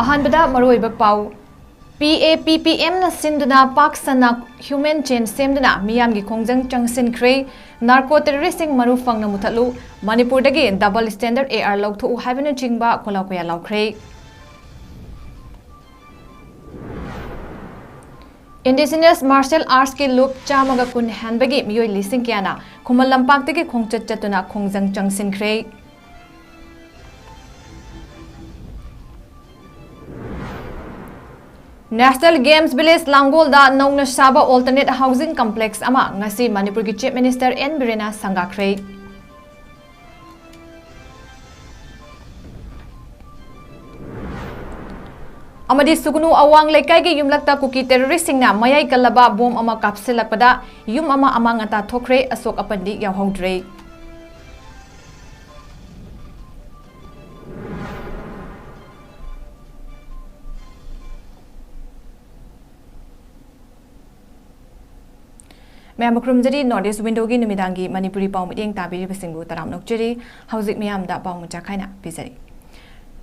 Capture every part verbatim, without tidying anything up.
ꯑꯍꯥꯟꯕꯗ ꯃꯔꯨꯑꯣꯏꯕ ꯄꯥꯎ꯫ ꯄꯤ ꯑꯦ ꯄꯤ ꯄꯤ ꯑꯦꯝꯅ ꯁꯤꯟꯗꯨꯅ ꯄꯥꯛ ꯁꯟꯅ human chain ꯁꯦꯝꯗꯨꯅ ꯃꯤꯌꯥꯝꯒꯤ ꯈꯣꯡꯖꯪ ꯆꯪꯁꯤꯟꯈ꯭ꯔꯦ꯫ Narco terroristꯁꯤꯡ ꯃꯔꯨ ꯐꯪꯅ ꯃꯨꯊꯠꯂꯨ, ꯃꯅꯤꯄꯨꯔꯗꯒꯤ double standard A R ꯂꯧꯊꯣꯛꯎ ꯍꯥꯏꯕꯅꯆꯤꯡꯕ ꯈꯣꯜꯂꯥꯎ ꯀꯌꯥ ꯂꯥꯎꯈ꯭ꯔꯦ꯫ Indigenous martial artsꯀꯤ ꯂꯨꯞ ꯆꯥꯝꯃꯒ ꯀꯨꯟ ꯍꯦꯟꯕꯒꯤ ꯃꯤꯑꯣꯏ ꯂꯤꯁꯤꯡ ꯀꯌꯥꯅ ꯈꯨꯃꯟ ꯂꯝꯄꯥꯛꯇꯒꯤ ꯈꯣꯡꯆꯠ ꯆꯠꯇꯨꯅ ꯈꯣꯡꯖꯪ ꯆꯪꯁꯤꯟꯈ꯭ꯔꯦ꯫ National Games Village ꯂꯥꯡꯒꯣꯜꯗ ꯅꯧꯅ ꯁꯥꯕ alternate housing complex ꯑꯃ ꯉꯁꯤ ꯃꯅꯤꯄꯨꯔꯒꯤ Chief Minister N ꯕꯤꯔꯦꯟꯅ ꯁꯪꯒꯥꯈ꯭ꯔꯦ꯫ ꯑꯃꯗꯤ ꯁꯨꯒꯅꯨ ꯑꯋꯥꯡ ꯂꯩꯀꯥꯏꯒꯤ ꯌꯨꯝꯂꯛꯇ ꯀꯨꯀꯤ terroristꯁꯤꯡꯅ ꯃꯌꯥꯏ ꯀꯜꯂꯕ ꯕꯣꯝ ꯑꯃ ꯀꯥꯞꯁꯤꯜꯂꯛꯄꯗ ꯌꯨꯝ ꯑꯃ ꯑꯃꯥꯡ ꯑꯇꯥ ꯊꯣꯛꯈ꯭ꯔꯦ, ꯑꯁꯣꯛ ꯑꯄꯟꯗꯤ ꯌꯥꯎꯍꯧꯗ꯭ꯔꯦ꯫ ꯃꯌꯥꯝꯕꯨ ꯈꯨꯔꯨꯝꯖꯔꯤ꯫ North East Windowꯒꯤ ꯅꯨꯃꯤꯗꯥꯡꯒꯤ ꯃꯅꯤꯄꯨꯔꯤ ꯄꯥꯎ ꯃꯤꯠꯌꯦꯡ ꯇꯥꯕꯤꯔꯤꯕꯁꯤꯡꯕꯨ ꯇꯔꯥꯝꯅ ꯑꯣꯛꯆꯔꯤ꯫ ꯍꯧꯖꯤꯛ ꯃꯤꯌꯥꯝꯗ ꯄꯥꯎ ꯃꯆꯥ ꯈꯥꯏꯅ ꯄꯤꯖꯔꯤ꯫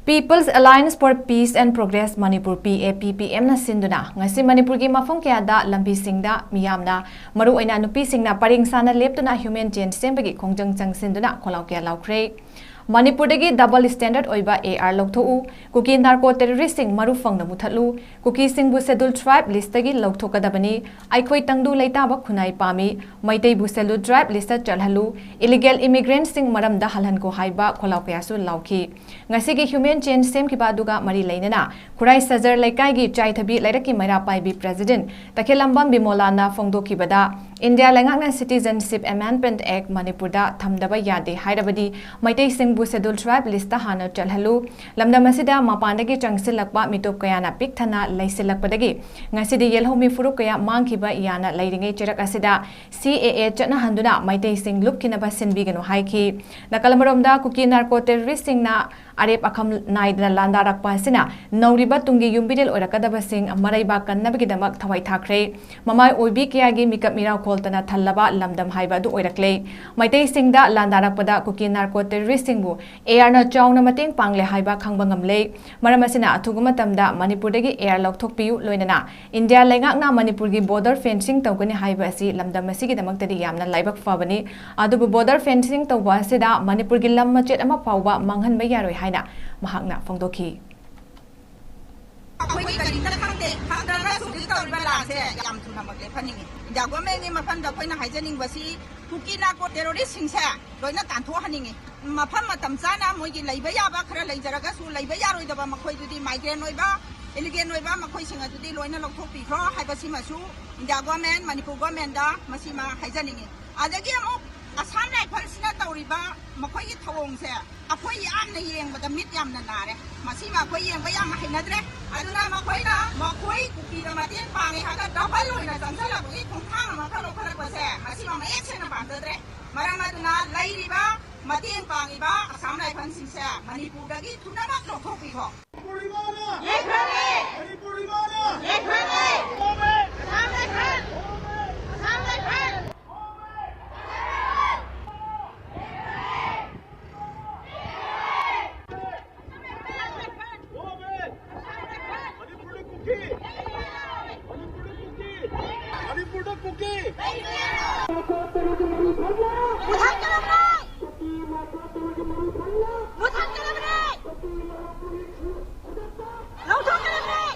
People's Alliance for Peace and Progress Manipur, P A P P Mꯅ ꯁꯤꯟꯗꯨꯅ ꯉꯁꯤ ꯃꯅꯤꯄꯨꯔꯒꯤ ꯃꯐꯝ ꯀꯌꯥꯗ ꯂꯝꯕꯤꯁꯤꯡꯗ ꯃꯤꯌꯥꯝꯅ, ꯃꯔꯨꯑꯣꯏꯅ ꯅꯨꯄꯤꯁꯤꯡꯅ ꯄꯔꯦꯡ ꯁꯥꯅ ꯂꯦꯞꯇꯨꯅ human chain ꯁꯦꯝꯕꯒꯤ ꯈꯣꯡꯖꯪ ꯆꯪꯁꯤꯟꯗꯨꯅ ꯈꯣꯜꯂꯥꯎ ꯀꯌꯥ ꯂꯥꯎꯈ꯭ꯔꯦ꯫ ꯃꯅꯤꯄꯨꯔꯗꯒꯤ double standard ꯑꯣꯏꯕ A R ꯂꯧꯊꯣꯛꯎ, ꯀꯨꯀꯤ narco terroristꯁꯤꯡ ꯃꯔꯨ ꯐꯪꯅ ꯃꯨꯊꯠꯂꯨ, ꯀꯨꯀꯤꯁꯤꯡꯕꯨ Scheduled Tribe listꯇꯒꯤ ꯂꯧꯊꯣꯛꯀꯗꯕꯅꯤ, ꯑꯩꯈꯣꯏ ꯇꯪꯗꯨ ꯂꯩꯇꯥꯕ ꯈꯨꯟꯅꯥꯏ ꯄꯥꯝꯃꯤ, ꯃꯩꯇꯩꯕꯨ Scheduled Tribe listꯇ ꯆꯜꯍꯜꯂꯨ, illegal immigrantꯁꯤꯡ ꯃꯔꯝꯗ ꯍꯜꯍꯟꯈꯣ ꯍꯥꯏꯕ ꯈꯣꯜꯂꯥꯎ ꯀꯌꯥꯁꯨ ꯂꯥꯎꯈꯤ꯫ ꯉꯁꯤꯒꯤ human chain ꯁꯦꯝꯈꯤꯕ ꯑꯗꯨꯒ ꯃꯔꯤ ꯂꯩꯅꯅ ꯈꯨꯔꯥꯏ ꯁꯖꯔ ꯂꯩꯀꯥꯏꯒꯤ ꯆꯥꯏꯊꯕꯤ ꯂꯩꯔꯛꯀꯤ ꯃꯩꯔꯥ ꯄꯥꯏꯕꯤ president ꯇꯈꯦꯜꯂꯝꯕꯝ ꯕꯤꯃꯣꯂꯥꯅ ꯐꯣꯡꯗꯣꯛꯈꯤꯕꯗ, ꯏꯟꯗꯤꯌꯥ ꯂꯩꯉꯥꯛꯅ Citizenship Amendment Act ꯃꯅꯤꯄꯨꯔꯗ ꯊꯝꯗꯕ ꯌꯥꯗꯦ ꯍꯥꯏꯔꯕꯗꯤ ꯃꯩꯇꯩꯁꯤꯡꯕꯨ Scheduled Tribe listꯇ ꯍꯥꯟꯅ ꯆꯜꯍꯜꯂꯨ, ꯂꯝꯗꯝ ꯑꯁꯤꯗ ꯃꯄꯥꯟꯗꯒꯤ ꯆꯪꯁꯤꯜꯂꯛꯄ ꯃꯤꯇꯣꯞ ꯀꯌꯥꯅ ꯄꯤꯛ ꯊꯟꯅ ꯂꯩꯁꯤꯜꯂꯛꯄꯗꯒꯤ ꯉꯁꯤꯗꯤ ꯌꯦꯜꯍꯧꯃꯤ ꯐꯨꯔꯨꯞ ꯀꯌꯥ ꯃꯥꯡꯈꯤꯕ ꯌꯥꯅ ꯂꯩꯔꯤꯉꯩ ꯆꯩꯔꯛ ꯑꯁꯤꯗ C A A ꯆꯠꯅꯍꯟꯗꯨꯅ ꯃꯩꯇꯩꯁꯤꯡ ꯂꯨꯞꯈꯤꯅꯕ ꯁꯤꯟꯕꯤꯒꯅꯨ ꯍꯥꯏꯈꯤ꯫ ꯅꯥꯀꯜ ꯑꯃꯔꯣꯝꯗ ꯀꯨꯀꯤ narco terroristꯁꯤꯡꯅ ꯑꯔꯦꯞ ꯑꯈꯝ ꯅꯥꯏꯗꯅ ꯂꯥꯟꯗꯥꯔꯛꯄ ꯑꯁꯤꯅ ꯅꯧꯔꯤꯕ ꯇꯨꯡꯒꯤ ꯌꯨꯝꯕꯤꯔꯦꯜ ꯑꯣꯏꯔꯛꯀꯗꯕꯁꯤꯡ ꯃꯔꯩꯕꯥꯛ ꯀꯟꯅꯕꯒꯤꯗꯃꯛ ꯊꯋꯥꯏ ꯊꯥꯈ꯭ꯔꯦ꯫ ꯃꯃꯥꯏ ꯑꯣꯏꯕꯤ ꯀꯌꯥꯒꯤ ꯃꯤꯀꯞ ꯃꯤꯔꯥꯎ ꯈꯣꯜꯇꯅ ꯊꯜꯂꯕ ꯂꯝꯗꯝ ꯍꯥꯏꯕ ꯑꯗꯨ ꯑꯣꯏꯔꯛꯂꯦ꯫ ꯃꯩꯇꯩꯁꯤꯡꯗ ꯂꯥꯟꯗꯥꯔꯛꯄꯗ ꯀꯨꯀꯤ ꯅꯥꯔꯀꯣ ꯇꯦꯔꯣꯔꯤꯁꯁꯤꯡꯕꯨ ꯑꯦ ꯑꯥꯔꯅ ꯆꯥꯎꯅ ꯃꯇꯦꯡ ꯄꯥꯡꯂꯦ ꯍꯥꯏꯕ ꯈꯪꯕ ꯉꯝꯂꯦ꯫ ꯃꯔꯝ ꯑꯁꯤꯅ ꯑꯊꯨꯕ ꯃꯇꯝꯗ ꯃꯅꯤꯄꯨꯔꯗꯒꯤ ꯑꯦ ꯑꯥꯔ ꯂꯧꯊꯣꯛꯄꯤꯌꯨ, ꯂꯣꯏꯅꯅ ꯏꯟꯗꯤꯌꯥ ꯂꯩꯉꯥꯛꯅ ꯃꯅꯤꯄꯨꯔꯒꯤ ꯕꯣꯔꯗꯔ ꯐꯦꯟꯁꯤꯡ ꯇꯧꯒꯅꯤ ꯍꯥꯏꯕ ꯑꯁꯤ ꯂꯝꯗꯝ ꯑꯁꯤꯒꯤꯗꯃꯛꯇꯗꯤ ꯌꯥꯝꯅ ꯂꯥꯏꯕꯛ ꯐꯕꯅꯤ꯫ ꯑꯗꯨꯕꯨ ꯕꯣꯔꯗꯔ ꯐꯦꯟꯁꯤꯡ ꯇꯧꯕ ꯑꯁꯤꯗ ꯃꯅꯤꯄꯨꯔꯒꯤ ꯂꯝ ꯃꯆꯦꯠ ꯑꯃ ꯐꯥꯎꯕ ꯃꯥꯡꯍꯟꯕ ꯌꯥꯔꯣꯏ ꯍꯥꯏꯅ ꯃꯍꯥꯛꯅ ꯐꯣꯡꯗꯣꯛꯈꯤ꯫ ꯑꯩꯈꯣꯏꯒꯤ ꯀꯔꯤꯝꯇ ꯈꯪꯗꯦ꯫ ꯈꯪꯗ꯭ꯔꯒꯁꯨ ꯍꯧꯖꯤꯛ ꯇꯧꯔꯤꯕ ꯂꯥꯟꯁꯦ ꯌꯥꯝ ꯊꯨꯅꯃꯛ ꯂꯦꯞꯍꯟꯅꯤꯡꯉꯤ꯫ ꯏꯟꯗꯤꯌꯥ ꯒꯣꯔꯃꯦꯟꯒꯤ ꯃꯐꯝꯗ ꯑꯩꯈꯣꯏꯅ ꯍꯥꯏꯖꯅꯤꯡꯕꯁꯤ, ꯀꯨꯀꯤ ꯅꯥꯔꯀꯣ ꯇꯦꯔꯣꯔꯤꯁꯁꯤꯡꯁꯦ ꯂꯣꯏꯅ ꯇꯥꯟꯊꯣꯛꯍꯟꯅꯤꯡꯉꯤ꯫ ꯃꯐꯝ ꯃꯇꯝ ꯆꯥꯅ ꯃꯣꯏꯒꯤ ꯂꯩꯕ ꯌꯥꯕ ꯈꯔ ꯂꯩꯖꯔꯒꯁꯨ, ꯂꯩꯕ ꯌꯥꯔꯣꯏꯗꯕ ꯃꯈꯣꯏꯗꯨꯗꯤ, ꯃꯥꯏꯒ꯭ꯔꯦꯟ ꯑꯣꯏꯕ, ꯏꯂꯤꯒꯦꯟ ꯑꯣꯏꯕ ꯃꯈꯣꯏꯁꯤꯡ ꯑꯗꯨꯗꯤ ꯂꯣꯏꯅ ꯂꯧꯊꯣꯛꯄꯤꯈ꯭ꯔꯣ ꯍꯥꯏꯕꯁꯤꯃꯁꯨ ꯏꯟꯗꯤꯌꯥ ꯒꯣꯔꯃꯦꯟ, ꯃꯅꯤꯄꯨꯔ ꯒꯣꯔꯃꯦꯟꯗ ꯃꯁꯤꯃ ꯍꯥꯏꯖꯅꯤꯡꯉꯤ꯫ ꯑꯗꯒꯤ ꯑꯃꯨꯛ ꯑꯁꯥꯝ ꯔꯥꯏꯐꯜꯁꯤꯅ ꯇꯧꯔꯤꯕ ꯃꯈꯣꯏꯒꯤ ꯊꯧꯑꯣꯡꯁꯦ ꯑꯩꯈꯣꯏ ꯌꯥꯝꯅ ꯌꯦꯡꯕꯗ ꯃꯤꯠ ꯌꯥꯝꯅ ꯅꯥꯔꯦ꯫ ꯃꯁꯤꯃ ꯑꯩꯈꯣꯏ ꯌꯦꯡꯕ ꯌꯥꯝꯅ ꯍꯩꯅꯗ꯭ꯔꯦ꯫ ꯑꯗꯨꯅ ꯃꯈꯣꯏꯅ ꯃꯈꯣꯏ ꯀꯨꯀꯤꯗ ꯃꯇꯦꯡ ꯄꯥꯡꯉꯦ ꯍꯥꯏꯔꯒ ꯗꯕꯜ ꯑꯣꯏꯅ ꯆꯪꯁꯤꯜꯂꯛꯄꯒꯤ ꯈꯣꯡꯊꯥꯡ ꯑꯃꯈꯛ ꯂꯧꯈꯠꯂꯛꯄꯁꯦ, ꯃꯁꯤꯃ ꯃꯌꯦꯛ ꯁꯦꯡꯅ ꯄꯥꯝꯖꯗ꯭ꯔꯦ꯫ ꯃꯔꯝ ꯑꯗꯨꯅ ꯂꯩꯔꯤꯕ ꯃꯇꯦꯡ ꯄꯥꯡꯉꯤꯕ ꯑꯁꯥꯝ ꯔꯥꯏꯐꯜꯁꯤꯡꯁꯦ ꯃꯅꯤꯄꯨꯔꯗꯒꯤ ꯊꯨꯅꯃꯛ ꯂꯧꯊꯣꯛꯄꯤꯈꯣ꯫ ꯃꯅꯤꯄꯨꯔꯗ ꯀꯨꯀꯤ! ꯃꯅꯤꯄꯨꯔꯗ ꯀꯨꯀꯤ! ꯃꯅꯤꯄꯨꯔꯗ ꯀꯨꯀꯤ! ꯃꯨꯊꯠꯀꯗꯕꯅꯤ! ꯃꯨꯊꯠꯀꯗꯕꯅꯤ! ꯂꯧꯊꯣꯛꯀꯗꯕꯅꯤ! ꯂꯧꯊꯣꯛꯀꯗꯕꯅꯤ!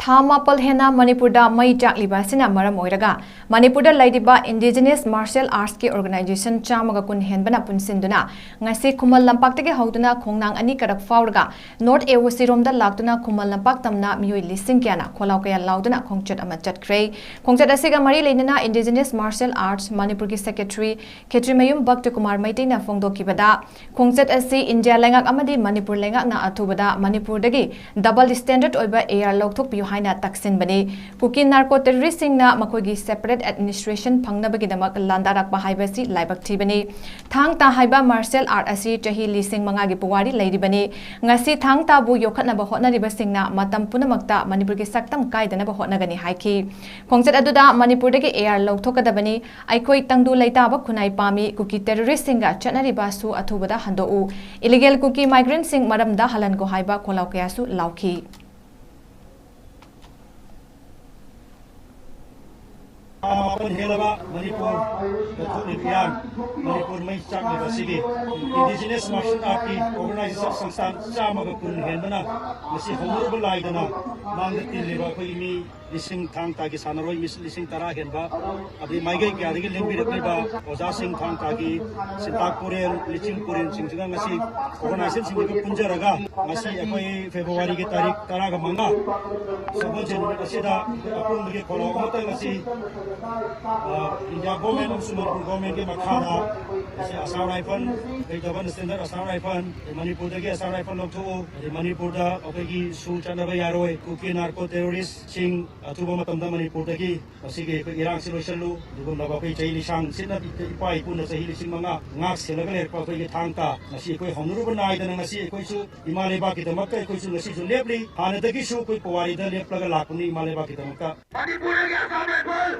ꯊꯥ ꯃꯥꯄꯜ ꯍꯦꯟꯅ ꯃꯅꯤꯄꯨꯔꯗ ꯃꯩ ꯆꯥꯛꯂꯤꯕ ꯑꯁꯤꯅ ꯃꯔꯝ ꯑꯣꯏꯔꯒ ꯃꯅꯤꯄꯨꯔꯗ ꯂꯩꯔꯤꯕ Indigenous Martial Artsꯀꯤ organization ꯆꯥꯝꯃꯒ ꯀꯨꯟ ꯍꯦꯟꯕꯅ ꯄꯨꯟꯁꯤꯟꯗꯨꯅ ꯉꯁꯤ ꯈꯨꯃꯟ ꯂꯝꯄꯥꯛꯇꯒꯤ ꯍꯧꯗꯨꯅ ꯈꯣꯡꯅꯥꯡ ꯑꯅꯤ ꯀꯥꯔꯛ ꯐꯥꯎꯔꯒ North A O Cꯔꯣꯝꯗ ꯂꯥꯛꯇꯨꯅ ꯈꯨꯃꯟ ꯂꯝꯄꯥꯛ ꯇꯝꯅ ꯃꯤꯑꯣꯏ ꯂꯤꯁꯤꯡ ꯀꯌꯥꯅ ꯈꯣꯜꯂꯥꯎ ꯀꯌꯥ ꯂꯥꯎꯗꯨꯅ ꯈꯣꯡꯆꯠ ꯑꯃ ꯆꯠꯈ꯭ꯔꯦ꯫ ꯈꯣꯡꯆꯠ ꯑꯁꯤꯒ ꯃꯔꯤ ꯂꯩꯅꯅ Indigenous Martial Arts ꯃꯅꯤꯄꯨꯔꯒꯤ secretary ꯈꯦꯇ꯭ꯔꯤꯃꯌꯨꯝ ꯚꯛꯇ ꯀꯨꯃꯥꯔ ꯃꯩꯇꯩꯅ ꯐꯣꯡꯗꯣꯛꯈꯤꯕꯗ, ꯈꯣꯡꯆꯠ ꯑꯁꯤ ꯏꯟꯗꯤꯌꯥ ꯂꯩꯉꯥꯛ ꯑꯃꯗꯤ ꯃꯅꯤꯄꯨꯔ ꯂꯩꯉꯥꯛꯅ ꯑꯊꯨꯕꯗ ꯃꯅꯤꯄꯨꯔꯗꯒꯤ double standard ꯑꯣꯏꯕ A R ꯂꯧꯊꯣꯛꯄꯤꯌꯨ ꯍꯥꯏꯅ ꯇꯛꯁꯤꯟꯕꯅꯤ꯫ ꯀꯨꯀꯤ ꯅꯥꯔꯀꯣ ꯇꯦꯔꯣꯔꯤꯁꯁꯤꯡꯅ ꯃꯈꯣꯏꯒꯤ separate ꯑꯦꯗꯃꯤꯅꯤꯁꯇ꯭ꯔꯦꯁꯟ ꯐꯪꯅꯕꯒꯤꯗꯃꯛ ꯂꯥꯟꯗꯥꯔꯛꯄ ꯍꯥꯏꯕꯁꯤ ꯂꯥꯏꯕꯛ ꯊꯤꯕꯅꯤ꯫ ꯊꯥꯡ ꯇꯥ ꯍꯥꯏꯕ ꯃꯥꯔꯁꯦꯜ ꯑꯥꯔꯠ ꯑꯁꯤ ꯆꯍꯤ ꯂꯤꯁꯤꯡ ꯃꯉꯥꯒꯤ ꯄꯨꯋꯥꯔꯤ ꯂꯩꯔꯤꯕꯅꯤ꯫ ꯉꯁꯤ ꯊꯥꯡ ꯇꯥꯕꯨ ꯌꯣꯛꯈꯠꯅꯕ ꯍꯣꯠꯅꯔꯤꯕꯁꯤꯡꯅ ꯃꯇꯝ ꯄꯨꯝꯅꯃꯛꯇ ꯃꯅꯤꯄꯨꯔꯒꯤ ꯁꯛꯇꯝ ꯀꯥꯏꯗꯅꯕ ꯍꯣꯠꯅꯒꯅꯤ ꯍꯥꯏꯈꯤ꯫ ꯈꯣꯡꯆꯠ ꯑꯗꯨꯗ ꯃꯅꯤꯄꯨꯔꯗꯒꯤ ꯑꯦ ꯑꯥꯔ ꯂꯧꯊꯣꯛꯀꯗꯕꯅꯤ, ꯑꯩꯈꯣꯏ ꯇꯪꯗꯨ ꯂꯩꯇꯥꯕ ꯈꯨꯟꯅꯥꯏ ꯄꯥꯝꯃꯤ, ꯀꯨꯀꯤ ꯇꯦꯔꯣꯔꯤꯁꯁꯤꯡꯒ ꯆꯠꯅꯔꯤꯕ ꯑꯁꯨ ꯑꯊꯨꯕꯗ ꯍꯟꯗꯣꯛꯎ, ꯏꯂꯤꯒꯦꯜ ꯀꯨꯀꯤ ꯃꯥꯏꯒ꯭ꯔꯦꯟꯠꯁꯤꯡ ꯃꯔꯝꯗ ꯍꯜꯍꯟꯈꯣ ꯍꯥꯏꯕ ꯈꯣꯜꯂꯥꯎ ꯀꯌꯥꯁꯨ ꯂꯥꯎꯈꯤ꯫ ꯊꯥ ꯃꯥꯄꯟ ꯍꯦꯜꯂꯕ ꯃꯅꯤꯄꯨꯔꯗ ꯊꯣꯛꯂꯤꯕ ꯏꯔꯥꯡ, ꯃꯅꯤꯄꯨꯔ ꯃꯩ ꯆꯥꯛꯂꯤꯕ ꯑꯁꯤꯒꯤ ꯏꯟꯗꯤꯖꯤꯅꯁ ꯃꯥꯔꯁꯦꯜ ꯑꯥꯔꯠꯀꯤ ꯑꯣꯔꯒꯅꯥꯏꯖꯦꯁꯟ ꯁꯪꯁꯊꯥꯟ ꯆꯥꯝꯃꯒ ꯀꯨꯟ ꯍꯦꯟꯕꯅ ꯉꯁꯤ ꯍꯧꯅꯔꯨꯕ ꯂꯥꯏꯗꯅ ꯃꯥꯡꯗ ꯇꯤꯜꯂꯤꯕ ꯑꯩꯈꯣꯏꯒꯤ ꯃꯤ ꯂꯤꯁꯤꯡ, ꯊꯥꯡ ꯇꯥꯒꯤ ꯁꯥꯟꯅꯔꯣꯏ ꯃꯤ ꯂꯤꯁꯤꯡ ꯇꯔꯥ ꯍꯦꯟꯕ, ꯑꯗꯩ ꯃꯥꯏꯀꯩ ꯀꯌꯥꯗꯒꯤ ꯂꯦꯡꯕꯤꯔꯛꯂꯤꯕ ꯑꯣꯖꯥꯁꯤꯡ, ꯊꯥꯡ ꯇꯥꯒꯤ ꯁꯤꯟꯇꯥꯛ ꯄꯨꯔꯦꯜ, ꯂꯤꯆꯤꯡ ꯄꯨꯔꯦꯜꯁꯤꯡꯁꯤꯒ ꯉꯁꯤ ꯑꯣꯔꯒꯅꯥꯏꯖꯦꯁꯟꯁꯤꯡꯁꯤꯒ ꯄꯨꯟꯖꯔꯒ ꯉꯁꯤ ꯑꯩꯈꯣꯏ ꯐꯦꯕ꯭ꯔꯨꯋꯥꯔꯤꯒꯤ ꯇꯥꯔꯤꯛ ꯇꯔꯥꯒ ꯃꯉꯥ ꯁꯒꯣꯜꯁꯦꯟ ꯅꯨꯃꯤꯠ ꯑꯁꯤꯗ ꯑꯩꯈꯣꯏ ꯑꯄꯨꯟꯕꯒꯤ ꯈꯣꯜꯂꯥꯎ ꯑꯃꯠꯇ ꯉꯁꯤ, ꯑ, ꯏꯟꯗꯤꯌꯥ ꯒꯣꯔꯃꯦꯟ ꯑꯃꯁꯨꯡ ꯃꯅꯤꯄꯨꯔ ꯒꯣꯔꯃꯦꯟꯒꯤ ꯃꯈꯥꯗ ꯉꯁꯤ ꯑꯁꯥꯝ ꯔꯥꯏꯐꯜ, ꯑꯩꯈꯣꯏ ꯗꯕꯜ ꯁ꯭ꯇꯦꯟꯗꯔꯗ ꯑꯁꯥꯝ ꯔꯥꯏꯐꯜ, ꯑꯗꯩ ꯃꯅꯤꯄꯨꯔꯗꯒꯤ ꯑꯁꯥꯝ ꯔꯥꯏꯐꯜ ꯂꯧꯊꯣꯛꯎ, ꯑꯗꯩ ꯃꯅꯤꯄꯨꯔꯗ ꯑꯩꯈꯣꯏꯒꯤ ꯁꯨ ꯆꯠꯅꯕ ꯌꯥꯔꯣꯏ, ꯀꯨꯀꯤ ꯅꯥꯔꯀꯣ ꯇꯦꯔꯣꯔꯤꯁꯁꯤꯡ ꯑꯊꯨꯕ ꯃꯇꯝꯗ ꯃꯅꯤꯄꯨꯔꯗꯒꯤ ꯃꯁꯤꯒꯤ ꯑꯩꯈꯣꯏ ꯏꯔꯥꯡꯁꯤ ꯂꯣꯏꯁꯤꯜꯂꯨ, ꯑꯗꯨꯒꯨꯝꯂꯕ ꯑꯩꯈꯣꯏ ꯆꯍꯤ ꯂꯤꯁꯥꯡ ꯁꯤꯠꯅ ꯏꯄꯥ ꯏꯄꯨꯅ ꯆꯍꯤ ꯂꯤꯁꯤꯡ ꯃꯉꯥ ꯉꯥꯛ ꯁꯦꯜꯂꯒ ꯂꯩꯔꯛꯄ ꯑꯩꯈꯣꯏꯒꯤ ꯊꯥꯡ ꯇꯥ ꯉꯁꯤ ꯑꯩꯈꯣꯏ ꯍꯧꯅꯔꯨꯕ ꯅꯥꯏꯗꯅ ꯉꯁꯤ ꯑꯩꯈꯣꯏꯁꯨ ꯏꯃꯥ ꯂꯩꯕꯥꯛꯀꯤꯗꯃꯛꯇ ꯑꯩꯈꯣꯏꯁꯨ ꯉꯁꯤꯁꯨ ꯂꯦꯞꯂꯤ꯫ ꯍꯥꯟꯅꯗꯒꯤꯁꯨ ꯑꯩꯈꯣꯏ ꯄꯨꯋꯥꯔꯤꯗ ꯂꯦꯞꯂꯒ ꯂꯥꯛꯄꯅꯤ ꯏꯃꯥ ꯂꯩꯕꯥꯛꯀꯤꯗꯃꯛꯇ꯫ ꯃꯅꯤꯄꯨꯔꯗꯒꯤ ꯑꯁꯥꯝ ꯔꯥꯏꯐꯜ,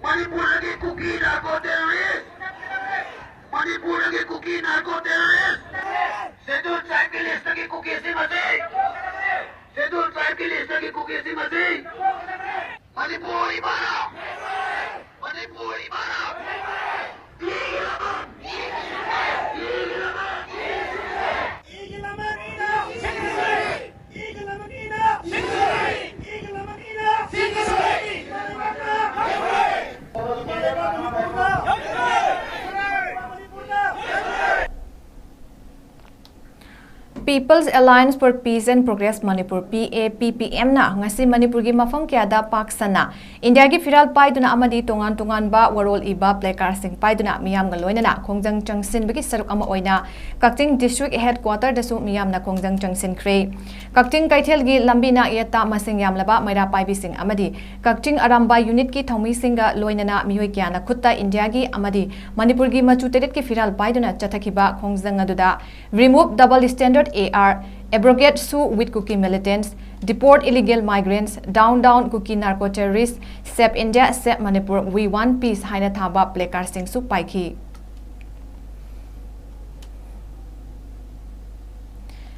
ꯃꯅꯤꯄꯨꯔꯗꯒꯤ ꯀꯨꯀꯤ ꯅꯥꯔꯀꯣ ꯇꯦꯔꯣꯔꯤꯁ, ꯃꯅꯤꯄꯨꯔꯗꯒꯤ ꯀꯨꯀꯤ ꯅꯥꯔꯀꯣ ꯇꯦꯔꯣꯔꯤꯁ, ꯁꯦꯗꯨꯜ ꯇ꯭ꯔꯥꯏꯕꯀꯤ ꯂꯤꯁꯇꯒꯤ ꯀꯨꯀꯤꯁꯤꯡ ꯑꯁꯤ, ꯁꯦꯗꯨꯜ ꯇ꯭ꯔꯥꯏꯕꯀꯤ ꯂꯤꯁꯇꯒꯤ ꯀꯨꯀꯤꯁꯤꯡ ꯑꯁꯤ ꯃꯅꯤꯄꯨꯔ ꯏꯃꯥꯅ, ꯃꯅꯤꯄꯨꯔ ꯏꯃꯥꯅ People's Alliance for Peace and Progress Manipur, P A P P M ꯅ ꯉꯁꯤ ꯃꯅꯤꯄꯨꯔꯒꯤ ꯃꯐꯝ ꯀꯌꯥꯗ ꯄꯥꯛ ꯁꯟꯅ ꯏꯟꯗꯤꯌꯥꯒꯤ ꯐꯤꯔꯥꯜ ꯄꯥꯏꯗꯨꯅ ꯑꯃꯗꯤ ꯇꯣꯉꯥꯟ ꯇꯣꯉꯥꯟꯕ ꯋꯥꯔꯣꯜ ꯏꯕ placardꯁꯤꯡ ꯄꯥꯏꯗꯨꯅ ꯃꯤꯌꯥꯝꯒ ꯂꯣꯏꯅꯅ ꯈꯣꯡꯖꯪ ꯆꯪꯁꯤꯟꯕꯒꯤ ꯁꯔꯨꯛ ꯑꯃ ꯑꯣꯏꯅ ꯀꯛꯆꯤꯡ district headquarterꯗꯁꯨ ꯃꯤꯌꯥꯝꯅ ꯈꯣꯡꯖꯪ ꯆꯪꯁꯤꯟꯈ꯭ꯔꯦ꯫ ꯀꯛꯆꯤꯡ ꯀꯩꯊꯦꯜꯒꯤ ꯂꯝꯕꯤꯅ ꯌꯦꯠꯇ ꯃꯁꯤꯡ ꯌꯥꯝꯂꯕ ꯃꯩꯔꯥ ꯄꯥꯏꯕꯤꯁꯤꯡ ꯑꯃꯗꯤ ꯀꯛꯆꯤꯡ ꯑꯔꯥꯝꯕꯥꯏ unitꯀꯤ ꯊꯧꯃꯤꯁꯤꯡꯒ ꯂꯣꯏꯅꯅ ꯃꯤꯑꯣꯏ ꯀꯌꯥꯅ ꯈꯨꯠꯇ ꯏꯟꯗꯤꯌꯥꯒꯤ ꯑꯃꯗꯤ ꯃꯅꯤꯄꯨꯔꯒꯤ ꯃꯆꯨ ꯇꯔꯦꯠꯀꯤ ꯐꯤꯔꯥꯜ ꯄꯥꯏꯗꯨꯅ ꯆꯠꯊꯈꯤꯕ ꯈꯣꯡꯖꯪ ꯑꯗꯨꯗ Remove Double Standard A R, Abrogate Sue with Kuki Militants, Deport Illegal Migrants, Down Down Kuki Narco Terrorists, Save India, Save Manipur, We Want Peace ꯍꯥꯏꯅ ꯊꯥꯕ placardꯁꯤꯡꯁꯨ ꯄꯥꯏꯈꯤ꯫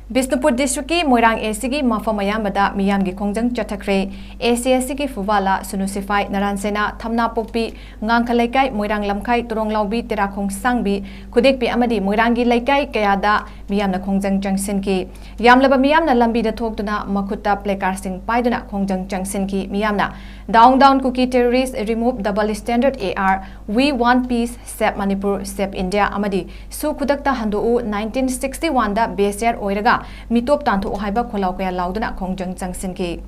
ꯕꯤꯁꯅꯨꯄꯨꯔ districtꯀꯤ ꯃꯣꯏꯔꯥꯡ ACꯒꯤ ꯃꯐꯝ ꯑꯌꯥꯝꯕꯗ ꯃꯤꯌꯥꯝꯒꯤ ꯈꯣꯡꯖꯪ ꯆꯠꯊꯈ꯭ꯔꯦ꯫ AC ꯑꯁꯤꯒꯤ ꯐꯨꯕꯥꯂꯥ, ꯁꯨꯅꯨ ꯁꯤꯐꯥꯏ, ꯅꯔꯥꯟ ꯁꯦꯅꯥ, ꯊꯝꯅꯥ ꯄꯣꯛꯄꯤ, ꯉꯥꯡꯈ ꯂꯩꯀꯥꯏ, ꯃꯣꯏꯔꯥꯡ ꯂꯝꯈꯥꯏ, ꯇꯣꯔꯣꯡ ꯂꯥꯎꯕꯤ, ꯇꯦꯔꯥꯈꯣꯡ ꯁꯥꯡꯕꯤ, ꯈꯨꯗꯦꯛꯄꯤ ꯑꯃꯗꯤ ꯃꯣꯏꯔꯥꯡꯒꯤ ꯂꯩꯀꯥꯏ ꯀꯌꯥꯗ ꯃꯤꯌꯥꯝꯅ ꯈꯣꯡꯖꯪ ꯆꯪꯁꯤꯟꯈꯤ꯫ ꯌꯥꯝꯂꯕ ꯃꯤꯌꯥꯝꯅ ꯂꯝꯕꯤꯗ ꯊꯣꯛꯇꯨꯅ ꯃꯈꯨꯠꯇ placardꯁꯤꯡ ꯄꯥꯏꯗꯨꯅ ꯈꯣꯡꯖꯪ ꯆꯪꯁꯤꯟꯈꯤ꯫ ꯃꯤꯌꯥꯝꯅ Down Down Kuki Terrorist, Remove Double Standard A R, We Want Peace, Save Manipur, Save India ꯑꯃꯗꯤ Sue ꯈꯨꯗꯛꯇ ꯍꯟꯗꯣꯛꯎ, nineteen sixty oneꯗ base year ꯑꯣꯏꯔꯒ ꯃꯤꯇꯣꯞ ꯇꯥꯟꯊꯣꯛꯎ ꯍꯥꯏꯕ ꯈꯣꯜꯂꯥꯎ ꯀꯌꯥ ꯂꯥꯎꯗꯨꯅ ꯈꯣꯡꯖꯪ ꯆꯪꯁꯤꯟꯈꯤ꯫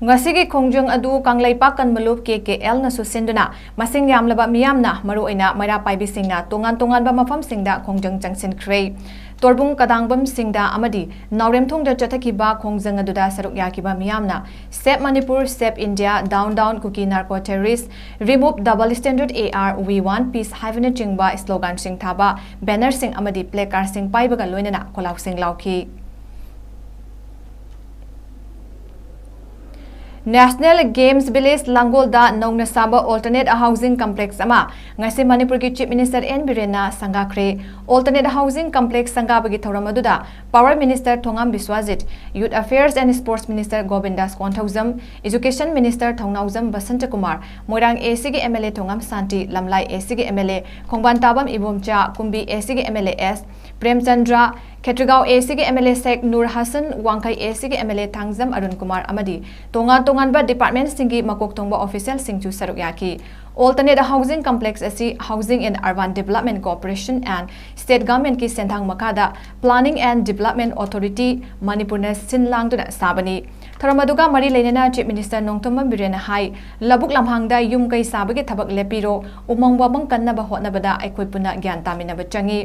ꯉꯁꯤꯒꯤ ꯈꯣꯡꯖꯪ ꯑꯗꯨ ꯀꯪꯂꯩꯄꯥꯛ ꯀꯟꯕ ꯂꯨꯞ KKLꯅꯁꯨ ꯁꯤꯟꯗꯨꯅ ꯃꯁꯤꯡ ꯌꯥꯝꯂꯕ ꯃꯤꯌꯥꯝꯅ, ꯃꯔꯨꯑꯣꯏꯅ ꯃꯩꯔꯥ ꯄꯥꯏꯕꯤꯁꯤꯡꯅ ꯇꯣꯉꯥꯟ ꯇꯣꯉꯥꯟꯕ ꯃꯐꯝꯁꯤꯡꯗ ꯈꯣꯡꯖꯪ ꯆꯪꯁꯤꯟꯈ꯭ꯔꯦ꯫ ꯇꯣꯔꯕꯨꯡ ꯀꯗꯥꯡꯕꯝꯁꯤꯡꯗ ꯑꯃꯗꯤ ꯅꯥꯎꯔꯦꯝꯊꯣꯡꯗ ꯆꯠꯊꯈꯤꯕ ꯈꯣꯡꯖꯪ ꯑꯗꯨꯗ ꯁꯔꯨꯛ ꯌꯥꯈꯤꯕ ꯃꯤꯌꯥꯝꯅ Save Manipur, Save India, Down Down Kuki Narco Terrorist, Remove Double Standard A R, We Want Peace ꯍꯥꯏꯕꯅꯆꯤꯡꯕ sloganꯁꯤꯡ ꯊꯥꯕ bannerꯁꯤꯡ ꯑꯃꯗꯤ placardꯁꯤꯡ ꯄꯥꯏꯕꯒ ꯂꯣꯏꯅꯅ ꯈꯣꯜꯂꯥꯎꯁꯤꯡ ꯂꯥꯎꯈꯤ꯫ National Games Village ꯂꯥꯡꯒꯣꯜꯗ ꯅꯧꯅ ꯁꯥꯕ alternate housing complex ꯑꯃ ꯉꯁꯤ ꯃꯅꯤꯄꯨꯔꯒꯤ Chief Minister N ꯕꯤꯔꯦꯟꯅ ꯁꯪꯒꯥꯈ꯭ꯔꯦ꯫ Alternate housing complex ꯁꯪꯒꯥꯕꯒꯤ ꯊꯧꯔꯝ ꯑꯗꯨꯗ Power Minister Thongam ꯕꯤꯁ꯭ꯋꯥꯖꯤꯠ, Youth Affairs and Sports Minister ꯒꯣꯕꯤꯟꯗꯥꯁ Konthoujam, Education Minister Thounaojam ꯕꯁꯟꯇꯀꯨꯃꯥꯔ, Moirang ACꯒꯤ MLA Thongam Shanti, ꯂꯝꯂꯥꯏ ACꯒꯤ MLA ꯈꯣꯡꯕꯥꯟ ꯇꯥꯕꯝ Ibomcha, ꯀꯨꯝꯕꯤ ACꯒꯤ MLA S Premchandra, Khetrigao A ꯁꯤꯒꯤ M L A Sheikh Noor Hassan, Wangkhei A ꯁꯤꯒꯤ M L A Thangjam Arun Kumar ꯑꯃꯗꯤ ꯇꯣꯉꯥꯟ ꯇꯣꯉꯥꯟꯕ ꯗꯤꯄꯥꯔꯠꯃꯦꯟꯠꯁꯤꯡꯒꯤ ꯃꯀꯣꯛ ꯊꯣꯡꯕ ꯑꯣꯐꯤꯁꯤꯌꯦꯜꯁꯤꯡꯁꯨ ꯁꯔꯨꯛ ꯌꯥꯈꯤ꯫ Alternate Housing Complex ꯑꯁꯤ Housing and Urban Development Corporation and State Governmentꯀꯤ ꯁꯦꯟꯊꯥꯡ ꯃꯈꯥꯗ Planning and Development Authority ꯃꯅꯤꯄꯨꯔꯅ ꯁꯤꯟ ꯂꯥꯡꯗꯨꯅ ꯁꯥꯕꯅꯤ꯫ ꯊꯧꯔꯝ ꯑꯗꯨꯒ ꯃꯔꯤ ꯂꯩꯅꯅ Chief Minister ꯅꯣꯡꯊꯣꯝꯕꯝ ꯕꯤꯔꯦꯟꯅ ꯍꯥꯏ, ꯂꯧꯕꯨꯛ ꯂꯝꯍꯥꯡꯗ ꯌꯨꯝ ꯀꯩ ꯁꯥꯕꯒꯤ ꯊꯕꯛ ꯂꯦꯞꯄꯤꯔꯣ, ꯎꯃꯪ ꯋꯥꯃꯪ ꯀꯟꯅꯕ ꯍꯣꯠꯅꯕꯗ ꯑꯩꯈꯣꯏ ꯄꯨꯟꯅ ꯒ꯭ꯌꯥꯟ ꯇꯥꯃꯤꯟꯅꯕ ꯆꯪꯏ꯫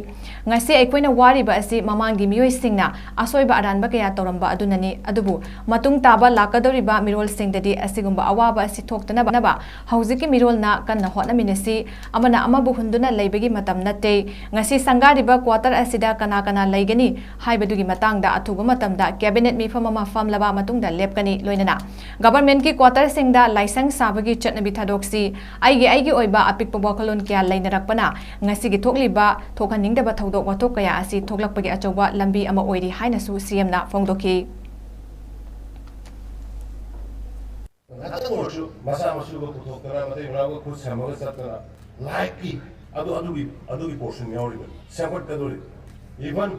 ꯉꯁꯤ ꯑꯩꯈꯣꯏꯅ ꯋꯥꯔꯤꯕ ꯑꯁꯤ ꯃꯃꯥꯡꯒꯤ ꯃꯤꯑꯣꯏꯁꯤꯡꯅ ꯑꯁꯣꯏꯕ ꯑꯔꯥꯟꯕ ꯀꯌꯥ ꯇꯧꯔꯝꯕ ꯑꯗꯨꯅꯅꯤ꯫ ꯑꯗꯨꯕꯨ ꯃꯇꯨꯡ ꯇꯥꯕ ꯂꯥꯛꯀꯗꯧꯔꯤꯕ ꯃꯤꯔꯣꯜꯁꯤꯡꯗꯗꯤ ꯑꯁꯤꯒꯨꯝꯕ ꯑꯋꯥꯕ ꯑꯁꯤ ꯊꯣꯛꯇꯅꯕ ꯍꯧꯖꯤꯛꯀꯤ ꯃꯤꯔꯣꯜꯅ ꯀꯟꯅ ꯍꯣꯠꯅꯃꯤꯟꯅꯁꯤ꯫ ꯑꯃꯅ ꯑꯃꯕꯨ ꯍꯨꯟꯗꯨꯅ ꯂꯩꯕꯒꯤ ꯃꯇꯝ ꯅꯠꯇꯦ꯫ ꯉꯁꯤ ꯁꯪꯒꯥꯔꯤꯕ quarter ꯑꯁꯤꯗ ꯀꯅꯥ ꯀꯅꯥ ꯂꯩꯒꯅꯤ ꯍꯥꯏꯕꯗꯨꯒꯤ ꯃꯇꯥꯡꯗ ꯑꯊꯨꯕ ꯃꯇꯝꯗ cabinet ꯃꯤꯐꯝ ꯑꯃ ꯐꯝꯂꯕ ꯃꯇꯨꯡꯗ ꯂꯦꯞꯀꯅꯤ꯫ ꯂꯣꯏꯅꯅ governmentꯀꯤ quarterꯁꯤꯡꯗ ꯂꯥꯏꯁꯪ ꯁꯥꯕꯒꯤ ꯆꯠꯅꯕꯤ ꯊꯥꯗꯣꯛꯁꯤ꯫ ꯑꯩꯒꯤ ꯑꯩꯒꯤ ꯑꯣꯏꯕ ꯑꯄꯤꯛꯄ ꯋꯥꯈꯜꯂꯣꯟ ꯀꯌꯥ ꯂꯩꯅꯔꯛꯄꯅ ꯉꯁꯤꯒꯤ ꯊꯣꯛꯂꯤꯕ ꯊꯣꯛꯍꯟꯅꯤꯡꯗꯕ ꯊꯧꯗꯣꯛ ꯋꯥꯊꯣꯛ ꯀꯌꯥ ꯑꯁꯤ ꯊꯣꯛꯂꯛꯄꯒꯤ ꯑꯆꯧꯕ ꯂꯝꯕꯤ ꯑꯃ ꯑꯣꯏꯔꯤ ꯍꯥꯏꯅꯁꯨ ꯁꯤ ꯑꯦꯝꯅ ꯐꯣꯡꯗꯣꯛꯈꯤ꯫ ꯉꯥꯛꯇꯪ ꯑꯣꯏꯔꯁꯨ ꯃꯆꯥ ꯃꯁꯨꯒ ꯄꯨꯊꯣꯛꯇꯅ, ꯃꯇꯩ ꯃꯅꯥꯎꯒ ꯈꯨꯠ ꯁꯝꯃꯒ ꯆꯠꯇꯅ, ꯂꯥꯏꯠꯀꯤ ꯑꯗꯨ, ꯑꯗꯨꯒꯤ, ꯑꯗꯨꯒꯤ portion ꯌꯥꯎꯔꯤꯕꯅꯤ, ꯁꯦꯝꯒꯠꯀꯗꯧꯔꯤꯕꯅꯤ꯫ Even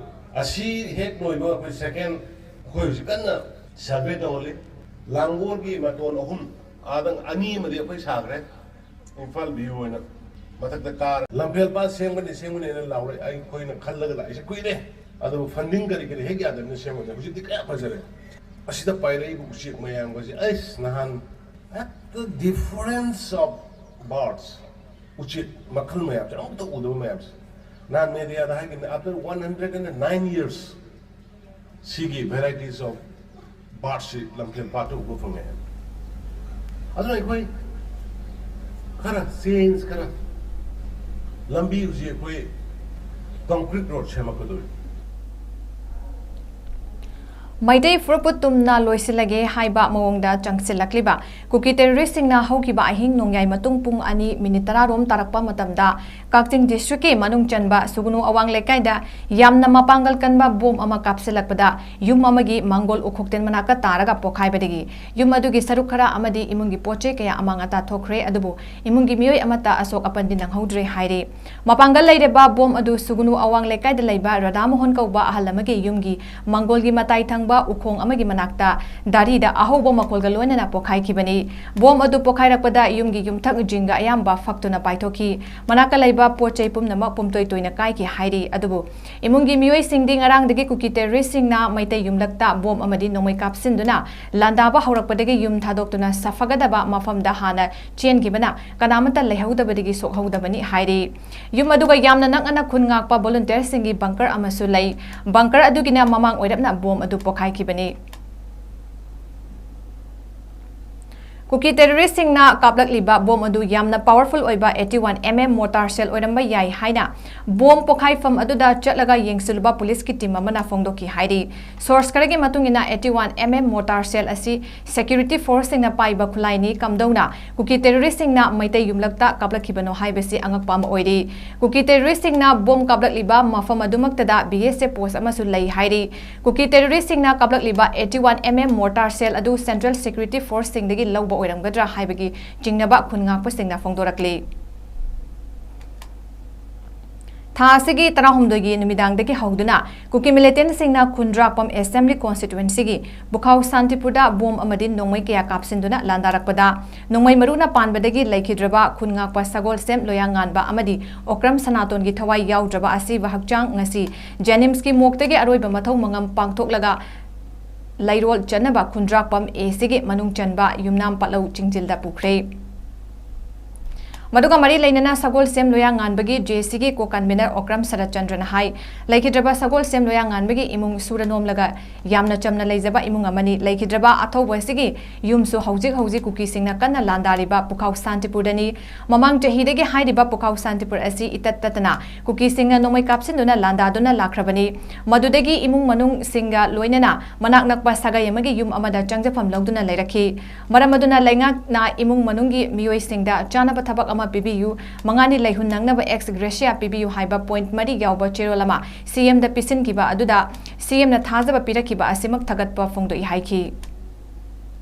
ꯑꯁꯤ ꯍꯦꯛ ꯂꯣꯏꯕ ꯑꯩꯈꯣꯏ second, ꯑꯩꯈꯣꯏ ꯍꯧꯖꯤꯛ ꯀꯟꯅ survey ꯇꯧꯍꯜꯂꯤ꯫ ꯂꯥꯡꯒꯣꯜꯒꯤ ꯃꯇꯣꯟ ꯑꯍꯨꯝ, ꯑꯥꯗ ꯑꯅꯤ ꯑꯃꯗꯤ ꯑꯩꯈꯣꯏ ꯁꯥꯈ꯭ꯔꯦ꯫ ꯏꯝꯐꯥꯜ view ꯑꯣꯏꯅ ꯃꯊꯛꯇ ꯀꯥꯔ ꯂꯝꯐꯦꯜ ꯄꯥꯠ ꯁꯦꯝꯒꯅꯤ, ꯁꯦꯝꯒꯅꯤꯅ ꯂꯥꯎꯔꯦ꯫ ꯑꯩꯈꯣꯏꯅ ꯈꯜꯂꯒ ꯂꯥꯛꯏꯁꯦ ꯀꯨꯏꯔꯦ, ꯑꯗꯨꯕꯨ funding ꯀꯔꯤ ꯀꯔꯤ ꯍꯦꯛ ꯌꯥꯗꯕꯅꯤꯅ ꯁꯦꯝꯒꯅꯤ꯫ ꯍꯧꯖꯤꯛꯇꯤ ꯀꯌꯥ ꯐꯖꯔꯦ꯫ ꯑꯁꯤꯗ ꯄꯥꯏꯔꯛꯏꯕ ꯎꯆꯦꯛ ꯃꯌꯥꯝꯒꯁꯦ, ꯑꯩꯁ, ꯅꯍꯥꯟ ꯍꯦꯛꯇ difference of birds, ꯎꯆꯦꯛ ꯃꯈꯜ ꯃꯌꯥꯝꯁꯦ, ꯑꯃꯨꯛꯇ ꯎꯗꯕ ꯃꯌꯥꯝꯁꯦ꯫ ꯅꯍꯥꯟ mediaꯗ ꯍꯥꯏꯈꯤꯕꯅꯤ, after one hundred and nine years, ꯁꯤꯒꯤ varieties of birdꯁꯤ ꯂꯝꯐꯦꯜ ꯄꯥꯠꯇ ꯎꯕ ꯐꯪꯉꯦ꯫ ꯑꯗꯨꯅ ꯑꯩꯈꯣꯏ ꯈꯔ change, ꯈꯔ ꯂꯝꯕꯤ ꯍꯧꯖꯤꯛ ꯑꯩꯈꯣꯏ concrete road ꯁꯦꯝꯃꯛꯀꯗꯧꯔꯤ꯫ ꯃꯩꯇꯩ ꯐꯨꯔꯨꯞꯄꯨ ꯇꯨꯝꯅ ꯂꯣꯏꯁꯤꯜꯂꯒꯦ ꯍꯥꯏꯕ ꯃꯑꯣꯡꯗ ꯆꯪꯁꯤꯜꯂꯛꯂꯤꯕ ꯀꯨꯀꯤ ꯇꯦꯔꯣꯔꯤꯁꯁꯤꯡꯅ ꯍꯧꯈꯤꯕ ꯑꯍꯤꯡ ꯅꯣꯡꯌꯥꯏ ꯃꯇꯨꯡ ꯄꯨꯡ ꯑꯅꯤ ꯃꯤꯅꯤꯠ ꯇꯔꯥ ꯔꯣꯝ ꯇꯥꯔꯛꯄ ꯃꯇꯝꯗ ꯀꯛꯆꯤꯡ ꯗꯤꯁꯇ꯭ꯔꯤꯛꯀꯤ ꯃꯅꯨꯡ ꯆꯟꯕ ꯁꯨꯒꯅꯨ ꯑꯋꯥꯡ ꯂꯩꯀꯥꯏꯗ ꯌꯥꯝꯅ ꯃꯄꯥꯡꯒꯜ ꯀꯟꯕ ꯕꯣꯝ ꯑꯃ ꯀꯥꯞꯁꯤꯜꯂꯛꯄꯗ ꯌꯨꯝ ꯑꯃꯒꯤ ꯃꯥꯡꯒꯣꯜ ꯎꯈꯣꯛꯇꯦꯟ ꯃꯅꯥꯛꯇ ꯇꯥꯔꯒ ꯄꯣꯈꯥꯏꯕꯗꯒꯤ ꯌꯨꯝ ꯑꯗꯨꯒꯤ ꯁꯔꯨꯛ ꯈꯔ ꯑꯃꯗꯤ ꯏꯃꯨꯡꯒꯤ ꯄꯣꯠ ꯆꯩ ꯀꯌꯥ ꯑꯃꯥꯡ ꯑꯇꯥ ꯊꯣꯛꯈ꯭ꯔꯦ, ꯑꯗꯨꯕꯨ ꯏꯃꯨꯡꯒꯤ ꯃꯤꯑꯣꯏ ꯑꯃꯠꯇ ꯑꯁꯣꯛ ꯑꯄꯟꯗꯤ ꯅꯪꯍꯧꯗ꯭ꯔꯦ ꯍꯥꯏꯔꯤ꯫ ꯃꯄꯥꯡꯒꯜ ꯂꯩꯔꯕ ꯕꯣꯝ ꯑꯗꯨ ꯁꯨꯒꯅꯨ ꯑꯋꯥꯡ ꯂꯩꯀꯥꯏꯗ ꯂꯩꯕ ꯔꯥꯙꯥꯃꯣꯍꯟ ꯀꯧꯕ ꯑꯍꯜ ꯑꯃꯒꯤ ꯌꯨꯝꯒꯤ ꯃꯥꯡꯒꯣꯜꯒꯤ ꯃꯇꯥꯏ ꯊꯪꯕ ꯎꯈꯣꯡ ꯑꯃꯒꯤ ꯃꯅꯥꯛꯇ ꯗꯥꯔꯤꯗ ꯑꯍꯧꯕ ꯃꯈꯣꯜꯒ ꯂꯣꯏꯅꯅ ꯄꯣꯈꯥꯏꯈꯤꯕꯅꯤ꯫ ꯕꯣꯝ ꯑꯗꯨ ꯄꯣꯈꯥꯏꯔꯛꯄꯗ ꯌꯨꯝꯒꯤ ꯌꯨꯝꯊꯛ ꯖꯤꯡꯒ ꯑꯌꯥꯝꯕ ꯐꯛꯇꯨꯅ ꯄꯥꯏꯊꯣꯛꯈꯤ꯫ ꯃꯅꯥꯛꯇ ꯂꯩꯕ ꯄꯣꯠ ꯆꯩ ꯄꯨꯝꯅꯃꯛ ꯄꯨꯝꯇꯣꯏ ꯇꯣꯏꯅ ꯀꯥꯏꯈꯤ ꯍꯥꯏꯔꯤ꯫ ꯑꯗꯨꯕꯨ ꯏꯃꯨꯡꯒꯤ ꯃꯤꯑꯣꯏꯁꯤꯡꯗꯤ ꯉꯔꯥꯡꯗꯒꯤ ꯀꯨꯀꯤ ꯇꯦꯔꯣꯔꯤꯁꯁꯤꯡꯅ ꯃꯩꯇꯩ ꯌꯨꯝꯂꯛꯇ ꯕꯣꯝ ꯑꯃꯗꯤ ꯅꯣꯡꯃꯩ ꯀꯥꯞꯁꯤꯟꯗꯨꯅ ꯂꯥꯟꯗꯥꯕ ꯍꯧꯔꯛꯄꯗꯒꯤ ꯌꯨꯝ ꯊꯥꯗꯣꯛꯇꯨꯅ ꯁꯥꯐꯒꯗꯕ ꯃꯐꯝꯗ ꯍꯥꯟꯅ ꯆꯦꯟꯈꯤꯕꯅ ꯀꯅꯥꯃꯠꯇ ꯂꯩꯍꯧꯗꯕꯗꯒꯤ ꯁꯣꯛꯍꯧꯗꯕꯅꯤ ꯍꯥꯏꯔꯤ꯫ ꯌꯨꯝ ꯑꯗꯨꯒ ꯌꯥꯝꯅ ꯅꯛꯅꯅ ꯈꯨꯟ ꯉꯥꯛꯄ ꯚꯣꯂꯨꯟꯇꯤꯌꯔꯁꯤꯡꯒꯤ ꯕꯪꯀꯔ ꯑꯃꯁꯨ ꯂꯩ꯫ ꯕꯪꯀꯔ ꯑꯗꯨꯒꯤꯅ ꯃꯃꯥꯡ ꯑꯣꯏꯔꯞꯅ ꯕꯣꯝ ꯑꯗꯨ ꯄꯣꯈꯥꯏꯈꯤꯕꯅꯤ꯫ ꯀꯨꯀꯤ ꯇꯦꯔꯣꯔꯤꯁꯁꯤꯡꯅ ꯀꯥꯞꯂꯛꯂꯤꯕ ꯕꯣꯝ ꯑꯗꯨ ꯌꯥꯝꯅ ꯄꯥꯋꯔꯐꯨꯜ ꯑꯣꯏꯕ eighty one M M mortar shell ꯑꯣꯏꯔꯝꯕ ꯌꯥꯏ ꯍꯥꯏꯅ ꯕꯣꯝ ꯄꯣꯈꯥꯏꯐꯝ ꯑꯗꯨꯗ ꯆꯠꯂꯒ ꯌꯦꯡꯁꯤꯜꯂꯨꯕ ꯄꯨꯂꯤꯁꯀꯤ ꯇꯤꯝ ꯑꯃꯅ ꯐꯣꯡꯗꯣꯛꯈꯤ ꯍꯥꯏꯔꯤ꯫ ꯁꯣꯔꯁ ꯈꯔꯒꯤ ꯃꯇꯨꯡ ꯏꯟꯅ, eighty one M M mortar shell ꯑꯁꯤ ꯁꯦꯀ꯭ꯌꯨꯔꯤꯇꯤ ꯐꯣꯔꯁꯁꯤꯡꯅ ꯄꯥꯏꯕ ꯈꯨꯠꯂꯥꯏꯅꯤ꯫ ꯀꯝꯗꯧꯅ ꯀꯨꯀꯤ ꯇꯦꯔꯣꯔꯤꯁꯁꯤꯡꯅ ꯃꯩꯇꯩ ꯌꯨꯝꯂꯛꯇ ꯀꯥꯞꯂꯛꯈꯤꯕꯅꯣ ꯍꯥꯏꯕꯁꯤ ꯑꯉꯛꯄ ꯑꯃ ꯑꯣꯏꯔꯤ꯫ ꯀꯨꯀꯤ ꯇꯦꯔꯣꯔꯤꯁꯁꯤꯡꯅ ꯕꯣꯝ ꯀꯥꯞꯂꯛꯂꯤꯕ ꯃꯐꯝ ꯑꯗꯨꯃꯛꯇꯗ B S F ꯄꯣꯁ ꯑꯃꯁꯨ ꯂꯩ ꯍꯥꯏꯔꯤ꯫ ꯀꯨꯀꯤ ꯇꯦꯔꯣꯔꯤꯁꯁꯤꯡꯅ ꯀꯥꯞꯂꯛꯂꯤꯕ eighty one M M mortar shell ꯑꯗꯨ ꯁꯦꯟꯇ꯭ꯔꯦꯜ ꯁꯦꯀ꯭ꯌꯨꯔꯤꯇꯤ ꯐꯣꯔꯁꯁꯤꯡꯗꯒꯤ ꯂꯧꯕ ꯑꯣꯏꯔꯝꯒꯗ꯭ꯔꯥ ꯍꯥꯏꯕꯒꯤ ꯆꯤꯡꯅꯕ ꯈꯨꯟ ꯉꯥꯛꯄꯁꯤꯡꯅ ꯐꯣꯡꯗꯣꯔꯛꯂꯤ꯫ ꯊꯥ ꯑꯁꯤꯒꯤ ꯇꯔꯥꯍꯨꯝꯗꯣꯏꯒꯤ ꯅꯨꯃꯤꯗꯥꯡꯗꯒꯤ ꯍꯧꯗꯨꯅ ꯀꯨꯀꯤ ꯃꯤꯂꯤꯇꯦꯟꯠꯁꯤꯡꯅ ꯈꯨꯟꯗ꯭ꯔꯥꯛꯄꯝ ꯑꯦꯁꯦꯝꯕ꯭ꯂꯤ ꯀꯣꯟꯁꯇꯤꯇ꯭ꯋꯦꯟꯁꯤꯒꯤ ꯕꯨꯈꯥꯎ ꯁꯥꯟꯇꯤꯄꯨꯔꯗ ꯕꯣꯝ ꯑꯃꯗꯤ ꯅꯣꯡꯃꯩ ꯀꯌꯥ ꯀꯥꯞꯁꯤꯟꯗꯨꯅ ꯂꯥꯟꯗꯥꯔꯛꯄꯗ, ꯅꯣꯡꯃꯩ ꯃꯔꯨꯅ ꯄꯥꯟꯕꯗꯒꯤ ꯂꯩꯈꯤꯗ꯭ꯔꯕ ꯈꯨꯟ ꯉꯥꯛꯄ ꯁꯒꯣꯜꯁꯦꯝ ꯂꯣꯌꯥꯉꯥꯟꯕ ꯑꯃꯗꯤ ꯑꯣꯀ꯭ꯔꯝ ꯁꯅꯥꯇꯣꯟꯒꯤ ꯊꯋꯥꯏ ꯌꯥꯎꯗ꯭ꯔꯕ ꯑꯁꯤꯕ ꯍꯛꯆꯥꯡ ꯉꯁꯤ ꯖꯦꯅꯤꯝꯁꯀꯤ ꯃꯣꯛꯇꯒꯤ ꯑꯔꯣꯏꯕ ꯃꯊꯧ ꯃꯉꯝ ꯄꯥꯡꯊꯣꯛꯂꯒ ꯂꯩꯔꯣꯜ ꯆꯠꯅꯕ ꯈꯨꯟꯗ꯭ꯔꯥꯛꯄꯝ A Cꯒꯤ ꯃꯅꯨꯡ ꯆꯟꯕ ꯌꯨꯝꯅꯥꯝ ꯄꯥꯠꯂꯧ ꯆꯤꯡꯖꯤꯜꯗ ꯄꯨꯈ꯭ꯔꯦ꯫ ꯃꯗꯨꯒ ꯃꯔꯤ ꯂꯩꯅꯅ ꯁꯒꯣꯜꯁꯦꯝ ꯂꯣꯌꯥ ꯉꯥꯟꯕꯒꯤ ꯖꯦ ꯑꯦꯁ ꯁꯤꯒꯤ ꯀꯣ ꯀꯟꯚꯤꯅꯔ ꯑꯣꯀ꯭ꯔꯝ ꯁꯔꯠꯆꯟꯗ꯭ꯔꯅ ꯍꯥꯏ, ꯂꯩꯈꯤꯗ꯭ꯔꯕ ꯁꯒꯣꯜꯁꯦꯝ ꯂꯣꯌꯥ ꯉꯥꯟꯕꯒꯤ ꯏꯃꯨꯡ ꯁꯨꯔ ꯅꯣꯝꯂꯒ ꯌꯥꯝꯅ ꯆꯝꯅ ꯂꯩꯖꯕ ꯏꯃꯨꯡ ꯑꯃꯅꯤ꯫ ꯂꯩꯈꯤꯗ꯭ꯔꯕ ꯑꯊꯧꯕ ꯑꯁꯤꯒꯤ ꯌꯨꯝꯁꯨ ꯍꯧꯖꯤꯛ ꯍꯧꯖꯤꯛ ꯀꯨꯀꯤꯁꯤꯡꯅ ꯀꯟꯅ ꯂꯥꯟꯗꯥꯔꯤꯕ ꯄꯨꯈꯥꯎ ꯁꯥꯟꯇꯤꯄꯨꯔꯗꯅꯤ꯫ ꯃꯃꯥꯡ ꯆꯍꯤꯗꯒꯤ ꯍꯥꯏꯔꯤꯕ ꯄꯨꯈꯥꯎ ꯁꯥꯟꯇꯤꯄꯨꯔ ꯑꯁꯤ ꯏꯇꯠ ꯇꯠꯇꯅ ꯀꯨꯀꯤꯁꯤꯡꯅ ꯅꯣꯡꯃꯩ ꯀꯥꯞꯁꯤꯟꯗꯨꯅ ꯂꯥꯟꯗꯥꯗꯨꯅ ꯂꯥꯛꯈ꯭ꯔꯕꯅꯤ꯫ ꯃꯗꯨꯗꯒꯤ ꯏꯃꯨꯡ ꯃꯅꯨꯡꯁꯤꯡꯒ ꯂꯣꯏꯅꯅ ꯃꯅꯥꯛ ꯅꯛꯄ ꯁꯥꯒꯩ ꯑꯃꯒꯤ ꯌꯨꯝ ꯑꯃꯗ ꯆꯪꯖꯐꯝ ꯂꯧꯗꯨꯅ ꯂꯩꯔꯛꯈꯤ꯫ ꯃꯔꯝ ꯑꯗꯨꯅ ꯂꯩꯉꯥꯛꯅ ꯏꯃꯨꯡ ꯃꯅꯨꯡꯒꯤ ꯃꯤꯑꯣꯏꯁꯤꯡꯗ ꯆꯥꯅꯕ ꯊꯕꯛ ꯑꯃ ꯄꯤꯕꯤꯌꯨ, ꯃꯉꯥꯅꯤ ꯂꯩꯍꯨꯟ ꯅꯪꯅꯕ ex gratia ꯄꯤꯕꯤꯌꯨ ꯍꯥꯏꯕ point ꯃꯔꯤ ꯌꯥꯎꯕ ꯆꯦꯔꯣꯜ ꯑꯃ ꯁꯤ ꯑꯦꯝꯗ ꯄꯤꯁꯤꯟꯈꯤꯕ ꯑꯗꯨꯗ ꯁꯤ ꯑꯦꯝꯅ ꯊꯥꯖꯕ ꯄꯤꯔꯛꯈꯤꯕ ꯑꯁꯤꯃꯛ ꯊꯥꯒꯠꯄ ꯐꯣꯡꯗꯣꯛꯏ ꯍꯥꯏꯈꯤ꯫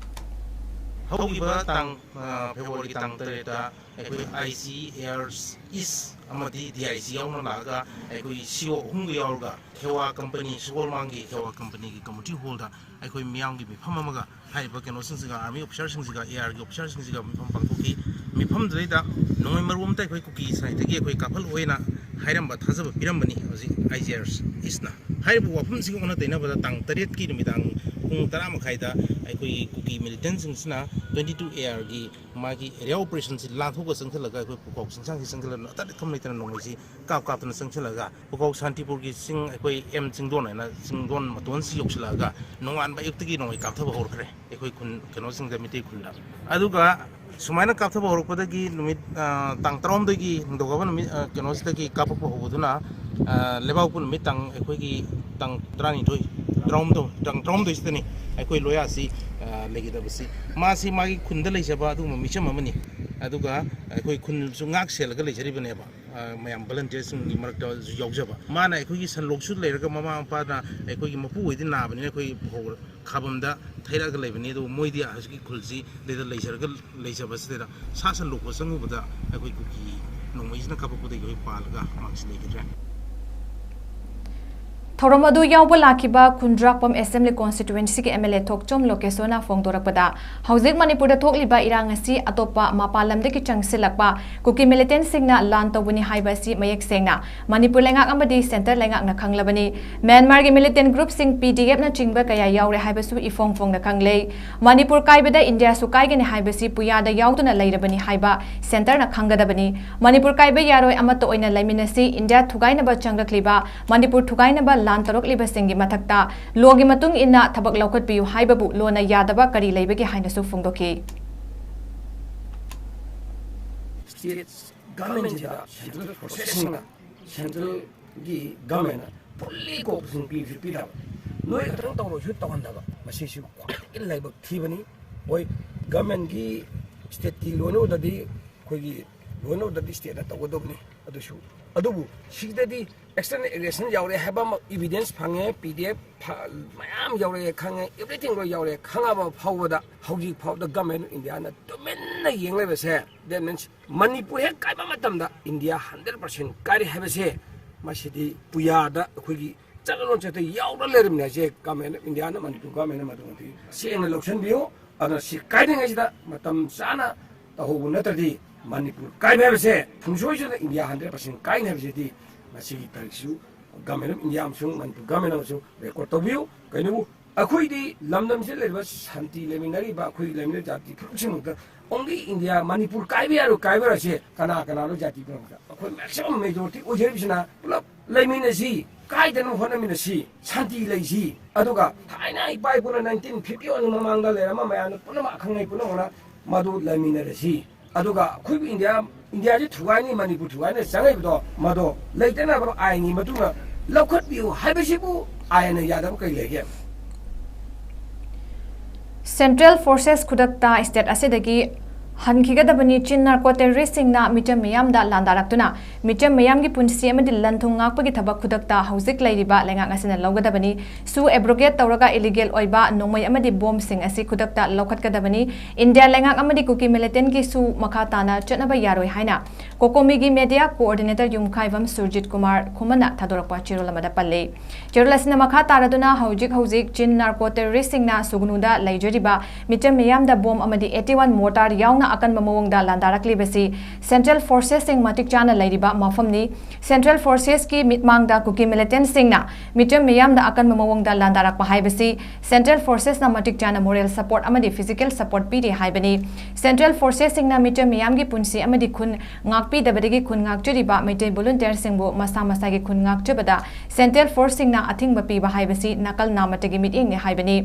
ꯍꯧꯈꯤꯕ ꯇꯥꯡ, ꯑ, ꯐꯦꯕ꯭ꯔꯨꯋꯥꯔꯤꯒꯤ ꯇꯥꯡ ꯇꯔꯦꯠꯇ ꯑꯩꯈꯣꯏ ꯑꯥꯏ ꯖꯤ ꯑꯦꯌꯔꯁ ꯏꯁ ꯑꯃꯗꯤ ꯗꯤ ꯑꯥꯏ ꯖꯤ ꯌꯥꯎꯅ ꯂꯥꯛꯑꯒ ꯑꯩꯈꯣꯏ ꯁꯤ ꯑꯣ ꯑꯍꯨꯝꯒ ꯌꯥꯎꯔꯒ ꯈꯦꯋꯥ ꯀꯝꯄꯅꯤ, ꯁꯒꯣꯜꯃꯥꯡꯒꯤ ꯈꯦꯋꯥ ꯀꯝꯄꯅꯤꯒꯤ ꯀꯝꯃ꯭ꯌꯨꯅꯤꯇꯤ ꯍꯣꯜꯗ ꯑꯩꯈꯣꯏ ꯃꯤꯌꯥꯝꯒꯤ ꯃꯤꯐꯝ ꯑꯃꯒ ꯍꯥꯏꯔꯤꯕ ꯀꯩꯅꯣꯁꯤꯡꯁꯤꯒ, ꯑꯥꯔꯃꯤ ꯑꯣꯐꯤꯁꯥꯔꯁꯤꯡꯁꯤꯒ, ꯑꯦ ꯑꯥꯔꯒꯤ ꯑꯣꯐꯤꯁꯥꯔꯁꯤꯡꯁꯤꯒ ꯃꯤꯐꯝ ꯄꯥꯡꯊꯣꯛꯈꯤ꯫ ꯃꯤꯐꯝꯗꯨꯗꯩꯗ ꯅꯣꯡꯃꯩ ꯃꯔꯨ ꯑꯃꯇ ꯑꯩꯈꯣꯏ ꯀꯨꯀꯤ ꯁꯥꯏꯠꯇꯒꯤ ꯑꯩꯈꯣꯏ ꯀꯥꯞꯍꯜꯂꯛꯑꯣꯏꯅ ꯍꯥꯏꯔꯝꯕ ꯊꯥꯖꯕ ꯄꯤꯔꯝꯕꯅꯤ ꯍꯧꯖꯤꯛ ꯑꯥꯏ ꯖꯤ ꯑꯥꯔ ꯏꯁꯅ꯫ ꯍꯥꯏꯔꯤꯕ ꯋꯥꯐꯝꯁꯤꯒ ꯑꯣꯟꯅ ꯇꯩꯅꯕꯗ ꯇꯥꯡ ꯇꯔꯦꯠꯀꯤ ꯅꯨꯃꯤꯗꯥꯡ ꯄꯨꯡ ꯇꯔꯥ ꯃꯈꯥꯏꯗ ꯑꯩꯈꯣꯏꯒꯤ ꯀꯨꯀꯤ ꯃꯤꯂꯤꯇꯦꯟꯁꯤꯡꯁꯤꯅ twenty two A R ꯒꯤ ꯃꯥꯒꯤ ꯑꯦꯔꯤꯌꯥ ꯑꯣꯄꯔꯦꯁꯟꯁꯤ ꯂꯥꯟꯊꯣꯛꯑꯒ ꯆꯪꯁꯤꯜꯂꯒ ꯑꯩꯈꯣꯏ ꯄꯨꯈꯥꯎ ꯆꯤꯡꯁꯥꯡꯁꯤ ꯆꯪꯁꯤꯜꯂꯒ ꯑꯇꯠ ꯑꯈꯝ ꯂꯩꯇꯅ ꯅꯣꯡꯃꯩꯁꯤ ꯀꯥꯞ ꯀꯥꯞꯇꯅ ꯆꯪꯁꯤꯜꯂꯒ ꯄꯨꯈꯥꯎ ꯁꯥꯟꯇꯤꯄꯨꯔꯒꯤ ꯆꯤꯡ, ꯑꯩꯈꯣꯏ ꯑꯦꯝ ꯆꯤꯡꯗꯣꯟ ꯍꯥꯏꯅ ꯆꯤꯡꯗꯣꯟ ꯃꯇꯣꯟꯁꯤ ꯌꯧꯁꯤꯜꯂꯛꯑꯒ ꯅꯣꯡꯉꯥꯟꯕ ꯑꯌꯨꯛꯇꯒꯤ ꯅꯣꯡꯃꯩ ꯀꯥꯞꯊꯕ ꯍꯧꯔꯛꯈ꯭ꯔꯦ ꯑꯩꯈꯣꯏ ꯈꯨꯟ ꯀꯩꯅꯣꯁꯤꯡꯗ, ꯃꯤꯇꯩ ꯈꯨꯜꯗ꯫ ꯑꯗꯨꯒ ꯁꯨꯃꯥꯏꯅ ꯀꯥꯞꯊꯕ ꯍꯧꯔꯛꯄꯗꯒꯤ ꯅꯨꯃꯤꯠ, ꯑ, ꯇꯥꯡ ꯇꯔꯥꯍꯨꯝꯗꯣꯏꯒꯤ ꯅꯤꯡꯊꯧꯀꯥꯕ ꯅꯨꯃꯤꯠ, ꯑ, ꯀꯩꯅꯣꯁꯤꯗꯒꯤ ꯀꯥꯞꯄꯛꯄ ꯍꯧꯕꯗꯨꯅ, ꯑ, ꯂꯩꯕꯥꯛꯄꯣꯛꯄ ꯅꯨꯃꯤꯠ ꯇꯥꯡ, ꯑꯩꯈꯣꯏꯒꯤ ꯇꯥꯡ ꯇꯔꯥꯅꯤꯊꯣꯏ, ꯇꯔꯥꯍꯨꯝꯗꯣꯏ, ꯇꯥꯡ ꯇꯔꯥꯍꯨꯝꯗꯣꯏꯁꯤꯗꯅꯤ ꯑꯩꯈꯣꯏ ꯂꯣꯌꯥꯁꯤ, ꯑ, ꯂꯩꯒꯗꯕꯁꯤ꯫ ꯃꯥꯁꯤ ꯃꯥꯒꯤ ꯈꯨꯟꯗ ꯂꯩꯖꯕ ꯑꯗꯨꯒꯨꯝꯕ ꯃꯤꯆꯝ ꯑꯃꯅꯤ꯫ ꯑꯗꯨꯒ ꯑꯩꯈꯣꯏ ꯈꯨꯟꯁꯨ ꯉꯥꯛ ꯁꯦꯜꯂꯒ ꯂꯩꯖꯔꯤꯕꯅꯦꯕ꯫ ꯑ, ꯃꯌꯥꯝ ꯚꯣꯂꯟꯇꯤꯌꯔꯁꯤꯡꯒꯤ ꯃꯔꯛꯇꯁꯨ ꯌꯥꯎꯖꯕ꯫ ꯃꯥꯅ ꯑꯩꯈꯣꯏꯒꯤ ꯁꯟꯂꯣꯛꯁꯨ ꯂꯩꯔꯒ ꯃꯃꯥ ꯃꯄꯥꯅ ꯑꯩꯈꯣꯏꯒꯤ ꯃꯄꯨ ꯑꯣꯏꯗꯤ ꯅꯥꯕꯅꯤꯅ ꯑꯩꯈꯣꯏ ꯐꯧ ꯈꯥꯕꯝꯗ ꯊꯩꯔꯛꯑꯒ ꯂꯩꯕꯅꯤ꯫ ꯑꯗꯨꯕꯨ ꯃꯣꯏꯗꯤ ꯍꯧꯖꯤꯛꯀꯤ ꯈꯨꯜꯁꯤ ꯂꯩꯖꯔꯒ ꯂꯩꯖꯕꯁꯤꯗ ꯁꯥ ꯁꯟ ꯂꯣꯛꯄ ꯆꯪꯉꯨꯕꯗ ꯑꯩꯈꯣꯏ ꯀꯨꯀꯤ ꯅꯣꯡꯃꯩꯁꯤꯅ ꯀꯥꯞꯄꯛꯄꯗꯒꯤ ꯑꯩꯈꯣꯏ ꯄꯥꯜꯂꯒ ꯃꯥꯛꯁꯤ ꯂꯩꯈꯤꯗ꯭ꯔꯦ꯫ ꯊꯧꯔꯝ ꯑꯗꯨ ꯌꯥꯎꯕ ꯂꯥꯛꯈꯤꯕ ꯈꯨꯟꯗ꯭ꯔꯥꯛꯄꯝ Assembly Constituencyꯒꯤ MLA ꯊꯣꯛꯆꯣꯝ ꯂꯣꯀꯦꯁꯣꯔꯅ ꯐꯣꯡꯗꯣꯔꯛꯄꯗ, ꯍꯧꯖꯤꯛ ꯃꯅꯤꯄꯨꯔꯗ ꯊꯣꯛꯂꯤꯕ ꯏꯔꯥꯡ ꯑꯁꯤ ꯑꯇꯣꯞꯄ ꯃꯄꯥꯟ ꯂꯝꯗꯒꯤ ꯆꯪꯁꯤꯜꯂꯛꯄ ꯀꯨꯀꯤ militantꯁꯤꯡꯅ ꯂꯥꯟ ꯇꯧꯕꯅꯤ ꯍꯥꯏꯕ ꯑꯁꯤ ꯃꯌꯦꯛ ꯁꯦꯡꯅ ꯃꯅꯤꯄꯨꯔ ꯂꯩꯉꯥꯛ ꯑꯃꯗꯤ centre ꯂꯩꯉꯥꯛꯅ ꯈꯪꯂꯕꯅꯤ꯫ ꯃ꯭ꯌꯥꯟꯃꯥꯔꯒꯤ militant groupꯁꯤꯡ PDFꯅꯆꯤꯡꯕ ꯀꯌꯥ ꯌꯥꯎꯔꯦ ꯍꯥꯏꯕꯁꯨ ꯏꯐꯣꯡ ꯐꯣꯡꯅ ꯈꯪꯂꯦ꯫ ꯃꯅꯤꯄꯨꯔ ꯀꯥꯏꯕꯗ ꯏꯟꯗꯤꯌꯥꯁꯨ ꯀꯥꯏꯒꯅꯤ ꯍꯥꯏꯕꯁꯤ ꯄꯨꯌꯥꯗ ꯌꯥꯎꯗꯨꯅ ꯂꯩꯔꯕꯅꯤ ꯍꯥꯏꯕ centreꯅ ꯈꯪꯒꯗꯕꯅꯤ꯫ ꯃꯅꯤꯄꯨꯔ ꯀꯥꯏꯕ ꯌꯥꯔꯣꯏ, ꯑꯃꯠꯇ ꯑꯣꯏꯅ ꯂꯩꯃꯤꯟꯅꯁꯤ꯫ ꯏꯟꯗꯤꯌꯥ ꯊꯨꯒꯥꯏꯅꯕ ꯆꯪꯂꯛꯂꯤꯕ, ꯃꯅꯤꯄꯨꯔ ꯊꯨꯒꯥꯏꯅꯕ ꯂꯥꯟ ꯇꯧꯔꯛꯂꯤꯕꯁꯤꯡꯒꯤ ꯃꯊꯛꯇ lawꯒꯤ ꯃꯇꯨꯡ ꯏꯟꯅ ꯊꯕꯛ ꯂꯧꯈꯠꯄꯤꯌꯨ ꯍꯥꯏꯕꯕꯨ lawꯅ ꯌꯥꯗꯕ ꯀꯔꯤ ꯂꯩꯕꯒꯦ ꯍꯥꯏꯅꯁꯨ ꯐꯣꯡꯗꯣꯛꯈꯤ꯫ State governmentꯁꯤꯗ central forcesꯁꯤꯡꯅ centralꯒꯤ governmentꯅ fully cooperation ꯄꯤꯕꯁꯨ ꯄꯤꯗꯕ, ꯅꯣꯏ ꯈꯛꯇꯪ ꯇꯧꯔꯁꯨ ꯇꯧꯍꯟꯗꯕ, ꯃꯁꯤꯁꯨ ꯈ꯭ꯋꯥꯏꯗꯒꯤ ꯂꯥꯏꯕꯛ ꯊꯤꯕꯅꯤ꯫ ꯍꯣꯏ, governmentꯀꯤ stateꯀꯤ law and orderꯗꯤ ꯑꯩꯈꯣꯏꯒꯤ law and orderꯗꯤ stateꯅ ꯇꯧꯒꯗꯕꯅꯤ꯫ ꯑꯗꯨꯁꯨ, ꯑꯗꯨꯕꯨ ꯁꯤꯗꯗꯤ external aggression ꯌꯥꯎꯔꯦ ꯍꯥꯏꯕ ꯑꯃ evidence ꯐꯪꯉꯦ, PDF ꯐ- ꯃꯌꯥꯝ ꯌꯥꯎꯔꯛꯑꯦ ꯈꯪꯉꯦ, everything ꯂꯣꯏ ꯌꯥꯎꯔꯛꯑꯦ ꯈꯪꯉꯕ ꯐꯥꯎꯕꯗ, ꯍꯧꯖꯤꯛ ꯐꯥꯎꯕꯗ government of Indiaꯅ ꯇꯨꯃꯤꯟꯅ ꯌꯦꯡ ꯂꯩꯕꯁꯦ, that means ꯃꯅꯤꯄꯨꯔ ꯍꯦꯛ ꯀꯥꯏꯕ ꯃꯇꯝꯗ ꯏꯟꯗꯤꯌꯥ hundred percent ꯀꯥꯏꯔꯦ ꯍꯥꯏꯕꯁꯦ, ꯃꯁꯤꯗꯤ ꯄꯨꯌꯥꯗ ꯑꯩꯈꯣꯏꯒꯤ ꯆꯠꯅꯂꯣꯟ ꯆꯠꯇ ꯌꯥꯎꯔ ꯂꯩꯔꯕꯅꯤ ꯍꯥꯏꯁꯦ꯫ Government of Indiaꯅ, ꯃꯅꯤꯄꯨꯔ governmentꯅ ꯃꯗꯨꯃꯗꯤ ꯁꯦꯡꯅ ꯂꯧꯁꯤꯟꯕꯤꯌꯨ꯫ ꯑꯗꯨꯅ ꯁꯤ ꯀꯥꯏꯗ꯭ꯔꯤꯉꯩꯁꯤꯗ ꯃꯇꯝ ꯆꯥꯅ ꯇꯧꯍꯧꯕ ꯅꯠꯇ꯭ꯔꯗꯤ ꯃꯅꯤꯄꯨꯔ ꯀꯥꯏꯕ ꯍꯥꯏꯕꯁꯦ ꯁꯨꯡꯁꯣꯏ ꯁꯣꯏꯗꯅ ꯏꯟꯗꯤꯌꯥ hundred percent ꯀꯥꯏꯅꯤ ꯍꯥꯏꯕꯁꯤꯗꯤ ꯉꯁꯤꯒꯤ ꯇꯥꯔꯤꯛꯁꯨ Government of India ꯑꯃꯁꯨꯡ ꯃꯅꯤꯄꯨꯔ government ꯑꯃꯁꯨꯡ record ꯇꯧꯕꯤꯌꯨ꯫ ꯀꯩꯅꯣꯕꯨ ꯑꯩꯈꯣꯏꯗꯤ ꯂꯝꯗꯝꯁꯤꯗ ꯂꯩꯔꯤꯕ ꯁꯥꯟꯇꯤ ꯂꯩꯃꯤꯟꯅꯔꯤꯕ ꯑꯩꯈꯣꯏ ꯂꯩꯃꯤꯟꯅꯔꯤꯕ ꯖꯥꯇꯤ ꯐꯨꯔꯨꯞꯁꯤꯡꯃꯛꯇ only ꯏꯟꯗꯤꯌꯥ, ꯃꯅꯤꯄꯨꯔ ꯀꯥꯏꯕ ꯌꯥꯔꯣꯏ, ꯀꯥꯏꯕ ꯌꯥꯔꯣꯏꯁꯦ ꯀꯅꯥ ꯀꯅꯥꯅꯣ? ꯖꯥꯇꯤ ꯄꯨꯝꯅꯃꯛꯇ ꯑꯩꯈꯣꯏ maximum majority ꯑꯣꯏꯖꯔꯤꯕꯁꯤꯅ ꯄꯨꯂꯞ ꯂꯩꯃꯤꯟꯅꯁꯤ, ꯀꯥꯏꯗꯅꯕ ꯍꯣꯠꯅꯃꯤꯟꯅꯁꯤ, ꯁꯥꯟꯇꯤ ꯂꯩꯁꯤ꯫ ꯑꯗꯨꯒ ꯊꯥꯏꯅ ꯏꯄꯥ ꯏꯄꯨꯅ nineteen fifty one ꯃꯃꯥꯡꯗ ꯂꯩꯔꯝꯕ ꯃꯌꯥꯝꯅ ꯄꯨꯝꯅꯃꯛ ꯑꯈꯪ ꯑꯍꯩ ꯄꯨꯝꯅꯃꯛꯅ ꯃꯗꯨ ꯂꯩꯃꯤꯟꯅꯔꯁꯤ꯫ ꯑꯗꯨꯒ ꯑꯩꯈꯣꯏꯕꯨ ꯏꯟꯗꯤꯌꯥ, ꯏꯟꯗꯤꯌꯥꯁꯤ ꯊꯨꯒꯥꯏꯅꯤ, ꯃꯅꯤꯄꯨꯔ ꯊꯨꯒꯥꯏꯅꯤ ꯆꯪꯉꯛꯏꯕꯗꯣ, ꯃꯗꯣ ꯂꯩꯇꯅꯕ ꯑꯥꯏꯟꯒꯤ ꯃꯇꯨꯡꯗ ꯂꯧꯈꯠꯄꯤꯌꯨ ꯍꯥꯏꯕꯁꯤꯕꯨ ꯑꯥꯏꯟꯅ ꯌꯥꯗꯕ ꯀꯔꯤ ꯂꯩꯒꯦ? Central forces ꯈꯨꯗꯛꯇ state ꯑꯁꯤꯗꯒꯤ ꯍꯟꯈꯤꯒꯗꯕꯅꯤ꯫ Chin narco terroristꯁꯤꯡꯅ ꯃꯤꯆꯝ ꯃꯤꯌꯥꯝꯗ ꯂꯥꯟꯗꯥꯔꯛꯇꯨꯅ ꯃꯤꯆꯝ ꯃꯤꯌꯥꯝꯒꯤ ꯄꯨꯟꯁꯤ ꯑꯃꯗꯤ ꯂꯟ ꯊꯨꯝ ꯉꯥꯛꯄꯒꯤ ꯊꯕꯛ ꯈꯨꯗꯛꯇ ꯍꯧꯖꯤꯛ ꯂꯩꯔꯤꯕ ꯂꯩꯉꯥꯛ ꯑꯁꯤꯅ ꯂꯧꯒꯗꯕꯅꯤ꯫ ꯁꯨ ꯑꯦꯕ꯭ꯔꯣꯒꯦꯠ ꯇꯧꯔꯒ ꯏꯂꯤꯒꯦꯜ ꯑꯣꯏꯕ ꯅꯣꯡꯃꯩ ꯑꯃꯗꯤ ꯕꯣꯝꯁꯤꯡ ꯑꯁꯤ ꯈꯨꯗꯛꯇ ꯂꯧꯈꯠꯀꯗꯕꯅꯤ꯫ ꯏꯟꯗꯤꯌꯥ ꯂꯩꯉꯥꯛ ꯑꯃꯗꯤ ꯀꯨꯀꯤ ꯃꯤꯂꯤꯇꯦꯟꯒꯤ ꯁꯨ ꯃꯈꯥ ꯇꯥꯅ ꯆꯠꯅꯕ ꯌꯥꯔꯣꯏ ꯍꯥꯏꯅ ꯀꯣꯀꯣꯃꯤꯒꯤ ꯃꯦꯗꯤꯌꯥ ꯀꯣꯑꯣꯔꯗꯤꯅꯦꯇꯔ ꯌꯨꯝꯈꯥꯏꯕꯝ ꯁꯨꯔꯖꯤꯠ ꯀꯨꯃꯥꯔ ꯈꯨꯃꯟꯅ ꯊꯥꯗꯣꯔꯛꯄ ꯆꯦꯔꯣꯜ ꯑꯃꯗ ꯄꯜꯂꯤ꯫ ꯆꯦꯔꯣꯜ ꯑꯁꯤꯅ ꯃꯈꯥ ꯇꯥꯔꯗꯨꯅ ꯍꯧꯖꯤꯛ ꯍꯧꯖꯤꯛ ꯆꯤꯟ ꯅꯥꯔꯀꯣ ꯇꯦꯔꯣꯔꯤꯁꯁꯤꯡꯅ ꯁꯨꯒꯅꯨꯗ ꯂꯩꯖꯔꯤꯕ ꯃꯤꯆꯝ ꯃꯤꯌꯥꯝꯗ ꯕꯣꯝ ꯑꯃꯗꯤ eighty one mortar ꯌꯥꯎꯅ ꯑꯀꯟꯕ ꯃꯑꯣꯡꯗ ꯂꯥꯟꯗꯥꯔꯛꯂꯤꯕꯁꯤ ꯁꯦꯟꯇ꯭ꯔꯦꯜ ꯐꯣꯔꯁꯦꯁꯁꯤꯡ ꯃꯇꯤꯛ ꯆꯥꯅ ꯂꯩꯔꯤꯕ ꯃꯐꯝꯅꯤ꯫ ꯁꯦꯟꯇ꯭ꯔꯦꯜ ꯐꯣꯔꯁꯦꯁꯀꯤ ꯃꯤꯠꯃꯥꯡꯗ ꯀꯨꯀꯤ ꯃꯤꯂꯤꯇꯦꯟꯁꯤꯡꯅ ꯃꯤꯆꯝ ꯃꯤꯌꯥꯝꯗ ꯑꯀꯟꯕ ꯃꯑꯣꯡꯗ ꯂꯥꯟꯗꯥꯔꯛꯄ ꯍꯥꯏꯕꯁꯤ ꯁꯦꯟꯇ꯭ꯔꯦꯜ ꯐꯣꯔꯁꯦꯁꯅ ꯃꯇꯤꯛ ꯆꯥꯅ ꯃꯣꯔꯦꯜ ꯁꯄꯣꯔꯠ ꯑꯃꯗꯤ ꯐꯤꯖꯤꯀꯦꯜ ꯁꯄꯣꯔꯠ ꯄꯤꯔꯤ ꯍꯥꯏꯕꯅꯤ꯫ ꯁꯦꯟꯇ꯭ꯔꯦꯜ ꯐꯣꯔꯁꯦꯁꯁꯤꯡꯅ ꯃꯤꯆꯝ ꯃꯤꯌꯥꯝꯒꯤ ꯄꯨꯟꯁꯤ ꯑꯃꯗꯤ ꯈꯨꯟ ꯉꯥꯛꯄꯤꯗꯕꯗꯒꯤ ꯈꯨꯟ ꯉꯥꯛꯆꯔꯤꯕ ꯃꯩꯇꯩ ꯚꯣꯂꯨꯟꯇꯤꯌꯔꯁꯤꯡꯕꯨ ꯃꯁꯥ ꯃꯁꯥꯒꯤ ꯈꯨꯟ ꯉꯥꯛꯆꯕꯗ ꯁꯦꯟꯇ꯭ꯔꯦꯜ ꯐꯣꯔꯁꯁꯤꯡꯅ ꯑꯊꯤꯡꯕ ꯄꯤꯕ ꯍꯥꯏꯕꯁꯤ ꯅꯥꯀꯜ ꯅꯥꯃꯠꯇꯒꯤ ꯃꯤꯠꯌꯦꯡꯅꯤ ꯍꯥꯏꯕꯅꯤ꯫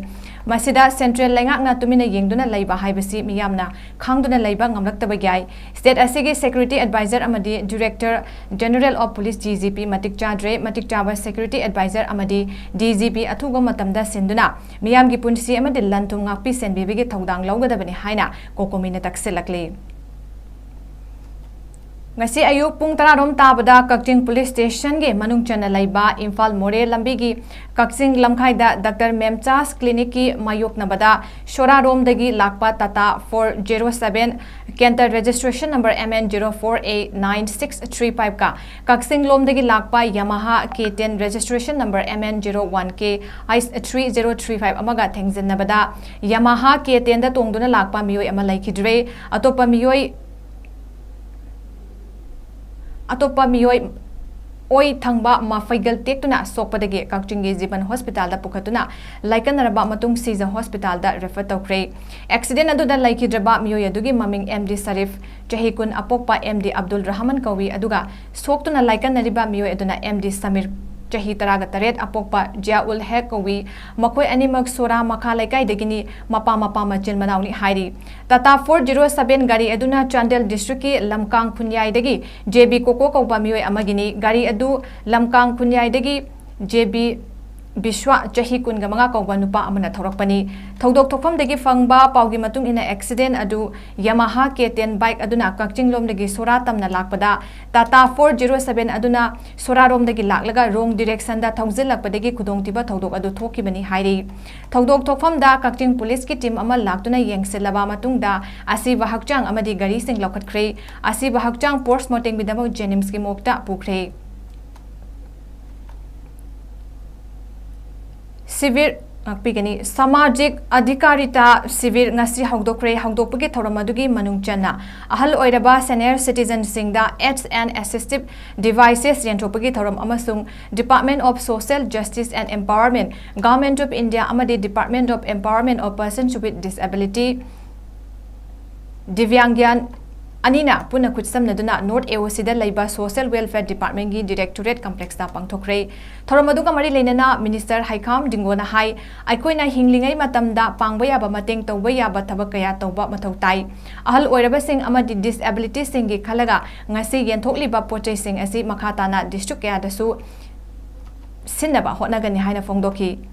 ꯃꯁꯤꯗ ꯁꯦꯟꯇ꯭ꯔꯦꯜ ꯂꯩꯉꯥꯛꯅ ꯇꯨꯃꯤꯟꯅ ꯌꯦꯡꯗꯨꯅ ꯂꯩꯕ ꯍꯥꯏꯕꯁꯤ ꯃꯤꯌꯥꯝꯅ ꯈꯪꯗꯨꯅ ꯂꯩꯕ ꯉꯝꯂꯛꯇꯕ ꯌꯥꯏ꯫ ꯁ꯭ꯇꯦꯠ ꯑꯁꯤꯒꯤ ꯁꯦꯀ꯭ꯌꯨꯔꯤꯇꯤ ꯑꯦꯗꯚꯥꯏꯖꯔ ꯑꯃꯗꯤ director general of police, D G P, ꯃꯇꯤꯛ ꯆꯥꯗ꯭ꯔꯦ꯫ ꯃꯇꯤꯛ ꯆꯥꯕ ꯁꯦꯀ꯭ꯌꯨꯔꯤꯇꯤ ꯑꯦꯗꯚꯥꯏꯖꯔ ꯑꯃꯗꯤ ꯗꯤ ꯖꯤ ꯄꯤ ꯑꯊꯨꯕ ꯃꯇꯝꯗ ꯁꯤꯟꯗꯨꯅ ꯃꯤꯌꯥꯝꯒꯤ ꯄꯨꯟꯁꯤ ꯑꯃꯗꯤ ꯂꯟ ꯊꯨꯝ ꯉꯥꯛꯄꯤ ꯁꯦꯟꯕꯤꯕꯒꯤ ꯊꯧꯗꯥꯡ ꯂꯧꯒꯗꯕꯅꯤ ꯍꯥꯏꯅ ꯀꯣꯀꯣꯃꯤꯅ ꯇꯛꯁꯤꯜꯂꯛꯂꯤ꯫ ꯉꯁꯤ ꯑꯌꯨꯛ ꯄꯨꯡ ꯇꯔꯥ ꯔꯣꯝ ꯇꯥꯕꯗ ꯀꯛꯆꯤꯡ ꯄꯨꯂꯤꯁ ꯁ꯭ꯇꯦꯁꯟꯒꯤ ꯃꯅꯨꯡ ꯆꯟꯅ ꯂꯩꯕ ꯏꯝꯐꯥꯜ ꯃꯣꯔꯦ ꯂꯝꯕꯤꯒꯤ ꯀꯛꯆꯤꯡ ꯂꯝꯈꯥꯏꯗ ꯗꯥꯛꯇꯔ ꯃꯦꯝꯆꯥꯁ ꯀ꯭ꯂꯤꯅꯤꯛꯀꯤ ꯃꯥꯌꯣꯛꯅꯕꯗ ꯁꯣꯔꯥꯔꯣꯝꯗꯒꯤ ꯂꯥꯛꯄ Tata four zero seven ꯀꯦꯟꯇꯔ registration number M N zero four A nine six three five ꯀ ꯀꯛꯆꯤꯡ ꯂꯣꯝꯗꯒꯤ ꯂꯥꯛꯄ Yamaha K ten registration number M N zero one K three zero three five ꯑꯃꯒ ꯊꯦꯡꯖꯤꯟꯅꯕꯗ Yamaha K ten ꯗ ꯇꯣꯡꯗꯨꯅ ꯂꯥꯛꯄ ꯃꯤꯑꯣꯏ ꯑꯃ ꯂꯩꯈꯤꯗ꯭ꯔꯦ꯫ ꯑꯇꯣꯞꯄ ꯃꯤꯑꯣꯏ ꯑꯇꯣꯞꯄ ꯃꯤꯑꯣꯏ ꯑꯣꯏ ꯊꯪꯕ ꯃꯐꯩꯒꯜ ꯇꯦꯛꯇꯨꯅ ꯁꯣꯛꯄꯗꯒꯤ ꯀꯛꯆꯤꯡꯒꯤ ꯖꯤꯕꯟ ꯍꯣꯁꯄꯤꯇꯥꯜꯗ ꯄꯨꯈꯠꯇꯨꯅ ꯂꯥꯏꯀꯠꯅꯔꯕ ꯃꯇꯨꯡ ꯁꯤꯖ ꯍꯣꯁꯄꯤꯇꯥꯜꯗ ꯔꯦꯐꯔ ꯇꯧꯈ꯭ꯔꯦ꯫ ꯑꯦꯛꯁꯤꯗꯦꯟ ꯑꯗꯨꯗ ꯂꯩꯈꯤꯗ꯭ꯔꯕ ꯃꯤꯑꯣꯏ ꯑꯗꯨꯒꯤ ꯃꯃꯤꯡ M D ꯁꯔꯤꯐ, ꯆꯍꯤ ꯀꯨꯟ, ꯑꯄꯣꯛꯄ M D ꯑꯕꯗꯨꯜ ꯔꯍꯃꯟ ꯀꯧꯏ꯫ ꯑꯗꯨꯒ ꯁꯣꯛꯇꯨꯅ ꯂꯥꯏꯀꯠꯅꯔꯤꯕ ꯃꯤꯑꯣꯏ ꯑꯗꯨꯅ M D ꯁꯃꯤꯔ, ꯆꯍꯤ ꯇꯔꯥꯒ ꯇꯔꯦꯠ, ꯑꯄꯣꯛꯄ ꯖꯤꯌꯥ ꯎꯜ ꯍꯦꯛ ꯀꯧꯏ꯫ ꯃꯈꯣꯏ ꯑꯅꯤꯃꯛ ꯁꯣꯔꯥ ꯃꯈꯥ ꯂꯩꯀꯥꯏꯗꯒꯤꯅꯤ꯫ ꯃꯄꯥ ꯃꯄꯥ ꯃꯆꯤꯟ ꯃꯅꯥꯎꯅꯤ ꯍꯥꯏꯔꯤ꯫ ꯇꯥꯇꯥ four zero seven ꯒꯥꯔꯤ ꯑꯗꯨꯅ ꯆꯥꯟꯗꯦꯜ ꯗꯤꯁꯇ꯭ꯔꯤꯛꯀꯤ ꯂꯝꯀꯥꯡ ꯈꯨꯟꯌꯥꯏꯗꯒꯤ J B ꯀꯣꯀꯣ ꯀꯧꯕ ꯃꯤꯑꯣꯏ ꯑꯃꯒꯤꯅꯤ꯫ ꯒꯥꯔꯤ ꯑꯗꯨ ꯂꯝꯀꯥꯡ ꯈꯨꯟꯌꯥꯏꯗꯒꯤ J B ꯕꯤꯁ꯭ꯋꯥ, ꯆꯍꯤ ꯀꯨꯟꯒ ꯃꯉꯥ ꯀꯧꯕ ꯅꯨꯄꯥ ꯑꯃꯅ ꯊꯧꯔꯛꯄꯅꯤ꯫ ꯊꯧꯗꯣꯛ ꯊꯣꯛꯐꯝꯗꯒꯤ ꯐꯪꯕ ꯄꯥꯎꯒꯤ ꯃꯇꯨꯡ ꯏꯟꯅ, ꯑꯦꯛꯁꯤꯗꯦꯟ ꯑꯗꯨ ꯌꯥꯃꯥꯍꯥ ꯀꯦ ꯇꯦꯟ ꯕꯥꯏꯛ ꯑꯗꯨꯅ ꯀꯛꯆꯤꯡ ꯂꯣꯝꯗꯒꯤ ꯁꯣꯔꯥ ꯇꯝꯅ ꯂꯥꯛꯄꯗ ꯇꯥꯇꯥ ꯐꯣꯔ ꯖꯤꯔꯣ ꯁꯚꯦꯟ ꯑꯗꯨꯅ ꯁꯣꯔꯥꯔꯣꯝꯗꯒꯤ ꯂꯥꯛꯂꯒ ꯔꯣꯡ ꯗꯤꯔꯦꯛꯁꯟꯗ ꯊꯧꯖꯤꯜꯂꯛꯄꯗꯒꯤ ꯈꯨꯗꯣꯡꯊꯤꯕ ꯊꯧꯗꯣꯛ ꯑꯗꯨ ꯊꯣꯛꯈꯤꯕꯅꯤ ꯍꯥꯏꯔꯤ꯫ ꯊꯧꯗꯣꯛ ꯊꯣꯛꯐꯝꯗ ꯀꯛꯆꯤꯡ ꯄꯨꯂꯤꯁꯀꯤ ꯇꯤꯝ ꯑꯃ ꯂꯥꯛꯇꯨꯅ ꯌꯦꯡꯁꯤꯜꯂꯕ ꯃꯇꯨꯡꯗ ꯑꯁꯤꯕ ꯍꯛꯆꯥꯡ ꯑꯃꯗꯤ ꯒꯥꯔꯤꯁꯤꯡ ꯂꯧꯈꯠꯈ꯭ꯔꯦ꯫ ꯑꯁꯤꯕ ꯍꯛꯆꯥꯡ ꯄꯣꯁ꯭ꯠꯃꯣꯔꯇꯦꯝꯒꯤꯗꯃꯛ ꯖꯦꯅꯤꯝꯁꯀꯤ ꯃꯣꯔꯒꯇ ꯄꯨꯈ꯭ꯔꯦ꯫ ꯁꯤꯕꯤꯔ ꯉꯥꯛꯄꯤꯒꯅꯤ꯫ ꯁꯃꯥꯖꯤꯛ ꯑꯙꯤꯀꯥꯔꯤꯇꯥ ꯁꯤꯕꯤꯔ ꯉꯁꯤ ꯍꯧꯗꯣꯛꯈ꯭ꯔꯦ꯫ ꯍꯧꯗꯣꯛꯄꯒꯤ ꯊꯧꯔꯝ ꯑꯗꯨꯒꯤ ꯃꯅꯨꯡ ꯆꯟꯅ ꯑꯍꯜ ꯑꯣꯏꯔꯕ ꯁꯦꯅꯤꯌꯔ ꯁꯤꯇꯤꯖꯟꯁꯤꯡꯗ Aids and Assistive Devices ꯌꯦꯟꯊꯣꯛꯄꯒꯤ ꯊꯧꯔꯝ ꯑꯃꯁꯨꯡ Department of Social Justice and Empowerment, Government of India ꯑꯃꯗꯤ Department of Empowerment of Persons with Disability, ꯗꯤꯕ꯭ꯌꯥꯡꯒ꯭ꯌꯥꯟ ꯑꯅꯤꯅ ꯄꯨꯟꯅ ꯈꯨꯠꯁꯝꯅꯗꯨꯅ ꯅꯣꯔꯠ ꯑꯦ ꯑꯣ ꯁꯤꯗ ꯂꯩꯕ ꯁꯣꯁꯤꯌꯦꯜ ꯋꯦꯜꯐꯤꯌꯔ ꯗꯤꯄꯥꯔꯠꯃꯦꯟꯒꯤ ꯗꯤꯔꯦꯛꯇꯣꯔꯦꯠ ꯀꯝꯄ꯭ꯂꯦꯛꯁꯇ ꯄꯥꯡꯊꯣꯛꯈ꯭ꯔꯦ꯫ ꯊꯧꯔꯝ ꯑꯗꯨꯒ ꯃꯔꯤ ꯂꯩꯅꯅ ꯃꯤꯅꯤꯁꯇꯔ ꯍꯩꯈꯥꯝ ꯗꯤꯡꯒꯣꯅ ꯍꯥꯏ, ꯑꯩꯈꯣꯏꯅ ꯍꯤꯡꯂꯤꯉꯩ ꯃꯇꯝꯗ ꯄꯥꯡꯕ ꯌꯥꯕ ꯃꯇꯦꯡ ꯇꯧꯕ ꯌꯥꯕ ꯊꯕꯛ ꯀꯌꯥ ꯇꯧꯕ ꯃꯊꯧ ꯇꯥꯏ꯫ ꯑꯍꯜ ꯑꯣꯏꯔꯕꯁꯤꯡ ꯑꯃꯗꯤ ꯗꯤꯁꯑꯦꯕꯤꯂꯤꯇꯤꯁꯤꯡꯒꯤ ꯈꯜꯂꯒ ꯉꯁꯤ ꯌꯦꯟꯊꯣꯛꯂꯤꯕ ꯄꯣꯠꯆꯩꯁꯤꯡ ꯑꯁꯤ ꯃꯈꯥ ꯇꯥꯅ ꯗꯤꯁꯇ꯭ꯔꯤꯛ ꯀꯌꯥꯗꯁꯨ ꯁꯤꯟꯅꯕ ꯍꯣꯠꯅꯒꯅꯤ ꯍꯥꯏꯅ ꯐꯣꯡꯗꯣꯛꯈꯤ꯫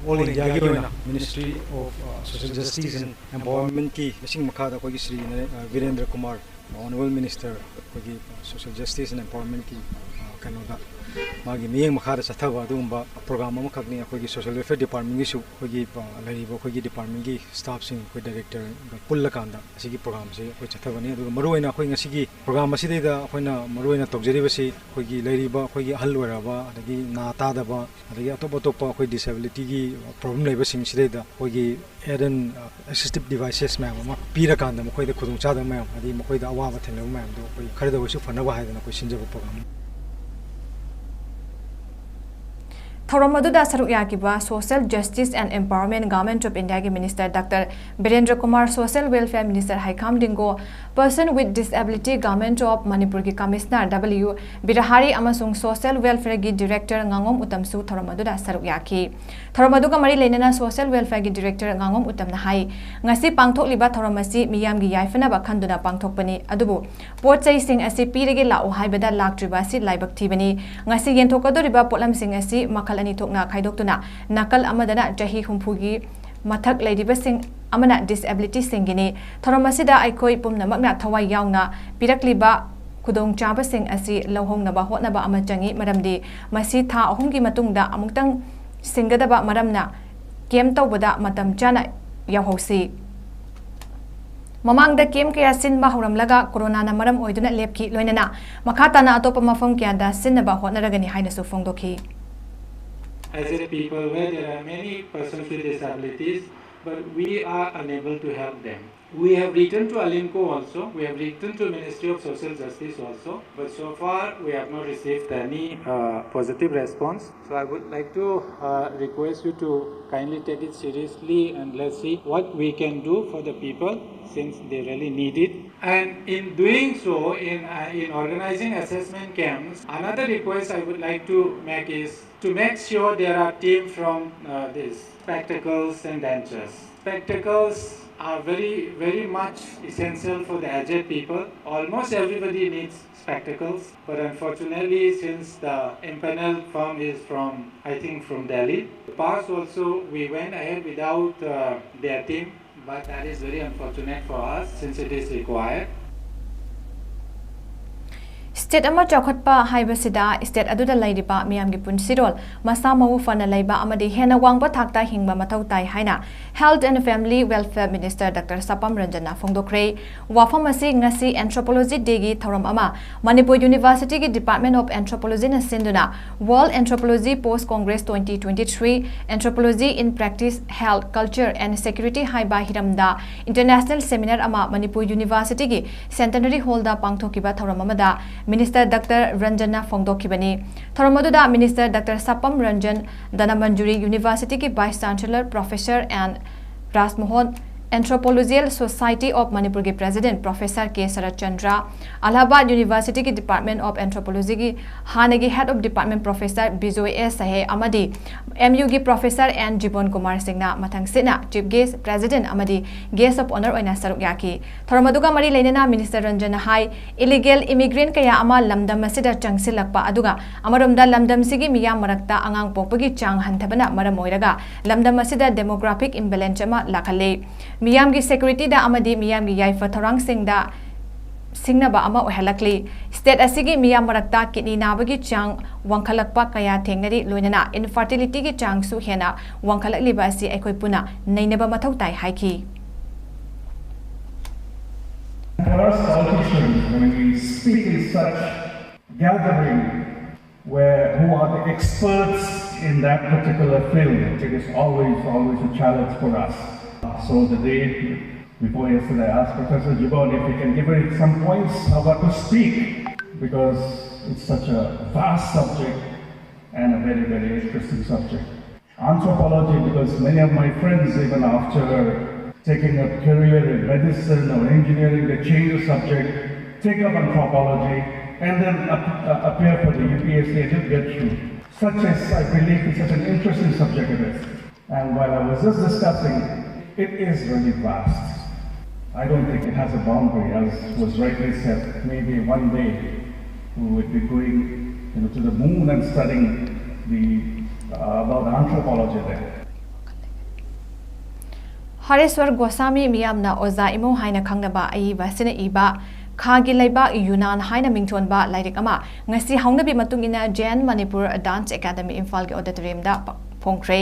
ꯑꯣꯜ ꯏꯟꯗꯤꯌꯥꯒꯤ ꯑꯣꯏꯅ Ministry of Social Justice and Empowermentꯀꯤ ꯂꯤꯁꯤꯡ ꯃꯈꯥꯗ ꯑꯩꯈꯣꯏꯒꯤ ꯁ꯭ꯔꯤ ꯅꯔꯦ-, ꯑ, ꯕꯤꯔꯦꯟꯗ꯭ꯔ ꯀꯨꯃꯥꯔ, Honourable Minister, ꯑꯩꯈꯣꯏꯒꯤ Social Justice and Empowermentꯀꯤ, ꯑ, ꯀꯩꯅꯣꯗ ꯃꯥꯒꯤ ꯃꯤꯠꯌꯦꯡ ꯃꯈꯥꯗ ꯆꯠꯊꯕ ꯑꯗꯨꯒꯨꯝꯕ program ꯑꯃꯈꯛꯅꯤ꯫ ꯑꯩꯈꯣꯏꯒꯤ Social Welfare Departmentꯒꯤꯁꯨ ꯑꯩꯈꯣꯏꯒꯤ, ꯑ, ꯂꯩꯔꯤꯕ ꯑꯩꯈꯣꯏꯒꯤ departmentꯀꯤ staffꯁꯤꯡ, ꯑꯩꯈꯣꯏ directorꯒ ꯄꯨꯜꯂꯀꯥꯟꯗ ꯑꯁꯤꯒꯤ programꯁꯦ ꯑꯩꯈꯣꯏ ꯆꯠꯊꯕꯅꯤ꯫ ꯑꯗꯨꯒ ꯃꯔꯨꯑꯣꯏꯅ ꯑꯩꯈꯣꯏ ꯉꯁꯤꯒꯤ program ꯑꯁꯤꯗꯩꯗ ꯑꯩꯈꯣꯏꯅ ꯃꯔꯨꯑꯣꯏꯅ ꯇꯧꯖꯔꯤꯕꯁꯤ ꯑꯩꯈꯣꯏꯒꯤ ꯂꯩꯔꯤꯕ ꯑꯩꯈꯣꯏꯒꯤ ꯑꯍꯜ ꯑꯣꯏꯔꯕ, ꯑꯗꯒꯤ ꯅꯥ ꯇꯥꯗꯕ, ꯑꯗꯒꯤ ꯑꯇꯣꯞ ꯑꯇꯣꯞꯄ ꯑꯩꯈꯣꯏ disabilityꯒꯤ problem ꯂꯩꯕꯁꯤꯡꯁꯤꯗꯩꯗ ꯑꯩꯈꯣꯏꯒꯤ Aid and, uh, Assistive Devices ꯃꯌꯥꯝ ꯑꯃ ꯄꯤꯔꯀꯥꯟꯗ ꯃꯈꯣꯏꯗ ꯈꯨꯗꯣꯡꯆꯥꯗꯕ ꯃꯌꯥꯝ, ꯑꯗꯒꯤ ꯃꯈꯣꯏꯗ ꯑꯋꯥꯕ ꯊꯦꯡꯅꯕ ꯃꯌꯥꯝꯗꯣ ꯑꯩꯈꯣꯏ ꯈꯔꯗ ꯑꯣꯏꯔꯁꯨ ꯐꯅꯕ ꯍꯥꯏꯗꯅ ꯑꯩꯈꯣꯏ ꯁꯤꯟꯖꯕ programꯅꯤ꯫ ꯊꯧꯔꯝ ꯑꯗꯨꯗ ꯁꯔꯨꯛ ꯌꯥꯈꯤꯕ Social Justice and Empowerment Government of Indiaꯒꯤ Minister Doctor Birendra Kumar, Social Welfare Minister ꯍꯩꯈꯥꯝ ꯗꯤꯡꯒꯣ, Person with Disability Government of Manipurꯒꯤ Commissioner W ꯕꯤꯔꯍꯥꯔꯤ ꯑꯃꯁꯨꯡ Social Welfareꯒꯤ Director ꯉꯥꯉꯣꯝ ꯎꯇꯝꯁꯨ ꯊꯧꯔꯝ ꯑꯗꯨꯗ ꯁꯔꯨꯛ ꯌꯥꯈꯤ꯫ ꯊꯧꯔꯝ ꯑꯗꯨꯒ ꯃꯔꯤ ꯂꯩꯅꯅ Social Welfareꯒꯤ Director ꯉꯥꯉꯣꯝ ꯎꯇꯝꯅ ꯍꯥꯏ, ꯉꯁꯤ ꯄꯥꯡꯊꯣꯛꯂꯤꯕ ꯊꯧꯔꯝ ꯑꯁꯤ ꯃꯤꯌꯥꯝꯒꯤ ꯌꯥꯏꯐꯅꯕ ꯈꯟꯗꯨꯅ ꯄꯥꯡꯊꯣꯛꯄꯅꯤ, ꯑꯗꯨꯕꯨ ꯄꯣꯠ ꯆꯩꯁꯤꯡ ꯑꯁꯤ ꯄꯤꯔꯒꯦ ꯂꯥꯛꯎ ꯍꯥꯏꯕꯗ ꯂꯥꯛꯇ꯭ꯔꯤꯕ ꯑꯁꯤ ꯂꯥꯏꯕꯛ ꯊꯤꯕꯅꯤ꯫ ꯉꯁꯤ ꯌꯦꯟꯊꯣꯛꯀꯗꯧꯔꯤꯕ ꯄꯣꯠꯂꯝꯁꯤꯡ ꯑꯁꯤ ꯃꯈꯜ ꯑꯅꯤ ꯊꯣꯛꯅ ꯈꯥꯏꯗꯣꯛꯇꯨꯅ, ꯅꯥꯀꯜ ꯑꯃꯗꯅ ꯆꯍꯤ ꯍꯨꯝꯐꯨꯒꯤ ꯃꯊꯛ ꯂꯩꯔꯤꯕꯁꯤꯡ ꯑꯃꯅ disabilityꯁꯤꯡꯒꯤꯅꯤ꯫ ꯊꯧꯔꯝ ꯑꯁꯤꯗ ꯑꯩꯈꯣꯏ ꯄꯨꯝꯅꯃꯛꯅ ꯊꯋꯥꯏ ꯌꯥꯎꯅ ꯄꯤꯔꯛꯂꯤꯕ ꯈꯨꯗꯣꯡꯆꯥꯕꯁꯤꯡ ꯑꯁꯤ ꯂꯧꯍꯧꯅꯕ ꯍꯣꯠꯅꯕ ꯑꯃ ꯆꯪꯏ, ꯃꯔꯝꯗꯤ ꯃꯁꯤ ꯊꯥ ꯑꯍꯨꯝꯒꯤ ꯃꯇꯨꯡꯗ ꯑꯃꯨꯛꯇꯪ ꯁꯤꯟꯒꯗꯕ ꯃꯔꯝꯅ camp ꯇꯧꯕꯗ ꯃꯇꯝ ꯆꯥꯅ ꯌꯥꯎꯍꯧꯁꯤ꯫ ꯃꯃꯥꯡꯗ camp ꯀꯌꯥ ꯁꯤꯟꯕ ꯍꯧꯔꯝꯂꯒ ꯀꯣꯔꯣꯅꯥꯅ ꯃꯔꯝ ꯑꯣꯏꯗꯨꯅ ꯂꯦꯞꯈꯤ, ꯂꯣꯏꯅꯅ ꯃꯈꯥ ꯇꯥꯅ ꯑꯇꯣꯞꯄ ꯃꯐꯝ ꯀꯌꯥꯗ ꯁꯤꯟꯅꯕ ꯍꯣꯠꯅꯔꯒꯅꯤ ꯍꯥꯏꯅꯁꯨ ꯐꯣꯡꯗꯣꯛꯈꯤ꯫ As a people where there are many persons with disabilities, but we are unable to help them. We have written to ALIMCO also, we have written to Ministry of Social Justice also, but so far we have not received any uh, positive response. So I would like to uh, request you to kindly take it seriously and let's see what we can do for the people since they really need it. And in doing so, in, uh, in organizing assessment camps, another request I would like to make is to make sure there are team from uh, this spectacles and dentures. Spectacles are very, very much essential for the aged people. Almost everybody needs spectacles, but unfortunately, since the empaneled firm is from, I think, from Delhi, the past also we went ahead without uh, their team, but that is very unfortunate for us since it is required. State ꯑꯃ ꯆꯥꯎꯈꯠꯄ ꯍꯥꯏꯕꯁꯤꯗ state ꯑꯗꯨꯗ ꯂꯩꯔꯤꯕ ꯃꯤꯌꯥꯝꯒꯤ ꯄꯨꯟꯁꯤꯔꯣꯜ, ꯃꯁꯥ ꯃꯎ ꯐꯅ ꯂꯩꯕ ꯑꯃꯗꯤ ꯍꯦꯟꯅ ꯋꯥꯡꯕ ꯊꯥꯛꯇ ꯍꯤꯡꯕ ꯃꯊꯧ ꯇꯥꯏ ꯍꯥꯏꯅ Health and Family Welfare Minister Doctor ꯁꯄꯝ ꯔꯟꯖꯟꯅ ꯐꯣꯡꯗꯣꯛꯈ꯭ꯔꯦ꯫ ꯋꯥꯐꯝ ꯑꯁꯤ ꯉꯁꯤ Anthropology Dayꯒꯤ ꯊꯧꯔꯝ ꯑꯃ ꯃꯅꯤꯄꯨꯔ Universityꯒꯤ Department of Anthropologyꯅ ꯁꯤꯟꯗꯨꯅ World Anthropology Post Congress twenty twenty-three, Anthropology in Practice, Health, Culture and Security ꯍꯥꯏꯕ ꯍꯤꯔꯝꯗ international seminar ꯑꯃ ꯃꯅꯤꯄꯨꯔ Universityꯒꯤ Centenary Hallꯗ ꯄꯥꯡꯊꯣꯛꯈꯤꯕ ꯊꯧꯔꯝ ꯑꯃꯗ Minister Doctor Ranjanꯅ ꯐꯣꯡꯗꯣꯛꯈꯤꯕꯅꯤ꯫ ꯊꯧꯔꯝ ꯑꯗꯨꯗ Minister Doctor ꯁꯥꯄꯝ Ranjan Dhanamanjuri, Universityꯒꯤ Vice Chancellor Professor N ꯔꯥꯖꯃꯣꯍꯟ, Anthropological Society of Manipurꯒꯤ President Professor K Saratchandra, Allahabad Universityꯒꯤ Department of Anthropologyꯒꯤ ꯍꯥꯟꯅꯒꯤ Head of Department Professor Bijoy ꯑꯦꯁ ꯁꯍꯦ ꯑꯃꯗꯤ M ꯌꯨꯒꯤ Professor N ꯖꯤꯕꯣꯟ ꯀꯨꯃꯥꯔ ꯁꯤꯡꯅ ꯃꯊꯪꯁꯤꯠꯅ Chief Guest, President ꯑꯃꯗꯤ Guest of Honour ꯑꯣꯏꯅ ꯁꯔꯨꯛ ꯌꯥꯈꯤ꯫ ꯊꯧꯔꯝ ꯑꯗꯨꯒ ꯃꯔꯤ ꯂꯩꯅꯅ Minister ꯔꯟꯖꯟꯅ ꯍꯥꯏ, Illegal immigrant ꯀꯌꯥ ꯑꯃ ꯂꯝꯗꯝ ꯑꯁꯤꯗ ꯆꯪꯁꯤꯜꯂꯛꯄ ꯑꯗꯨꯒ ꯑꯃꯔꯣꯝꯗ ꯂꯝꯗꯝꯁꯤꯒꯤ ꯃꯤꯌꯥꯝ ꯃꯔꯛꯇ ꯑꯉꯥꯡ ꯄꯣꯛꯄꯒꯤ ꯆꯥꯡ ꯍꯟꯊꯕꯅ ꯃꯔꯝ ꯑꯣꯏꯔꯒ ꯂꯝꯗꯝ ꯑꯁꯤꯗ demographic imbalance ꯑꯃ ꯂꯥꯛꯍꯜꯂꯤ꯫ ꯃꯤꯌꯥꯝꯒꯤ securityꯗ ꯑꯃꯗꯤ ꯃꯤꯌꯥꯝꯒꯤ ꯌꯥꯏꯐ ꯊꯧꯔꯥꯡꯁꯤꯡꯗ ꯁꯤꯡꯅꯕ ꯑꯃ ꯑꯣꯏꯍꯜꯂꯛꯂꯤ꯫ State ꯑꯁꯤꯒꯤ ꯃꯤꯌꯥꯝ ꯃꯔꯛꯇ kidney ꯅꯥꯕꯒꯤ ꯆꯥꯡ ꯋꯥꯡꯈꯠꯂꯛꯄ ꯀꯌꯥ ꯊꯦꯡꯅꯔꯤ, ꯂꯣꯏꯅꯅ infertilityꯒꯤ ꯆꯥꯡꯁꯨ ꯍꯦꯟꯅ ꯋꯥꯡꯈꯠꯂꯛꯂꯤꯕ ꯑꯁꯤ ꯑꯩꯈꯣꯏ ꯄꯨꯟꯅ ꯅꯩꯅꯕ ꯃꯊꯧ ꯇꯥꯏ ꯍꯥꯏꯈꯤ꯫ For us politicians, when we speak in such gathering where who are the experts in that particular field, it is always, always a challenge for us. So the day before yesterday, I asked Professor Jibon if he can give me some points how to speak, because it's such a vast subject and a very, very interesting subject. Anthropology, because many of my friends, even after taking a career in medicine or engineering, they change the subject, take up anthropology, and then ap- uh, appear for the U P S C and get through. Such as, I believe, is such an interesting subject it is. And while I was just discussing, it is really vast. I don't think it has a boundary, as was rightly said. Maybe one day we would be going, you know, to the moon and studying the uh, about anthropology there. ꯍꯔꯦꯁ꯭ꯋꯔ ꯒꯣꯁꯥꯃꯤ, ꯃꯤꯌꯥꯝꯅ ꯑꯣꯖꯥ ꯏꯃꯧ ꯍꯥꯏꯅ ꯈꯪꯅꯕ ꯑꯏꯕ ꯑꯁꯤꯅ ꯏꯕ ꯈꯥꯒꯤ ꯂꯩꯕꯥꯛ ꯌꯨꯅꯥꯟ ꯍꯥꯏꯅ ꯃꯤꯡꯊꯣꯟꯕ ꯂꯥꯏꯔꯤꯛ ꯑꯃ ꯉꯁꯤ ꯍꯧꯅꯕꯤ ꯃꯇꯨꯡ ꯏꯟꯅ J N Manipur Dance Academy ꯏꯝꯐꯥꯜꯒꯤ auditoriumꯗ ꯐꯣꯡꯈ꯭ꯔꯦ꯫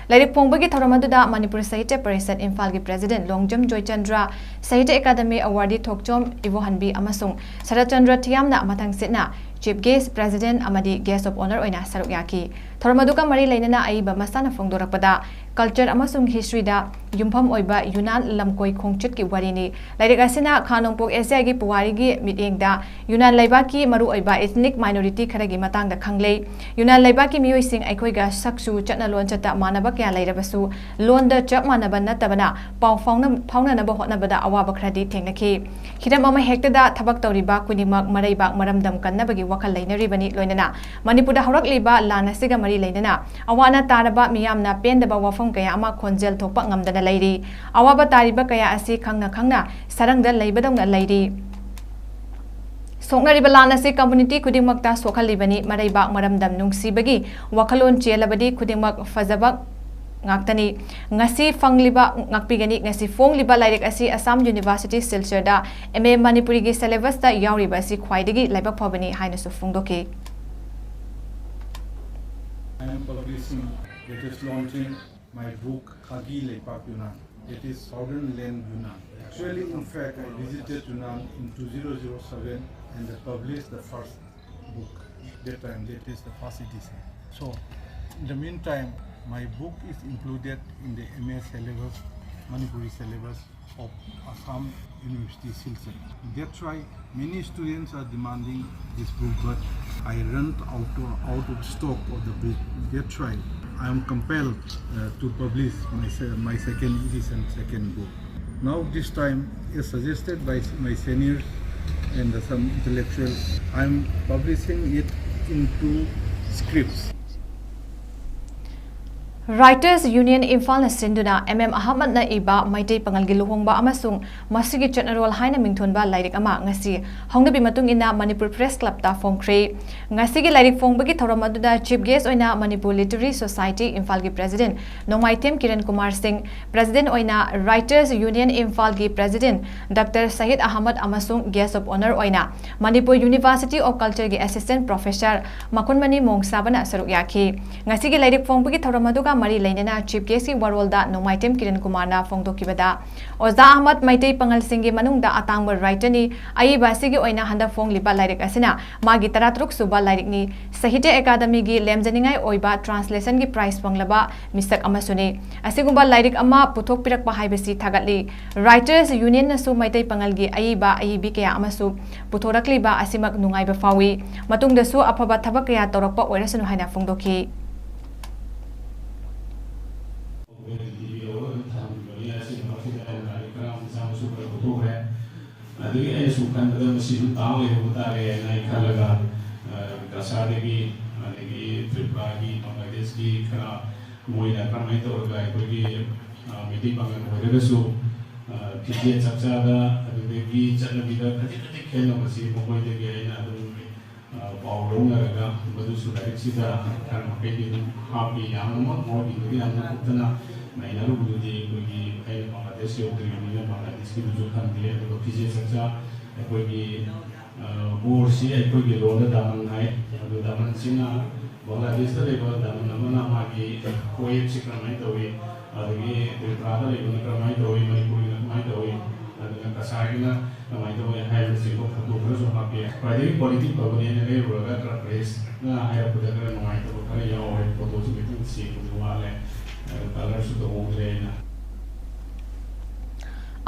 ꯂꯥꯏꯔꯤꯛ ꯐꯣꯡꯕꯒꯤ ꯊꯧꯔꯝ ꯑꯗꯨꯗ ꯃꯅꯤꯄꯨꯔ ꯁꯥꯍꯤꯇ꯭ꯌ ꯄꯔꯤꯁꯠ ꯏꯝꯐꯥꯜꯒꯤ President ꯂꯣꯡꯖꯝ ꯖꯣꯏꯆꯟꯗ꯭ꯔ, ꯁꯥꯍꯤꯇ꯭ꯌ ꯑꯦꯀꯥꯗꯃꯤ awardee ꯊꯣꯛꯆꯣꯝ ꯏꯕꯣꯍꯟꯕꯤ ꯑꯃꯁꯨꯡ ꯁꯔꯠꯆꯟꯗ꯭ꯔ ꯊꯤꯌꯥꯝꯅ ꯃꯊꯪ ꯁꯤꯠꯅ Chief Guest, President ꯑꯃꯗꯤ Guest of Honour ꯑꯣꯏꯅ ꯁꯔꯨꯛ ꯌꯥꯈꯤ꯫ ꯊꯧꯔꯝ ꯑꯗꯨꯒ ꯃꯔꯤ ꯂꯩꯅꯅ ꯑꯏꯕ ꯃꯁꯥꯅ ꯐꯣꯡꯗꯣꯔꯛꯄꯗ, culture ꯑꯃꯁꯨꯡ historyꯗ ꯌꯨꯝꯐꯝ ꯑꯣꯏꯕ ꯌꯨꯅꯥꯟ ꯂꯝꯀꯣꯏ ꯈꯣꯡꯆꯠꯀꯤ ꯋꯥꯔꯤꯅꯤ꯫ ꯂꯥꯏꯔꯤꯛ ꯑꯁꯤꯅ ꯈꯥ ꯅꯣꯡꯄꯣꯛ ꯑꯦꯁꯤꯌꯥꯒꯤ ꯄꯨꯋꯥꯔꯤꯒꯤ ꯃꯤꯠꯌꯦꯡꯗ ꯌꯨꯅꯥꯟ ꯂꯩꯕꯥꯛꯀꯤ ꯃꯔꯨꯑꯣꯏꯕ ethnic minority ꯈꯔꯒꯤ ꯃꯇꯥꯡꯗ ꯈꯪꯂꯦ꯫ ꯌꯨꯅꯥꯟ ꯂꯩꯕꯥꯛꯀꯤ ꯃꯤꯑꯣꯏꯁꯤꯡ ꯑꯩꯈꯣꯏꯒ ꯁꯛꯆꯨ ꯆꯠꯅ ꯂꯣꯟꯆꯠꯇ ꯃꯥꯟꯅꯕ ꯀꯌꯥ ꯂꯩꯔꯕꯁꯨ, ꯂꯣꯟꯗ ꯆꯞ ꯃꯥꯟꯅꯕ ꯅꯠꯇꯕꯅ ꯄꯥꯎ ꯐꯥꯎꯅ-, ꯐꯥꯎꯅꯅꯕ ꯍꯣꯠꯅꯕꯗ ꯑꯋꯥꯕ ꯈꯔꯗꯤ ꯊꯦꯡꯅꯈꯤ꯫ ꯍꯤꯔꯝ ꯑꯃ ꯍꯦꯛꯇꯗ ꯊꯕꯛ ꯇꯧꯔꯤꯕ ꯈꯨꯗꯤꯡꯃꯛ ꯃꯔꯩꯕꯥꯛ ꯃꯔꯝꯗꯝ ꯀꯟꯅꯕꯒꯤ ꯋꯥꯈꯜ ꯂꯩꯅꯔꯤꯕꯅꯤ꯫ ꯂꯣꯏꯅꯅ ꯃꯅꯤꯄꯨꯔꯗ ꯍꯧꯔꯛꯂꯤꯕ ꯂꯥꯟ ꯑꯁꯤꯒ ꯃꯔꯤ ꯂꯩꯅꯅ ꯑꯋꯥ ꯑꯅꯥ ꯇꯥꯔꯕ ꯃꯤꯌꯥꯝꯅ ꯄꯦꯟꯗꯕ ꯋꯥꯐꯝ ꯀꯌꯥ ꯑꯃ ꯈꯣꯟꯖꯦꯜ ꯊꯣꯛꯄ ꯉꯝꯗꯅ ꯂꯩꯔꯤ꯫ ꯑꯋꯥꯕ ꯇꯥꯔꯤꯕ ꯀꯌꯥ ꯑꯁꯤ ꯈꯪꯅ ꯈꯪꯅ ꯁꯔꯪꯗ ꯂꯩꯕꯗꯧꯅ ꯂꯩꯔꯤ꯫ ꯁꯣꯛꯅꯔꯤꯕ ꯂꯥꯟ ꯑꯁꯤ community ꯈꯨꯗꯤꯡꯃꯛꯇ ꯁꯣꯛꯍꯜꯂꯤꯕꯅꯤ꯫ ꯃꯔꯩꯕꯥꯛ ꯃꯔꯝꯗꯝ ꯅꯨꯡꯁꯤꯕꯒꯤ ꯋꯥꯈꯜꯂꯣꯟ ꯆꯦꯜꯂꯕꯗꯤ ꯈꯨꯗꯤꯡꯃꯛ ꯐꯖꯕ ꯉꯥꯛꯇꯅꯤ꯫ ꯉꯁꯤ ꯐꯪꯂꯤꯕ ꯉꯥꯛꯄꯤꯒꯅꯤ꯫ ꯉꯁꯤ ꯐꯣꯡꯂꯤꯕ ꯂꯥꯏꯔꯤꯛ ꯑꯁꯤ Assam University ꯁꯤꯜꯆꯔꯗ M A ꯃꯅꯤꯄꯨꯔꯤꯒꯤ syllabusꯇ ꯌꯥꯎꯔꯤꯕ ꯑꯁꯤ ꯈ꯭ꯋꯥꯏꯗꯒꯤ ꯂꯥꯏꯕꯛ ꯐꯕꯅꯤ ꯍꯥꯏꯅꯁꯨ ꯐꯣꯡꯗꯣꯛꯈꯤ꯫ I am publishing, that is launching my book, Khagi Leipak Yunnan. It is Southern Land Yunnan. Actually, in fact, I visited Yunnan in two thousand seven and I published the first book. That time, that is the first edition. So, in the meantime, my book is included in the M A syllabus, Manipuri syllabus of Assam University Silchar. That's why many students are demanding this book, but I run out of, out of stock of the book. That's why I am compelled, uh, to publish my se-, my second edition, second book. Now this time, as suggested by s-, my seniors and some intellectuals, I am publishing it in two scripts. Writers Union ꯏꯝꯐꯥꯜꯅ ꯁꯤꯟꯗꯨꯅ M M ꯑꯍꯃꯗꯅ ꯏꯕ ꯃꯩꯇꯩ ꯄꯥꯉꯜꯒꯤ ꯂꯨꯍꯣꯡꯕ ꯑꯃꯁꯨꯡ ꯃꯁꯤꯒꯤ ꯆꯠꯅꯔꯣꯜ ꯍꯥꯏꯅ ꯃꯤꯡꯊꯣꯟꯕ ꯂꯥꯏꯔꯤꯛ ꯑꯃ ꯉꯁꯤ ꯍꯧꯅꯕꯤ ꯃꯇꯨꯡ ꯏꯟꯅ ꯃꯅꯤꯄꯨꯔ Press Clubꯇ ꯐꯣꯡꯈ꯭ꯔꯦ꯫ ꯉꯁꯤꯒꯤ ꯂꯥꯏꯔꯤꯛ ꯐꯣꯡꯕꯒꯤ ꯊꯧꯔꯝ ꯑꯗꯨꯗ Chief Guest ꯑꯣꯏꯅ Manipur Literary Society ꯏꯝꯐꯥꯜꯒꯤ President ꯅꯣꯡꯃꯥꯏꯊꯦꯝ ꯀꯤꯔꯟ ꯀꯨꯃꯥꯔ ꯁꯤꯡ, President ꯑꯣꯏꯅ Writers Union ꯏꯝꯐꯥꯜꯒꯤ President Doctor ꯁꯍꯤꯗ ꯑꯍꯃꯗ ꯑꯃꯁꯨꯡ Guest of Honour ꯑꯣꯏꯅ Manipur University of Cultureꯒꯤ Assistant Professor ꯃꯈꯨꯟꯃꯅꯤ ꯃꯣꯡꯁꯥꯕꯅ ꯁꯔꯨꯛ ꯌꯥꯈꯤ꯫ ꯉꯁꯤꯒꯤ ꯂꯥꯏꯔꯤꯛ ꯐꯣꯡꯕꯒꯤ ꯊꯧꯔꯝ ꯑꯗꯨꯒ ꯃꯔꯤ ꯂꯩꯅꯅ ꯆꯤꯐ ꯒꯦꯁꯀꯤ ꯋꯥꯔꯣꯜꯗ ꯅꯣꯡꯃꯥꯏꯇꯦꯝ ꯀꯤꯔꯟ ꯀꯨꯃꯥꯔꯅ ꯐꯣꯡꯗꯣꯛꯈꯤꯕꯗ, ꯑꯣꯖꯥ ꯑꯍꯃꯗ ꯃꯩꯇꯩ ꯄꯥꯉꯜꯁꯤꯡꯒꯤ ꯃꯅꯨꯡꯗ ꯑꯇꯥꯡꯕ ꯔꯥꯏꯇꯔꯅꯤ꯫ ꯑꯏꯕ ꯑꯁꯤꯒꯤ ꯑꯣꯏꯅ ꯍꯟꯗꯛ ꯐꯣꯡꯂꯤꯕ ꯂꯥꯏꯔꯤꯛ ꯑꯁꯤꯅ ꯃꯥꯒꯤ ꯇꯔꯥꯇꯔꯨꯛ ꯁꯨꯕ ꯂꯥꯏꯔꯤꯛꯅꯤ꯫ ꯁꯥꯍꯤꯇ꯭ꯌ ꯑꯦꯀꯥꯗꯃꯤꯒꯤ ꯂꯦꯝꯖꯅꯤꯡꯉꯥꯏ ꯑꯣꯏꯕ ꯇ꯭ꯔꯥꯟꯁꯂꯦꯁꯟꯒꯤ ꯄ꯭ꯔꯥꯏꯖ ꯐꯪꯂꯕ ꯃꯤꯁꯛ ꯑꯃꯁꯨꯅꯤ꯫ ꯑꯁꯤꯒꯨꯝꯕ ꯂꯥꯏꯔꯤꯛ ꯑꯃ ꯄꯨꯊꯣꯛꯄꯤꯔꯛꯄ ꯍꯥꯏꯕꯁꯤ ꯊꯥꯒꯠꯂꯤ꯫ ꯔꯥꯏꯇꯔꯁ ꯌꯨꯅꯤꯌꯟꯅꯁꯨ ꯃꯩꯇꯩ ꯄꯥꯉꯜꯒꯤ ꯑꯏꯕ ꯑꯏꯕꯤ ꯀꯌꯥ ꯑꯃꯁꯨ ꯄꯨꯊꯣꯔꯛꯂꯤꯕ ꯑꯁꯤꯃꯛ ꯅꯨꯡꯉꯥꯏꯕ ꯐꯥꯎꯏ꯫ ꯃꯇꯨꯡꯗꯁꯨ ꯑꯐꯕ ꯊꯕꯛ ꯀꯌꯥ ꯇꯧꯔꯛꯄ ꯑꯣꯏꯔꯁꯅꯨ ꯍꯥꯏꯅ ꯐꯣꯡꯗꯣꯛꯈꯤ꯫ ꯑꯗꯨꯒꯤ ꯑꯩꯅ ꯁꯨꯝ ꯈꯟꯕꯗ ꯃꯁꯤ ꯁꯨꯝ ꯇꯥꯡ ꯂꯩꯍꯧꯕ ꯇꯥꯔꯦ ꯍꯥꯏꯅ ꯑꯩ ꯈꯜꯂꯒ, ꯑ, ꯀꯁꯥꯔꯗꯒꯤ, ꯑꯗꯒꯤ ꯇ꯭ꯔꯤꯄꯨꯔꯥꯒꯤ, ꯕꯪꯒ꯭ꯂꯥꯗꯦꯁꯀꯤ ꯈꯔ ꯃꯣꯏꯅ ꯀꯔꯝꯍꯥꯏꯅ ꯇꯧꯔꯒ ꯑꯩꯈꯣꯏꯒꯤ, ꯑ, ꯃꯩꯇꯩ ꯄꯥꯉꯜ ꯑꯣꯏꯔꯒꯁꯨ, ꯑ, ꯐꯤꯖꯦꯠ ꯆꯥꯛꯆꯥꯗ ꯑꯗꯨꯗꯒꯤ ꯆꯠꯅꯕꯤꯗ ꯈꯖꯤꯛ ꯈꯖꯤꯛ ꯈꯦꯠꯅꯕꯁꯤ ꯃꯈꯣꯏꯗꯒꯤ ꯑꯩꯅ ꯑꯗꯨꯝ, ꯑ, ꯄꯥꯎ ꯂꯧꯅꯔꯒ ꯃꯗꯨꯁꯨ ꯂꯥꯏꯔꯤꯛꯁꯤꯗ ꯈꯔ ꯃꯈꯩꯗꯤ ꯑꯗꯨꯝ ꯍꯥꯞꯄꯤ꯫ ꯌꯥꯝꯅꯃꯛ ꯃꯣꯏꯒꯤꯗꯨꯗꯤ ꯌꯥꯝꯅ ꯀꯨꯞꯇꯅ ꯅꯩꯅꯔꯨꯕꯗꯨꯗꯤ ꯑꯩꯈꯣꯏꯒꯤ ꯑꯩꯅ ꯕꯪꯒ꯭ꯂꯥꯗꯦꯁ ꯌꯧꯗ꯭ꯔꯤꯕꯅꯤꯅ ꯕꯪꯒ꯭ꯂꯥꯗꯦꯁꯀꯤꯗꯨꯁꯨ ꯈꯪꯗꯦ꯫ ꯑꯗꯨꯒ ꯐꯤꯖꯦꯠ ꯆꯥꯛꯆꯥ ꯑꯩꯈꯣꯏꯒꯤ, ꯑ, ꯕꯣꯔꯁꯤ ꯑꯩꯈꯣꯏꯒꯤ ꯂꯣꯟꯗ ꯗꯥꯃꯟ ꯍꯥꯏ꯫ ꯑꯗꯨ ꯗꯥꯃꯟꯁꯤꯅ ꯕꯪꯒ꯭ꯂꯥꯗꯦꯁꯇ ꯂꯩꯕ ꯗꯥꯃꯟ ꯑꯃꯅ ꯃꯥꯒꯤ ꯀꯣꯌꯦꯠꯁꯤ ꯀꯔꯝꯍꯥꯏꯅ ꯇꯧꯏ, ꯑꯗꯒꯤ ꯇ꯭ꯔꯤꯄꯨꯔꯥꯗ ꯂꯩꯕꯅ ꯀꯔꯝꯍꯥꯏꯅ ꯇꯧꯏ, ꯃꯅꯤꯄꯨꯔꯒꯤꯅ ꯀꯃꯥꯏꯅ ꯇꯧꯏ, ꯑꯗꯨꯒ ꯀꯁꯥꯔꯒꯤꯅ ꯀꯃꯥꯏꯅ ꯇꯧꯏ ꯍꯥꯏꯕꯅꯆꯤꯡꯕ ꯐꯣꯇꯣ ꯈꯔꯁꯨ ꯍꯥꯞꯄꯤ꯫ ꯈ꯭ꯋꯥꯏꯗꯒꯤ ꯀ꯭ꯋꯥꯂꯤꯇꯤ ꯐꯕꯅꯦꯅ ꯂꯩꯔꯨꯔꯒ ꯈꯔ ꯄ꯭ꯔꯦꯁꯅ ꯍꯥꯏꯔꯛꯄꯗ ꯈꯔ ꯅꯨꯡꯉꯥꯏꯇꯕ ꯈꯔ ꯌꯥꯎꯔꯦ, ꯐꯣꯇꯣꯁꯨ ꯈꯤꯇꯪ ꯁꯦꯡꯕꯁꯨ ꯋꯥꯠꯂꯦ, ꯑꯗꯨ ꯀꯂꯔꯁꯨ ꯇꯧꯍꯧꯗ꯭ꯔꯦ ꯑꯩꯅ꯫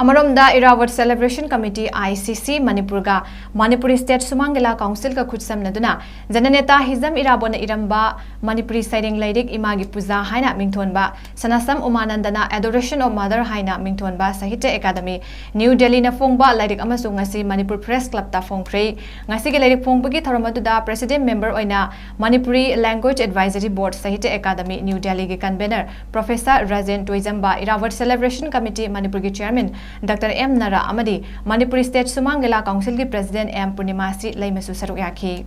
ꯑꯃꯔꯣꯝꯗ ꯏꯔꯥꯕꯣꯠ ꯁꯦꯂꯦꯕ꯭ꯔꯦꯁꯟ ꯀꯃꯤꯇꯤ, ꯑꯥꯏ ꯁꯤ ꯁꯤ, ꯃꯅꯤꯄꯨꯔꯒ ꯃꯅꯤꯄꯨꯔꯤ ꯁ꯭ꯇꯦꯠ ꯁꯨꯃꯥꯡ ꯂꯤꯂꯥ ꯀꯥꯎꯟꯁꯤꯜꯒ ꯈꯨꯠꯁꯝꯅꯗꯨꯅ ꯖꯅꯅꯦꯇꯥ ꯍꯤꯖꯝ ꯏꯔꯥꯕꯣꯠꯅ ꯏꯔꯝꯕ ꯃꯅꯤꯄꯨꯔꯤ ꯁꯩꯔꯦꯡ ꯂꯥꯏꯔꯤꯛ ꯏꯃꯥꯒꯤ ꯄꯨꯖꯥ ꯍꯥꯏꯅ ꯃꯤꯡꯊꯣꯟꯕ, ꯁꯅꯥꯁꯝ ꯎꯃꯥꯅꯟꯗꯅ Adoration of Mother ꯍꯥꯏꯅ ꯃꯤꯡꯊꯣꯟꯕ ꯁꯥꯍꯤꯇ꯭ꯌ ꯑꯦꯀꯥꯗꯃꯤ, ꯅ꯭ꯌꯨ ꯗꯦꯜꯂꯤꯅ ꯐꯣꯡꯕ ꯂꯥꯏꯔꯤꯛ ꯑꯃꯁꯨ ꯉꯁꯤ ꯃꯅꯤꯄꯨꯔ ꯄ꯭ꯔꯦꯁ ꯀ꯭ꯂꯕꯇ ꯐꯣꯡꯈ꯭ꯔꯦ꯫ ꯉꯁꯤꯒꯤ ꯂꯥꯏꯔꯤꯛ ꯐꯣꯡꯕꯒꯤ ꯊꯧꯔꯝ ꯑꯗꯨꯗ ꯄ꯭ꯔꯦꯁꯤꯗꯦꯟꯠ ꯃꯦꯝꯕꯔ ꯑꯣꯏꯅ ꯃꯅꯤꯄꯨꯔꯤ ꯂꯦꯡꯒ꯭ꯋꯦꯖ ꯑꯦꯗꯚꯥꯏꯖꯔꯤ ꯕꯣꯔꯗ, ꯁꯥꯍꯤꯇ꯭ꯌ ꯑꯦꯀꯥꯗꯃꯤ, ꯅ꯭ꯌꯨ ꯗꯦꯜꯂꯤꯒꯤ ꯀꯟꯚꯦꯅꯔ ꯄ꯭ꯔꯣꯐꯦꯁꯔ ꯔꯥꯖꯦꯟ ꯇꯣꯏꯖꯝꯕ, ꯏꯔꯥꯕꯣꯠ ꯁꯦꯂꯦꯕ꯭ꯔꯦꯁꯟ ꯀꯃꯤꯇꯤ ꯃꯅꯤꯄꯨꯔꯒꯤ ꯆꯤꯌꯔꯃꯦꯟ ꯗꯥꯛꯇꯔ ꯑꯦꯝ ꯅꯥꯔꯥ ꯑꯃꯗꯤ ꯃꯅꯤꯄꯨꯔꯤ ꯁ꯭ꯇꯦꯠ ꯁꯨꯃꯥꯡ ꯂꯤꯂꯥ ꯀꯥꯎꯟꯁꯤꯜꯒꯤ ꯄ꯭ꯔꯦꯁꯤꯗꯦꯟꯠ ꯑꯦꯝ ꯄꯨꯔꯅꯤꯃꯥꯁꯤ ꯂꯩꯃꯁꯨ ꯁꯔꯨꯛ ꯌꯥꯈꯤ꯫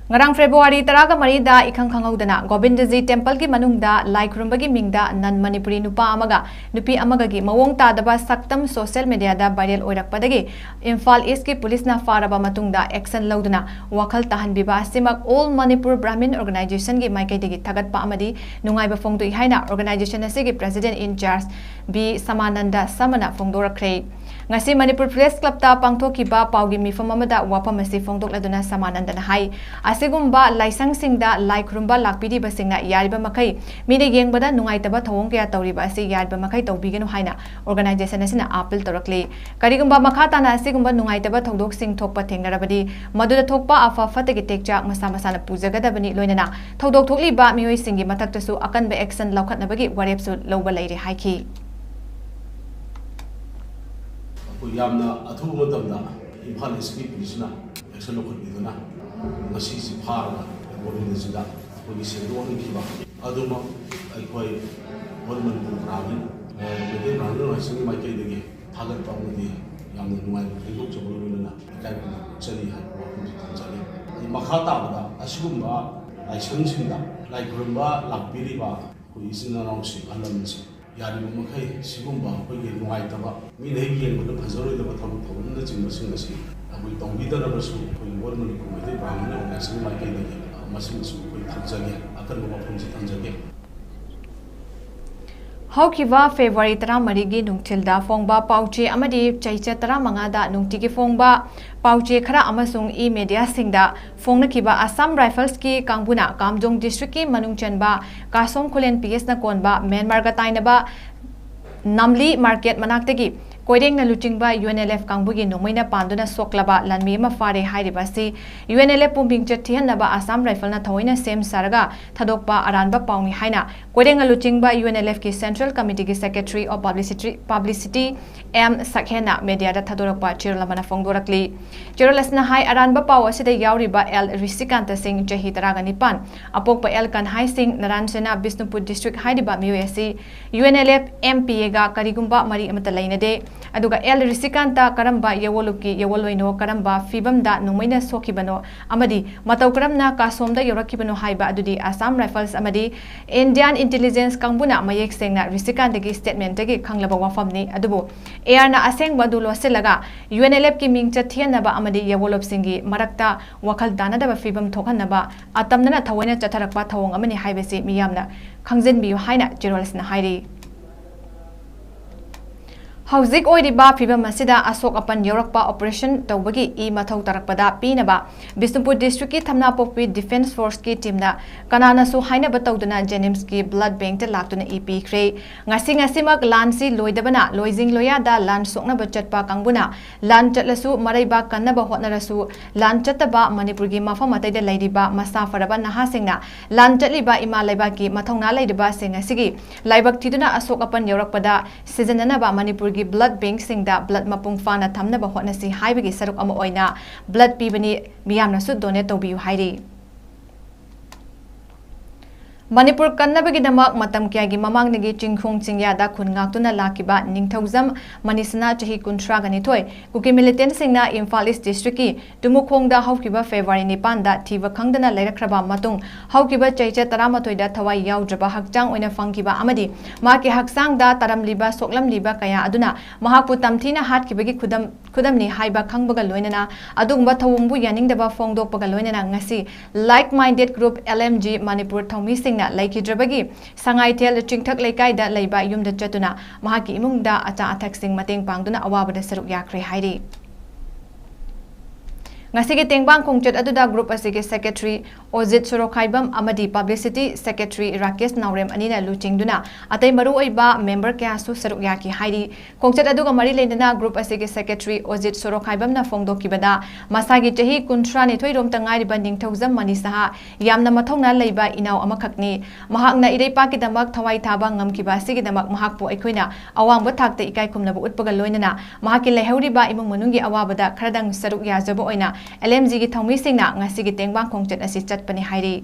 ꯉꯔꯥꯡ ꯐꯦꯕ꯭ꯔꯨꯋꯥꯔꯤ ꯇꯔꯥꯒ ꯃꯔꯤꯗ ꯏꯈꯪ ꯈꯪꯍꯧꯗꯅ ꯒꯣꯕꯤꯟꯗꯖꯤ ꯇꯦꯝꯄꯜꯒꯤ ꯃꯅꯨꯡꯗ ꯂꯥꯏ ꯈꯨꯔꯨꯝꯕꯒꯤ ꯃꯤꯡꯗ ꯅꯟ ꯃꯅꯤꯄꯨꯔꯤ ꯅꯨꯄꯥ ꯑꯃꯒ ꯅꯨꯄꯤ ꯑꯃꯒꯒꯤ ꯃꯑꯣꯡ ꯇꯥꯗꯕ ꯁꯛꯇꯝ ꯁꯣꯁꯤꯌꯦꯜ ꯃꯦꯗꯤꯌꯥꯗ ꯚꯥꯏꯔꯦꯜ ꯑꯣꯏꯔꯛꯄꯗꯒꯤ ꯏꯝꯐꯥꯜ ꯏꯁꯀꯤ ꯄꯨꯂꯤꯁꯅ ꯐꯥꯔꯕ ꯃꯇꯨꯡꯗ ꯑꯦꯛꯁꯟ ꯂꯧꯗꯨꯅ ꯋꯥꯈꯜ ꯇꯥꯍꯟꯕꯤꯕ ꯑꯁꯤꯃꯛ ꯑꯣꯜ ꯃꯅꯤꯄꯨꯔ ꯕ꯭ꯔꯥꯍꯃꯤꯟ ꯑꯣꯔꯒꯅꯥꯏꯖꯦꯁꯟꯒꯤ ꯃꯥꯏꯀꯩꯗꯒꯤ ꯊꯥꯒꯠꯄ ꯑꯃꯗꯤ ꯅꯨꯡꯉꯥꯏꯕ ꯐꯣꯡꯗꯣꯛꯏ ꯍꯥꯏꯅ ꯑꯣꯔꯒꯅꯥꯏꯖꯦꯁꯟ ꯑꯁꯤꯒꯤ ꯄ꯭ꯔꯦꯁꯤꯗꯦꯟ ꯏꯟ ꯆꯥꯔꯖ ꯕꯤ ꯁꯃꯥꯅꯟꯗ ꯁꯃꯅ ꯐꯣꯡꯗꯣꯔꯛꯈ꯭ꯔꯦ꯫ ꯉꯁꯤ ꯃꯅꯤꯄꯨꯔ ꯄ꯭ꯔꯦꯁ ꯀ꯭ꯂꯕꯇ ꯄꯥꯡꯊꯣꯛꯈꯤꯕ ꯄꯥꯎꯒꯤ ꯃꯤꯐꯝ ꯑꯃꯗ ꯋꯥꯐꯝ ꯑꯁꯤ ꯐꯣꯡꯗꯣꯛꯂꯗꯨꯅ ꯁꯃꯥꯅꯟꯗꯅ ꯍꯥꯏ, ꯑꯁꯤꯒꯨꯝꯕ ꯂꯥꯏꯁꯪꯁꯤꯡꯗ ꯂꯥꯏ ꯈꯨꯔꯨꯝꯕ ꯂꯥꯛꯄꯤꯔꯤꯕꯁꯤꯡꯅ ꯌꯥꯔꯤꯕ ꯃꯈꯩ ꯃꯤꯅ ꯌꯦꯡꯕꯗ ꯅꯨꯡꯉꯥꯏꯇꯕ ꯊꯧꯑꯣꯡ ꯀꯌꯥ ꯇꯧꯔꯤꯕ ꯑꯁꯤ ꯌꯥꯔꯤꯕ ꯃꯈꯩ ꯇꯧꯕꯤꯒꯅꯨ ꯍꯥꯏꯅ ꯑꯣꯔꯒꯅꯥꯏꯖꯦꯁꯟ ꯑꯁꯤꯅ ꯑꯥꯄꯤꯜ ꯇꯧꯔꯛꯂꯤ꯫ ꯀꯔꯤꯒꯨꯝꯕ ꯃꯈꯥ ꯇꯥꯅ ꯑꯁꯤꯒꯨꯝꯕ ꯅꯨꯡꯉꯥꯏꯇꯕ ꯊꯧꯗꯣꯛꯁꯤꯡ ꯊꯣꯛꯄ ꯊꯦꯡꯅꯔꯕꯗꯤ ꯃꯗꯨꯗ ꯊꯣꯛꯄ ꯑꯐ ꯐꯠꯇꯒꯤ ꯇꯦꯛꯆꯥꯛ ꯃꯁꯥ ꯃꯁꯥꯅ ꯄꯨꯖꯒꯗꯕꯅꯤ, ꯂꯣꯏꯅꯅ ꯊꯧꯗꯣꯛ ꯊꯣꯛꯂꯤꯕ ꯃꯤꯑꯣꯏꯁꯤꯡꯒꯤ ꯃꯊꯛꯇꯁꯨ ꯑꯀꯟꯕ ꯑꯦꯛꯁꯟ ꯂꯧꯈꯠꯅꯕꯒꯤ ꯋꯥꯔꯦꯞꯁꯨ ꯂꯧꯕ ꯂꯩꯔꯦ ꯍꯥꯏꯈꯤ꯫ ꯑꯩꯈꯣꯏ ꯌꯥꯝꯅ ꯑꯊꯨꯕ ꯃꯇꯝꯗ ꯏꯝꯐꯥꯜ ꯏꯁꯀꯤ ꯄꯨꯂꯤꯁꯅ ꯑꯦꯛꯁꯟ ꯂꯧꯈꯠꯄꯤꯗꯨꯅ ꯉꯁꯤꯁꯤ ꯐꯥꯔꯒ ꯒꯣꯕꯤꯟꯗꯖꯤꯗ ꯑꯩꯈꯣꯏꯒꯤ ꯁꯦꯟꯗꯣꯛꯍꯟꯈꯤꯕ ꯑꯗꯨꯃꯛ ꯑꯩꯈꯣꯏ ꯑꯣꯜ ꯃꯅꯤꯄꯨꯔ ꯕ꯭ꯔꯥꯍꯃꯤꯟ, ꯃꯩꯇꯩ ꯕ꯭ꯔꯥꯍꯃꯤꯟ ꯑꯣꯔꯒꯅꯥꯏꯖꯦꯁꯟꯒꯤ ꯃꯥꯏꯀꯩꯗꯒꯤ ꯊꯥꯒꯠꯄ ꯑꯃꯗꯤ ꯌꯥꯝꯅ ꯅꯨꯡꯉꯥꯏꯕ ꯐꯣꯡꯗꯣꯛꯆꯕꯒ ꯂꯣꯏꯅꯅ ꯏꯀꯥꯏ ꯈꯨꯝꯅꯕ ꯎꯠꯆꯔꯤ ꯍꯥꯏꯕ ꯋꯥꯐꯝꯁꯤ ꯊꯝꯖꯒꯦ꯫ ꯑꯩ ꯃꯈꯥ ꯇꯥꯕꯗ ꯑꯁꯤꯒꯨꯝꯕ ꯂꯥꯏꯁꯪꯁꯤꯡꯗ ꯂꯥꯏ ꯈꯨꯔꯨꯝꯕ ꯂꯥꯛꯄꯤꯔꯤꯕ ꯑꯩꯈꯣꯏ ꯏꯆꯤꯟ ꯏꯅꯥꯎꯁꯤꯡ ꯑꯍꯜ ꯂꯃꯟꯁꯤꯡ ꯌꯥꯔꯤꯕ ꯃꯈꯩ ꯁꯤꯒꯨꯝꯕ ꯑꯩꯈꯣꯏꯒꯤ ꯅꯨꯡꯉꯥꯏꯇꯕ, ꯃꯤꯅ ꯍꯦꯛ ꯌꯦꯡꯕꯗ ꯐꯖꯔꯣꯏꯗꯕ ꯊꯕꯛ ꯊꯧꯔꯝꯅꯆꯤꯡꯕꯁꯤꯡ ꯑꯁꯤ ꯑꯩꯈꯣꯏ ꯇꯧꯕꯤꯗꯅꯕꯁꯨ ꯑꯩꯈꯣꯏꯒꯤ ꯑꯣꯜ ꯃꯅꯤꯄꯨꯔ ꯃꯩꯇꯩ ꯕ꯭ꯔꯥꯍꯃꯟ ꯑꯣꯔꯒꯅꯥꯏꯖꯦꯁꯟꯒꯤ ꯃꯥꯏꯀꯩꯗꯒꯤ ꯃꯁꯤꯃꯁꯨ ꯑꯩꯈꯣꯏ ꯊꯝꯖꯒꯦ, ꯑꯀꯟꯕ ꯋꯥꯐꯝꯁꯤ ꯊꯝꯖꯒꯦ꯫ ꯍꯧꯈꯤꯕ ꯐꯦꯕ꯭ꯔꯨꯋꯥꯔꯤ ꯇꯔꯥꯃꯔꯤꯒꯤ ꯅꯨꯡꯊꯤꯜꯗ ꯐꯣꯡꯕ ꯄꯥꯎꯆꯦ ꯑꯃꯗꯤ ꯆꯩꯆꯠ ꯇꯔꯥꯃꯉꯥꯗ ꯅꯨꯡꯇꯤꯒꯤ ꯐꯣꯡꯕ ꯄꯥꯎꯆꯦ ꯈꯔ ꯑꯃꯁꯨꯡ ꯏ ꯃꯦꯗꯤꯌꯥꯁꯤꯡꯗ ꯐꯣꯡꯅꯈꯤꯕ ꯑꯁꯥꯝ ꯔꯥꯏꯐꯜꯁꯀꯤ ꯀꯥꯡꯕꯨꯅ ꯀꯥꯝꯖꯣꯡ ꯗꯤꯁꯇ꯭ꯔꯤꯛꯀꯤ ꯃꯅꯨꯡ ꯆꯟꯕ ꯀꯥꯁꯣꯡ ꯈꯨꯂꯦꯟ ꯄꯤ ꯑꯦꯁꯅ ꯀꯣꯟꯕ ꯃ꯭ꯌꯥꯟꯃꯥꯔꯒ ꯇꯥꯏꯅꯕ ꯅꯥꯝꯂꯤ ꯃꯥꯔꯀꯦꯠ ꯃꯅꯥꯛꯇꯒꯤ ꯀꯣꯏꯔꯦꯡꯅ ꯂꯨꯆꯤꯡꯕ ꯌꯨ ꯑꯦꯟ ꯑꯦꯜ ꯑꯦꯐ ꯀꯥꯡꯕꯨꯒꯤ ꯅꯣꯡꯃꯩꯅ ꯄꯥꯟꯗꯨꯅ ꯁꯣꯛꯂꯕ ꯂꯥꯟꯃꯤ ꯑꯃ ꯐꯥꯔꯦ ꯍꯥꯏꯔꯤꯕ ꯑꯁꯤ ꯌꯨ ꯑꯦꯟ ꯑꯦꯜ ꯑꯦꯐꯄꯨ ꯃꯤꯡꯆꯠ ꯊꯤꯍꯟꯅꯕ ꯑꯁꯥꯝ ꯔꯥꯏꯐꯜꯅ ꯊꯑꯣꯏꯅ ꯁꯦꯝ ꯁꯥꯔꯒ ꯊꯥꯗꯣꯛꯄ ꯑꯔꯥꯟꯕ ꯄꯥꯎꯅꯤ ꯍꯥꯏꯅ ꯀꯣꯏꯔꯦꯡꯅ ꯂꯨꯆꯤꯡꯕ ꯌꯨ ꯑꯦꯟ ꯑꯦꯜ ꯑꯦꯐꯀꯤ Central Committeeꯒꯤ Secretary of Publicity, Publicity M ꯁꯛꯍꯦꯟꯅ ꯃꯦꯗꯤꯌꯥꯗ ꯊꯥꯗꯣꯔꯛꯄ ꯆꯦꯔꯣꯜ ꯑꯃꯅ ꯐꯣꯡꯗꯣꯔꯛꯂꯤ꯫ ꯆꯦꯔꯣꯜ ꯑꯁꯤꯅ ꯍꯥꯏ, ꯑꯔꯥꯟꯕ ꯄꯥꯎ ꯑꯁꯤꯗ ꯌꯥꯎꯔꯤꯕ ꯑꯦꯜ ꯔꯤꯁꯤꯀꯥꯟꯇ ꯁꯤꯡ, ꯆꯍꯤ ꯇꯔꯥꯒ ꯅꯤꯄꯥꯟ, ꯑꯄꯣꯛꯄ ꯑꯦꯜ ꯀꯟꯍꯥꯏ ꯁꯤꯡ, ꯅꯔꯥꯟ ꯁꯦꯅꯥ, ꯕꯤꯁꯅꯨꯄꯨꯔ ꯗꯤꯁꯇ꯭ꯔꯤꯛ ꯍꯥꯏꯔꯤꯕ ꯃꯤꯑꯣꯏ ꯑꯁꯤ U N L F M P ꯑꯦꯒ ꯀꯔꯤꯒꯨꯝꯕ ꯃꯔꯤ ꯑꯃꯠꯇ ꯂꯩꯅꯗꯦ꯫ ꯑꯗꯨꯒ ꯑꯦꯜ ꯔꯤꯁꯤꯀꯥꯟꯇ ꯀꯔꯝꯕ ꯌꯦꯋꯣꯂꯨꯞꯀꯤ ꯌꯦꯋꯣꯂꯣꯏꯅꯣ, ꯀꯔꯝꯕ ꯐꯤꯕꯝꯗ ꯅꯣꯡꯃꯩꯅ ꯁꯣꯛꯈꯤꯕꯅꯣ ꯑꯃꯗꯤ ꯃꯇꯧ ꯀꯔꯝꯅ ꯀꯥꯁꯣꯝꯗ ꯌꯧꯔꯛꯈꯤꯕꯅꯣ ꯍꯥꯏꯕ ꯑꯗꯨꯗꯤ ꯑꯁꯥꯝ ꯔꯥꯏꯐꯜꯁ ꯑꯃꯗꯤ ꯏꯟꯗꯤꯌꯥꯟ ꯏꯟꯇꯦꯂꯤꯖꯦꯟꯁ ꯀꯥꯡꯕꯨꯅ ꯃꯌꯦꯛ ꯁꯦꯡꯅ ꯔꯤꯁꯤꯀꯥꯟꯇꯒꯤ ꯁ꯭ꯇꯦꯠꯃꯦꯟꯠꯇꯒꯤ ꯈꯪꯂꯕ ꯋꯥꯐꯝꯅꯤ꯫ ꯑꯗꯨꯕꯨ ꯑꯦ ꯑꯥꯔꯅ ꯑꯁꯦꯡꯕ ꯑꯗꯨ ꯂꯣꯠꯁꯤꯜꯂꯒ ꯌꯨ ꯑꯦꯟ ꯑꯦꯜ ꯑꯦꯐꯀꯤ ꯃꯤꯡꯆꯠ ꯊꯤꯍꯟꯅꯕ ꯑꯃꯗꯤ ꯌꯦꯋꯣꯂꯣꯞꯁꯤꯡꯒꯤ ꯃꯔꯛꯇ ꯋꯥꯈꯜ ꯇꯥꯅꯗꯕ ꯐꯤꯕꯝ ꯊꯣꯛꯍꯟꯅꯕ ꯑꯇꯝꯅꯅ ꯊꯑꯣꯏꯅ ꯆꯠꯊꯔꯛꯄ ꯊꯧꯑꯣꯡ ꯑꯃꯅꯤ ꯍꯥꯏꯕꯁꯤ ꯃꯤꯌꯥꯝꯅ ꯈꯪꯖꯤꯟꯕꯤꯌꯨ ꯍꯥꯏꯅ ꯆꯦꯔꯣꯜꯁꯅ ꯍꯥꯏꯔꯤ꯫ ꯍꯧꯖꯤꯛ ꯑꯣꯏꯔꯤꯕ ꯐꯤꯕꯝ ꯑꯁꯤꯗ ꯑꯁꯣꯛ ꯑꯄꯟ ꯌꯥꯎꯔꯛꯄ ꯑꯣꯄꯔꯦꯁꯟ ꯇꯧꯕꯒꯤ ꯏ ꯃꯊꯧ ꯇꯥꯔꯛꯄꯗ ꯄꯤꯅꯕ ꯕꯤꯁꯅꯨꯄꯨꯔ ꯗꯤꯁꯇ꯭ꯔꯤꯛꯀꯤ ꯊꯝꯅꯥꯄꯣꯛꯄꯤ ꯗꯤꯐꯦꯟꯁ ꯐꯣꯔꯁꯀꯤ ꯇꯤꯝꯅ ꯀꯅꯥꯅꯁꯨ ꯍꯥꯏꯅꯕ ꯇꯧꯗꯅ ꯖꯦꯅꯤꯝꯁꯀꯤ ꯕ꯭ꯂꯗ ꯕꯦꯡꯛꯇ ꯂꯥꯛꯇꯨꯅ ꯏ ꯄꯤꯈ꯭ꯔꯦ꯫ ꯉꯁꯤ ꯉꯁꯤꯃꯛ ꯂꯥꯟꯁꯤ ꯂꯣꯏꯗꯕꯅ ꯂꯣꯏꯖꯤꯡ ꯂꯣꯌꯥꯗ ꯂꯥꯟ ꯁꯣꯛꯅꯕ ꯆꯠꯄ ꯀꯥꯡꯕꯨꯅ ꯂꯥꯟ ꯆꯠꯂꯁꯨ ꯃꯔꯩꯕꯥꯛ ꯀꯟꯅꯕ ꯍꯣꯠꯅꯔꯁꯨ ꯂꯥꯟ ꯆꯠꯇꯕ ꯃꯅꯤꯄꯨꯔꯒꯤ ꯃꯐꯝ ꯑꯇꯩꯗ ꯂꯩꯔꯤꯕ ꯃꯁꯥ ꯐꯔꯕ ꯅꯍꯥꯁꯤꯡꯅ ꯂꯥꯟ ꯆꯠꯂꯤꯕ ꯏꯃꯥ ꯂꯩꯕꯥꯛꯀꯤ ꯃꯊꯧꯅꯥ ꯂꯩꯔꯤꯕꯁꯤꯡ ꯑꯁꯤꯒꯤ ꯂꯥꯏꯕꯛ ꯊꯤꯗꯨꯅ ꯑꯁꯣꯛ ꯑꯄꯟ ꯌꯥꯎꯔꯛꯄꯗ ꯁꯤꯖꯤꯟꯅꯅꯕ ꯃꯅꯤꯄꯨꯔꯒꯤ ꯕ꯭ꯂꯗ ꯕꯦꯡꯛꯁꯤꯡꯗ ꯕ꯭ꯂꯗ ꯃꯄꯨꯡ ꯐꯥꯅ ꯊꯝꯅꯕ ꯍꯣꯠꯅꯁꯤ ꯍꯥꯏꯕꯒꯤ ꯁꯔꯨꯛ ꯑꯃ ꯑꯣꯏꯅ ꯕ꯭ꯂꯗ ꯄꯤꯕꯅꯤ꯫ ꯃꯤꯌꯥꯝꯅꯁꯨ ꯗꯣꯅꯦꯠ ꯇꯧꯕꯤꯌꯨ ꯍꯥꯏꯔꯤ꯫ ꯃꯅꯤꯄꯨꯔ ꯀꯟꯅꯕꯒꯤꯗꯃꯛ ꯃꯇꯝ ꯀꯌꯥꯒꯤ ꯃꯃꯥꯡꯗꯒꯤ ꯆꯤꯡꯈꯣꯡ ꯆꯤꯡꯌꯥꯗ ꯈꯨꯟ ꯉꯥꯛꯇꯨꯅ ꯂꯥꯛꯈꯤꯕ ꯅꯤꯡꯊꯧꯖꯝ ꯃꯅꯤꯁꯅꯥ ꯆꯍꯤ ꯀꯨꯟꯊ꯭ꯔꯥꯒ ꯅꯤꯊꯣꯏ ꯀꯨꯀꯤ ꯃꯤꯂꯤꯇꯦꯟꯠꯁꯤꯡꯅ ꯏꯝꯐꯥꯜ ꯏꯁ ꯗꯤꯁꯇ꯭ꯔꯤꯛꯀꯤ ꯇꯨꯃꯨꯈꯣꯡꯗ ꯍꯧꯈꯤꯕ ꯐꯦꯕ꯭ꯔꯨꯋꯥꯔꯤ ꯅꯤꯄꯥꯟꯗ ꯊꯤꯕ ꯈꯪꯗꯅ ꯂꯩꯔꯛꯈ꯭ꯔꯕ ꯃꯇꯨꯡ ꯍꯧꯈꯤꯕ ꯆꯩꯆꯠ ꯇꯔꯥꯃꯥꯊꯣꯏꯗ ꯊꯋꯥꯏ ꯌꯥꯎꯗ꯭ꯔꯕ ꯍꯛꯆꯥꯡ ꯑꯣꯏꯅ ꯐꯪꯈꯤꯕ ꯑꯃꯗꯤ ꯃꯍꯥꯛꯀꯤ ꯍꯛꯆꯥꯡꯗ ꯇꯥꯔꯝꯂꯤꯕ ꯁꯣꯛꯂꯝꯂꯤꯕ ꯀꯌꯥ ꯑꯗꯨꯅ ꯃꯍꯥꯛꯄꯨ ꯇꯝꯊꯤꯅ ꯍꯥꯠꯈꯤꯕꯒꯤ ꯈꯨꯗꯝ ꯈꯨꯗꯝꯅꯤ ꯍꯥꯏꯕ ꯈꯪꯕꯒ ꯂꯣꯏꯅꯅ ꯑꯗꯨꯒꯨꯝꯕ ꯊꯧꯑꯣꯡꯕꯨ ꯌꯥꯅꯤꯡꯗꯕ ꯐꯣꯡꯗꯣꯛꯄꯒ ꯂꯣꯏꯅꯅ ꯉꯁꯤ like minded group L M G Manipur ꯊꯧꯃꯤꯁꯤꯡꯅ ꯂꯩꯈꯤꯗ꯭ꯔꯕꯒꯤ ꯁꯉꯥꯏꯊꯦꯜ ꯆꯤꯡꯊꯛ ꯂꯩꯀꯥꯏꯗ ꯂꯩꯕ ꯌꯨꯝꯗ ꯆꯠꯇꯨꯅ ꯃꯍꯥꯛꯀꯤ ꯏꯃꯨꯡꯗ ꯑꯆꯥ ꯑꯊꯛꯁꯤꯡ ꯃꯇꯦꯡ ꯄꯥꯡꯗꯨꯅ ꯑꯋꯥꯕꯗ ꯁꯔꯨꯛ ꯌꯥꯈ꯭ꯔꯦ ꯍꯥꯏꯔꯤ꯫ ꯉꯁꯤꯒꯤ ꯇꯦꯡꯕꯥꯡ ꯈꯣꯡꯆꯠ ꯑꯗꯨꯗ ꯒ꯭ꯔꯨꯞ ꯑꯁꯤꯒꯤ ꯁꯦꯀ꯭ꯔꯦꯇꯔꯤ ꯑꯣꯖꯤꯠ ꯁꯣꯔꯣꯈꯥꯏꯕꯝ ꯑꯃꯗꯤ ꯄꯕ꯭ꯂꯤꯁꯤꯇꯤ ꯁꯦꯀ꯭ꯔꯦꯇꯔꯤ ꯔꯥꯀꯦꯁ ꯅꯥꯎꯔꯦꯝ ꯑꯅꯤꯅ ꯂꯨꯆꯤꯡꯗꯨꯅ ꯑꯇꯩ ꯃꯔꯨꯑꯣꯏꯕ ꯃꯦꯝꯕꯔ ꯀꯌꯥꯁꯨ ꯁꯔꯨꯛ ꯌꯥꯈꯤ ꯍꯥꯏꯔꯤ꯫ ꯈꯣꯡꯆꯠ ꯑꯗꯨꯒ ꯃꯔꯤ ꯂꯩꯅꯅ ꯒ꯭ꯔꯨꯞ ꯑꯁꯤꯒꯤ ꯁꯦꯀ꯭ꯔꯦꯇꯔꯤ ꯑꯣꯖꯤꯠ ꯁꯣꯔꯣꯈꯥꯏꯕꯝꯅ ꯐꯣꯡꯗꯣꯛꯈꯤꯕꯗ ꯃꯁꯥꯒꯤ ꯆꯍꯤ ꯀꯨꯟꯊ꯭ꯔꯥ ꯅꯤꯊꯣꯏ ꯔꯣꯝꯇ ꯉꯥꯏꯔꯤꯕ ꯅꯤꯡꯊꯧꯖꯝ ꯃꯅꯤ ꯁꯍꯥ ꯌꯥꯝꯅ ꯃꯊꯧꯅꯥ ꯂꯩꯕ ꯏꯅꯥꯎ ꯑꯃꯈꯛꯅꯤ꯫ ꯃꯍꯥꯛꯅ ꯏꯔꯩꯄꯥꯛꯀꯤꯗꯃꯛ ꯊꯋꯥꯏ ꯊꯥꯕ ꯉꯝꯈꯤꯕ ꯑꯁꯤꯒꯤꯗꯃꯛ ꯃꯍꯥꯛꯄꯨ ꯑꯩꯈꯣꯏꯅ ꯑꯋꯥꯡꯕ ꯊꯥꯛꯇ ꯏꯀꯥꯏ ꯈꯨꯝꯅꯕ ꯎꯠꯄꯒ ꯂꯣꯏꯅꯅ ꯃꯍꯥꯛꯀꯤ ꯂꯩꯍꯧꯔꯤꯕ ꯏꯃꯨꯡ ꯃꯅꯨꯡꯒꯤ ꯑꯋꯥꯕꯗ ꯈꯔꯗꯪ ꯁꯔꯨꯛ ꯌꯥꯖꯕ ꯑꯣꯏꯅ ꯑꯦꯜ ꯑꯦꯝ ꯖꯤꯒꯤ ꯊꯧꯃꯤꯁꯤꯡꯅ ꯉꯁꯤꯒꯤ ꯇꯦꯡꯕꯥꯡ ꯈꯣꯡꯆꯠ ꯑꯁꯤ ꯆꯠꯄꯅꯤ ꯍꯥꯏꯔꯤ꯫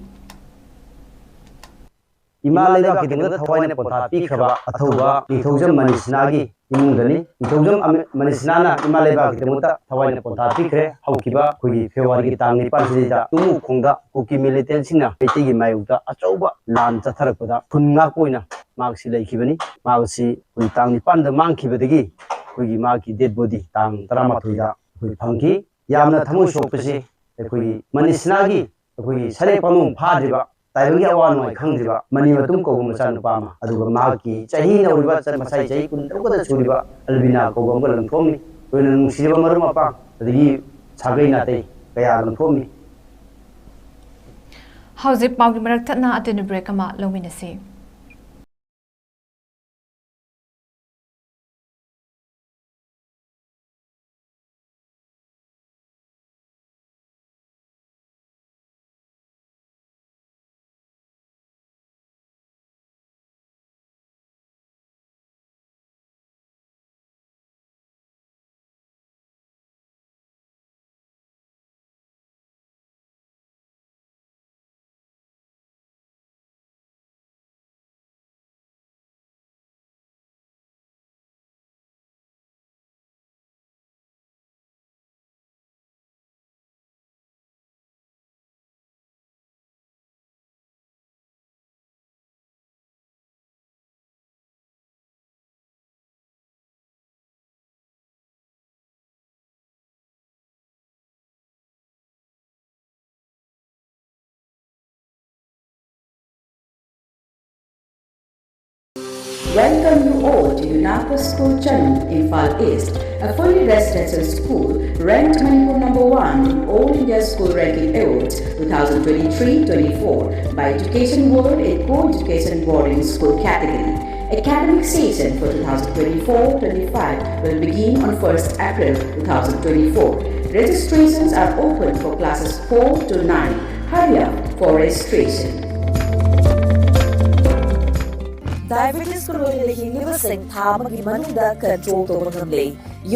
ꯏꯃꯥ ꯂꯩꯕꯥꯛꯀꯤꯗꯃꯛꯇ ꯊꯋꯥꯏꯅ ꯄꯣꯟꯊꯥ ꯄꯤꯈ꯭ꯔꯕ ꯑꯊꯧꯕ ꯅꯤꯡꯊꯧꯖꯝ ꯃꯅꯤꯁꯅꯥꯒꯤ ꯏꯃꯨꯡꯗꯅꯤ꯫ ꯅꯤꯡꯊꯧꯖꯝ ꯑꯃ-, ꯃꯅꯤꯁꯅꯥꯅ ꯏꯃꯥ ꯂꯩꯕꯥꯛꯀꯤꯗꯃꯛꯇ ꯊꯋꯥꯏꯅ ꯄꯣꯟꯊꯥ ꯄꯤꯈ꯭ꯔꯦ꯫ ꯍꯧꯈꯤꯕ ꯑꯩꯈꯣꯏꯒꯤ ꯐꯦꯕ꯭ꯔꯨꯋꯥꯔꯤꯒꯤ ꯇꯥꯡ ꯅꯤꯄꯥꯟꯁꯤꯗꯩꯗ ꯇꯨꯃꯨꯈꯣꯡꯗ ꯀꯨꯀꯤ ꯃꯤꯂꯤꯇꯦꯟꯁꯤꯡꯅ ꯃꯩꯇꯩꯒꯤ ꯃꯥꯌꯣꯛꯇ ꯑꯆꯧꯕ ꯂꯥꯟ ꯆꯠꯊꯔꯛꯄꯗ ꯈꯨꯟ ꯉꯥꯛꯄ ꯑꯣꯏꯅ ꯃꯍꯥꯛꯁꯤ ꯂꯩꯈꯤꯕꯅꯤ꯫ ꯃꯍꯥꯛꯁꯤ ꯑꯩꯈꯣꯏ ꯇꯥꯡ ꯅꯤꯄꯥꯟꯗ ꯃꯥꯡꯈꯤꯕꯗꯒꯤ ꯑꯩꯈꯣꯏꯒꯤ ꯃꯍꯥꯛꯀꯤ ꯗꯦꯗ ꯕꯣꯗꯤ ꯇꯥꯡ ꯇꯔꯥꯃꯥꯊꯣꯏꯗ ꯑꯩꯈꯣꯏ ꯐꯪꯈꯤ꯫ ꯌꯥꯝꯅ ꯊꯃꯣꯏ ꯁꯣꯛꯄꯁꯤ ꯑꯩꯈꯣꯏꯒꯤ ꯃꯅꯤꯁꯅꯥꯒꯤ ꯑꯩꯈꯣꯏꯒꯤ ꯁꯔꯦꯛ ꯄꯥꯝꯕꯣꯝ ꯐꯥꯗ꯭ꯔꯤꯕ, ꯇꯥꯏꯕꯪꯒꯤ ꯑꯋꯥ ꯅꯨꯡꯉꯥꯏ ꯈꯪꯗ꯭ꯔꯤꯕ ꯃꯅꯤ ꯃꯇꯨꯝ ꯀꯧꯕ ꯃꯆꯥꯅꯨꯄꯥ ꯑꯃ, ꯑꯗꯨꯒ ꯃꯍꯥꯛꯀꯤ ꯆꯍꯤ ꯅꯧꯔꯤꯕ, ꯆ-, ꯃꯁꯥꯏ ꯆꯍꯤ ꯀꯨꯟ ꯇꯔꯨꯛ ꯈꯛꯇ ꯁꯨꯔꯤꯕ ꯑꯜꯕꯤꯅꯥ ꯀꯧꯕ ꯑꯃꯒ ꯂꯪꯊꯣꯛꯑꯝꯃꯤ꯫ ꯂꯣꯏꯅ ꯅꯨꯡꯁꯤꯔꯕ ꯃꯔꯨꯞ ꯃꯄꯥꯡ ꯑꯗꯒꯤ ꯁꯥꯒꯩ ꯅꯥꯇꯩ ꯀꯌꯥ ꯂꯪꯊꯣꯛꯑꯝꯃꯤ꯫ ꯍꯧꯖꯤꯛ ꯄꯥꯎꯒꯤ ꯃꯔꯛ ꯊꯠꯅ ꯑꯇꯦꯟꯕ ꯕ꯭ꯔꯦꯛ ꯑꯃ ꯂꯧꯃꯤꯟꯅꯁꯤ꯫ Welcome you all to Yunaka School Channu, Imphal East, a fully residential school ranked Manipur number one in All India School Ranking Awards twenty twenty-three twenty-four by Education World in Co-Education Boarding School category. Academic session for twenty twenty-four twenty-five will begin on first April twenty twenty-four. Registrations are open for classes four to nine. Hurry up for registration. Diabetes ꯀ ꯂꯣꯏꯅꯅ ꯍꯤꯡꯂꯤꯕꯁꯤꯡ ꯊꯥ ꯑꯃꯒꯤ ꯃꯅꯨꯡꯗ control ꯇꯧꯕ ꯉꯝꯂꯦ꯫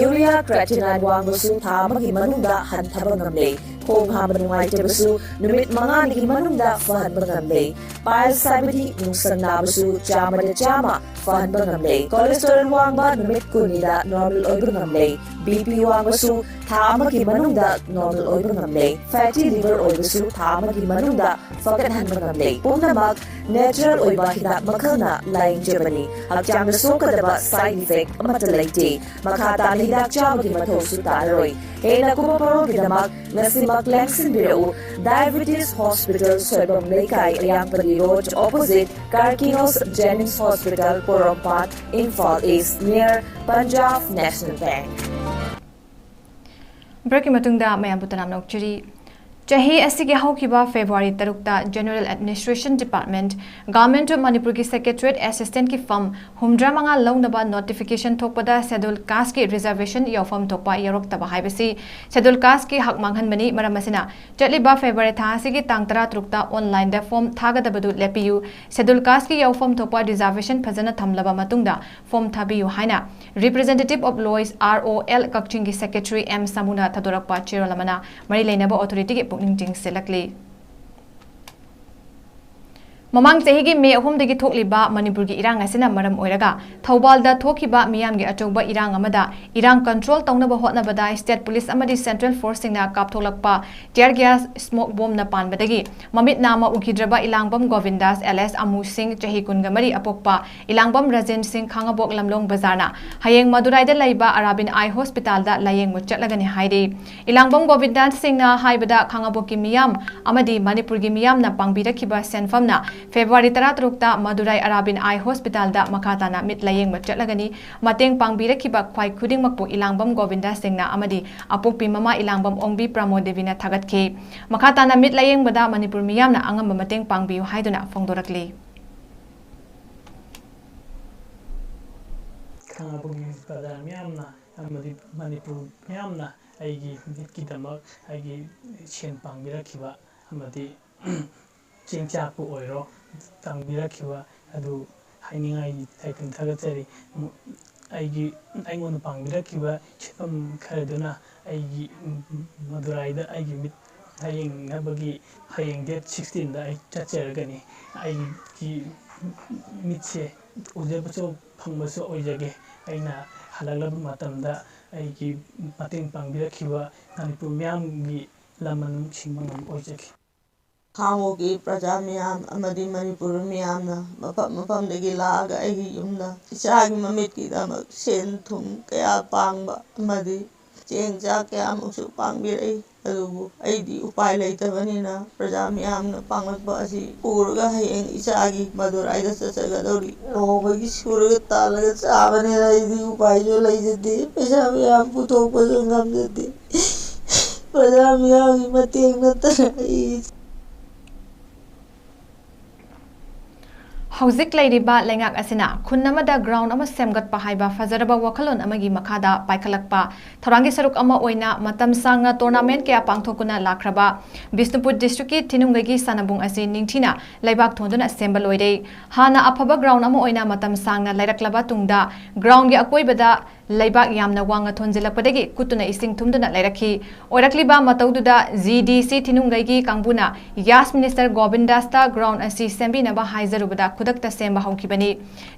Urea creatinine ꯋꯥꯡꯕꯁꯨ ꯊꯥ ꯑꯃꯒꯤ ꯃꯅꯨꯡꯗ ꯍꯟꯊꯕ ꯉꯝꯂꯦ꯫ ꯈꯣꯡ ꯍꯥꯝꯕ ꯅꯨꯡꯉꯥꯏꯇꯕꯁꯨ ꯅꯨꯃꯤꯠ ꯃꯉꯥꯅꯤꯒꯤ ꯃꯅꯨꯡꯗ ꯐꯍꯟꯕ ꯉꯝꯂꯦ꯫ Piles ꯍꯥꯏꯕꯗꯤ ꯅꯨꯡꯁꯪ ꯅꯥꯕꯁꯨ ꯆꯥꯝꯃꯗ ꯆꯥꯝꯃ ꯐꯍꯟꯕ ꯉꯝꯂꯦ꯫ Cholesterol ꯋꯥꯡꯕ ꯅꯨꯃꯤꯠ ꯀꯨꯟꯅꯤꯗ normal ꯑꯣꯏꯕ ꯉꯝꯂꯦ꯫ B P ꯋꯥꯡꯕꯁꯨ ꯊꯥ ꯑꯃꯒꯤ ꯃꯅꯨꯡꯗ normal ꯑꯣꯏꯕ ꯉꯝꯂꯦ꯫ Fatty liver ꯑꯣꯏꯕꯁꯨ ꯊꯥ ꯑꯃꯒꯤ ꯃꯅꯨꯡꯗ ꯐꯒꯠꯍꯟꯕ ꯉꯝꯂꯦ꯫ ꯄꯨꯝꯅꯃꯛ natural ꯑꯣꯏꯕ ꯍꯤꯗꯥꯛ ꯃꯈꯜꯅ ꯂꯥꯌꯦꯡꯖꯕꯅꯤ꯫ ꯍꯛꯆꯥꯡꯗ ꯁꯣꯛꯀꯗꯕ side effect ꯑꯃꯠꯇ ꯂꯩꯇꯦ꯫ ꯃꯈꯥ ꯇꯥꯅ ꯍꯤꯗꯥꯛ ꯆꯥꯕꯒꯤ ꯃꯊꯧꯁꯨ ꯇꯥꯔꯔꯣꯏ꯫ ꯍꯦꯟꯅ ꯀꯨꯞꯄ ꯃꯔꯣꯜꯒꯤꯗꯃꯛ ꯉꯁꯤꯃꯛ ꯂꯦꯡꯁꯤꯟꯕꯤꯔꯛꯎ꯫ Diabetes Hospital, ꯁꯣꯏꯕꯝ ꯂꯩꯀꯥꯏ, ꯑꯌꯥꯡꯄꯜꯂꯤ Road, opposite Karkinos Jennings Hospital, ꯄꯣꯔꯣꯝꯄꯥꯠ, Imphal East, near Punjab National Bank. Breakꯀꯤ ꯃꯇꯨꯡꯗ ꯃꯌꯥꯝꯕꯨ ꯇꯔꯥꯝꯅ ꯑꯣꯛꯆꯔꯤ꯫ ꯆꯍꯤ ꯑꯁꯤꯒꯤ ꯍꯧꯈꯤꯕ February ꯇꯔꯨꯛꯇ General Administration Department, Government of ꯃꯅꯤꯄꯨꯔꯒꯤ Secretariat Assistantꯀꯤ ꯐꯝ ꯍꯨꯝꯗ꯭ꯔꯥ ꯃꯉꯥ ꯂꯧꯅꯕ notification ꯊꯣꯛꯄꯗ Scheduled Casteꯀꯤ reservation ꯌꯥꯎꯐꯝ ꯊꯣꯛꯄ ꯌꯥꯎꯔꯛꯇꯕ ꯍꯥꯏꯕꯁꯤ Scheduled Casteꯀꯤ ꯍꯛ ꯃꯥꯡꯍꯟꯕꯅꯤ꯫ ꯃꯔꯝ ꯑꯁꯤꯅ, ꯆꯠꯂꯤꯕ February ꯊꯥ ꯑꯁꯤꯒꯤ ꯇꯥꯡ ꯇꯔꯥ ꯇꯔꯨꯛꯇ onlineꯗ form ꯊꯥꯒꯗꯕꯗꯨ ꯂꯦꯞꯄꯤꯌꯨ꯫ Scheduled Casteꯀꯤ ꯌꯥꯎꯐꯝ ꯊꯣꯛꯄ reservation ꯐꯖꯅ ꯊꯝꯂꯕ ꯃꯇꯨꯡꯗ form ꯊꯥꯕꯤꯌꯨ ꯍꯥꯏꯅ Representative of Lois, R O L, ꯀꯛꯆꯤꯡꯒꯤ Secretary M ꯁꯥꯃꯨꯅ ꯊꯥꯗꯣꯔꯛꯄ ꯆꯦꯔꯣꯜ ꯑꯃꯅ ꯃꯔꯤ ꯂꯩꯅꯕ authorityꯒꯤ ꯄꯨꯛꯅꯤꯡ ꯆꯤꯡꯁꯤꯜꯂꯛꯂꯤ꯫ ꯃꯃꯥꯡ ꯆꯍꯤꯒꯤ May ꯑꯍꯨꯝꯗꯒꯤ ꯊꯣꯛꯂꯤꯕ ꯃꯅꯤꯄꯨꯔꯒꯤ ꯏꯔꯥꯡ ꯑꯁꯤꯅ ꯃꯔꯝ ꯑꯣꯏꯔꯒ ꯊꯧꯕꯥꯜꯗ ꯊꯣꯛꯈꯤꯕ ꯃꯤꯌꯥꯝꯒꯤ ꯑꯆꯧꯕ ꯏꯔꯥꯡ ꯑꯃꯗ ꯏꯔꯥꯡ control ꯇꯧꯅꯕ ꯍꯣꯠꯅꯕꯗ state police ꯑꯃꯗꯤ central forceꯁꯤꯡꯅ ꯀꯥꯞꯊꯣꯛꯂꯛꯄ tear gas, smoke bombꯅ ꯄꯥꯟꯕꯗꯒꯤ ꯃꯃꯤꯠ ꯅꯥꯝꯃ ꯎꯈꯤꯗ꯭ꯔꯕ ꯏꯂꯥꯡꯕꯝ ꯒꯣꯕꯤꯟꯗꯥꯁ alias ꯑꯃꯨ ꯁꯤꯡ, ꯆꯍꯤ ꯀꯨꯟꯒ ꯃꯔꯤ ꯑꯄꯣꯛꯄ, ꯏꯂꯥꯡꯕꯝ ꯔꯥꯖꯦꯟ ꯁꯤꯡ, ꯈꯥꯉꯕꯣꯛ ꯂꯝꯂꯣꯡ ꯕꯖꯥꯔꯅ ꯍꯌꯦꯡ ꯃꯗꯨꯔꯥꯏꯗ ꯂꯩꯕ ꯑꯔꯥꯕꯤꯟ Eye Hospitalꯗ ꯂꯥꯌꯦꯡꯕ ꯆꯠꯂꯒꯅꯤ ꯍꯥꯏꯔꯤ꯫ ꯏꯂꯥꯡꯕꯝ ꯒꯣꯕꯤꯟꯗꯥꯁ ꯁꯤꯡꯅ ꯍꯥꯏꯕꯗ, ꯈꯥꯉꯕꯣꯛꯀꯤ ꯃꯤꯌꯥꯝ ꯑꯃꯗꯤ ꯃꯅꯤꯄꯨꯔꯒꯤ ꯃꯤꯌꯥꯝꯅ ꯄꯥꯡꯕꯤꯔꯛꯈꯤꯕ ꯁꯦꯟꯐꯝꯅ February ꯇꯔꯥ ꯇꯔꯨꯛꯇ ꯃꯗꯨꯔꯥꯏ ꯑꯔꯥꯕꯤꯟ Eye Hospitalꯗ ꯃꯈꯥ ꯇꯥꯅ ꯃꯤꯠ ꯂꯥꯌꯦꯡꯕ ꯆꯠꯂꯒꯅꯤ꯫ ꯃꯇꯦꯡ ꯄꯥꯡꯕꯤꯔꯛꯈꯤꯕ ꯈ꯭ꯋꯥꯏ ꯈꯨꯗꯤꯡꯃꯛꯄꯨ ꯏꯂꯥꯡꯕꯝ ꯒꯣꯕꯤꯟꯗꯥꯁ ꯁꯤꯡꯅ ꯑꯃꯗꯤ ꯑꯄꯣꯛꯄꯤ ꯃꯃꯥ ꯏꯂꯥꯡꯕꯝ ꯑꯣꯡꯕꯤ ꯄ꯭ꯔꯃꯣ ꯗꯦꯕꯤꯅ ꯊꯥꯒꯠꯈꯤ꯫ ꯃꯈꯥ ꯇꯥꯅ ꯃꯤꯠ ꯂꯥꯌꯦꯡꯕꯗ ꯃꯅꯤꯄꯨꯔ ꯃꯤꯌꯥꯝꯅ ꯑꯉꯝꯕ ꯃꯇꯦꯡ ꯄꯥꯡꯕꯤꯌꯨ ꯍꯥꯏꯗꯨꯅ ꯐꯣꯡꯗꯣꯔꯛꯂꯤ꯫ ꯈꯥꯉꯕꯣꯛꯀꯤ ꯄ꯭ꯔꯖꯥ ꯃꯤꯌꯥꯝꯅ ꯑꯃꯗꯤ ꯃꯅꯤꯄꯨꯔ ꯃꯤꯌꯥꯝꯅ ꯑꯩꯒꯤ ꯃꯤꯠꯀꯤꯗꯃꯛ ꯑꯩꯒꯤ ꯁꯦꯟ ꯄꯥꯡꯕꯤꯔꯛꯈꯤꯕ ꯑꯃꯗꯤ ꯆꯦꯡ ꯆꯥꯛꯄꯨ ꯑꯣꯏꯔꯣ, ꯇꯥꯡꯕꯤꯔꯛꯈꯤꯕ ꯑꯗꯨ ꯍꯥꯏꯅꯤꯡꯉꯥꯏ ꯂꯩꯇꯅ ꯊꯥꯒꯠꯆꯔꯤ꯫ ꯃ-, ꯑꯩꯒꯤ ꯑꯩꯉꯣꯟꯗ ꯄꯥꯡꯕꯤꯔꯛꯈꯤꯕ ꯁꯦꯟꯐꯝ ꯈꯔꯗꯨꯅ ꯑꯩꯒꯤ ꯃꯗꯨꯔꯥꯏꯗ ꯑꯩꯒꯤ ꯃꯤꯠ ꯂꯥꯌꯦꯡꯅꯕꯒꯤ ꯍꯌꯦꯡ date sixteenꯗ ꯑꯩ ꯆꯠꯆꯔꯒꯅꯤ꯫ ꯑꯩꯒꯤ ꯃꯤꯠꯁꯦ ꯎꯖꯕꯁꯨ ꯐꯪꯕꯁꯨ ꯑꯣꯏꯖꯒꯦ꯫ ꯑꯩꯅ ꯍꯜꯂꯛꯂꯕ ꯃꯇꯝꯗ ꯑꯩꯒꯤ ꯃꯇꯦꯡ ꯄꯥꯡꯕꯤꯔꯛꯈꯤꯕ ꯃꯅꯤꯄꯨꯔ ꯃꯤꯌꯥꯝꯒꯤ ꯂꯃꯟ ꯁꯤꯡꯕ ꯉꯝꯕ ꯑꯣꯏꯖꯒꯦ꯫ ꯈꯥꯉꯕꯣꯛꯀꯤ ꯄ꯭ꯔꯖꯥ ꯃꯤꯌꯥꯝ ꯑꯃꯗꯤ ꯃꯅꯤꯄꯨꯔ ꯃꯤꯌꯥꯝꯅ ꯃꯐꯝ ꯃꯐꯝꯗꯒꯤ ꯂꯥꯛꯑꯒ ꯑꯩꯒꯤ ꯌꯨꯝꯗ ꯏꯆꯥꯒꯤ ꯃꯃꯤꯠꯀꯤꯗꯃꯛ ꯁꯦꯟ ꯊꯨꯝ ꯀꯌꯥ ꯄꯥꯡꯕ ꯑꯃꯗꯤ ꯆꯦꯡ ꯆꯥꯛ ꯀꯌꯥꯃꯨꯛꯁꯨ ꯄꯥꯡꯕꯤꯔꯛꯏ꯫ ꯑꯗꯨꯕꯨ ꯑꯩꯗꯤ ꯎꯄꯥꯏ ꯂꯩꯇꯕꯅꯤꯅ ꯄ꯭ꯔꯖꯥ ꯃꯤꯌꯥꯝꯅ ꯄꯥꯡꯂꯛꯄ ꯑꯁꯤ ꯄꯨꯔꯒ ꯍꯌꯦꯡ ꯏꯆꯥꯒꯤ ꯃꯗꯨꯔꯥꯏꯗ ꯆꯠꯆꯒꯗꯧꯔꯤ꯫ ꯅꯣꯡꯃꯒꯤ ꯁꯨꯔꯒ ꯇꯥꯜꯂꯒ ꯆꯥꯕꯅꯤꯅ ꯑꯩꯗꯤ ꯎꯄꯥꯏꯁꯨ ꯂꯩꯖꯗꯦ, ꯄꯩꯁꯥ ꯃꯌꯥꯝ ꯄꯨꯊꯣꯛꯄꯁꯨ ꯉꯝꯖꯗꯦ꯫ ꯄ꯭ꯔꯖꯥ ꯃꯤꯌꯥꯝꯒꯤ ꯃꯇꯦꯡ ꯅꯠꯇꯅ ꯑꯩ ꯍꯧꯖꯤꯛ ꯂꯩꯔꯤꯕ ꯂꯩꯉꯥꯛ ꯑꯁꯤꯅ ꯈꯨꯟ ꯑꯃꯗ ground ꯑꯃ ꯁꯦꯝꯒꯠꯄ ꯍꯥꯏꯕ ꯐꯖꯔꯕ ꯋꯥꯈꯜꯂꯣꯟ ꯑꯃꯒꯤ ꯃꯈꯥꯗ ꯄꯥꯏꯈꯠꯂꯛꯄ ꯊꯧꯔꯥꯡꯒꯤ ꯁꯔꯨꯛ ꯑꯃ ꯑꯣꯏꯅ ꯃꯇꯝ ꯁꯥꯡꯅ tournament ꯀꯌꯥ ꯄꯥꯡꯊꯣꯛꯇꯨꯅ ꯂꯥꯛꯈ꯭ꯔꯕ ꯕꯤꯁꯅꯨꯄꯨꯔ districtꯀꯤ ꯊꯤꯅꯨꯡꯒꯩꯒꯤ ꯁꯥꯟꯅꯕꯨꯡ ꯑꯁꯤ ꯅꯤꯡꯊꯤꯅ ꯂꯩꯕꯥꯛ ꯊꯣꯟꯗꯨꯅ ꯁꯦꯝꯕ ꯂꯣꯏꯔꯦ꯫ ꯍꯥꯟꯅ ꯑꯐꯕ ground ꯑꯃ ꯑꯣꯏꯅ ꯃꯇꯝ ꯁꯥꯡꯅ ꯂꯩꯔꯛꯂꯕ ꯇꯨꯡꯗ groundꯒꯤ ꯑꯀꯣꯏꯕꯗ ꯂꯩꯕꯥꯛ ꯌꯥꯝꯅ ꯋꯥꯡꯅ ꯊꯣꯟꯖꯤꯜꯂꯛꯄꯗꯒꯤ ꯀꯨꯠꯇꯨꯅ ꯏꯁꯤꯡ ꯊꯨꯝꯗꯨꯅ ꯂꯩꯔꯛꯈꯤ꯫ ꯑꯣꯏꯔꯛꯂꯤꯕ ꯃꯇꯧꯗꯨꯗ GDC ꯊꯤꯅꯨꯡꯒꯩꯒꯤ ꯀꯥꯡꯕꯨꯅ ꯌꯥꯁ minister ꯒꯣꯕꯤꯟꯗꯥꯁꯇ ground ꯑꯁꯤ ꯁꯦꯝꯕꯤꯅꯕ ꯍꯥꯏꯖꯔꯨꯕꯗ ꯈꯨꯗꯛꯇ ꯁꯦꯝꯕ ꯍꯧꯈꯤꯕꯅꯤ꯫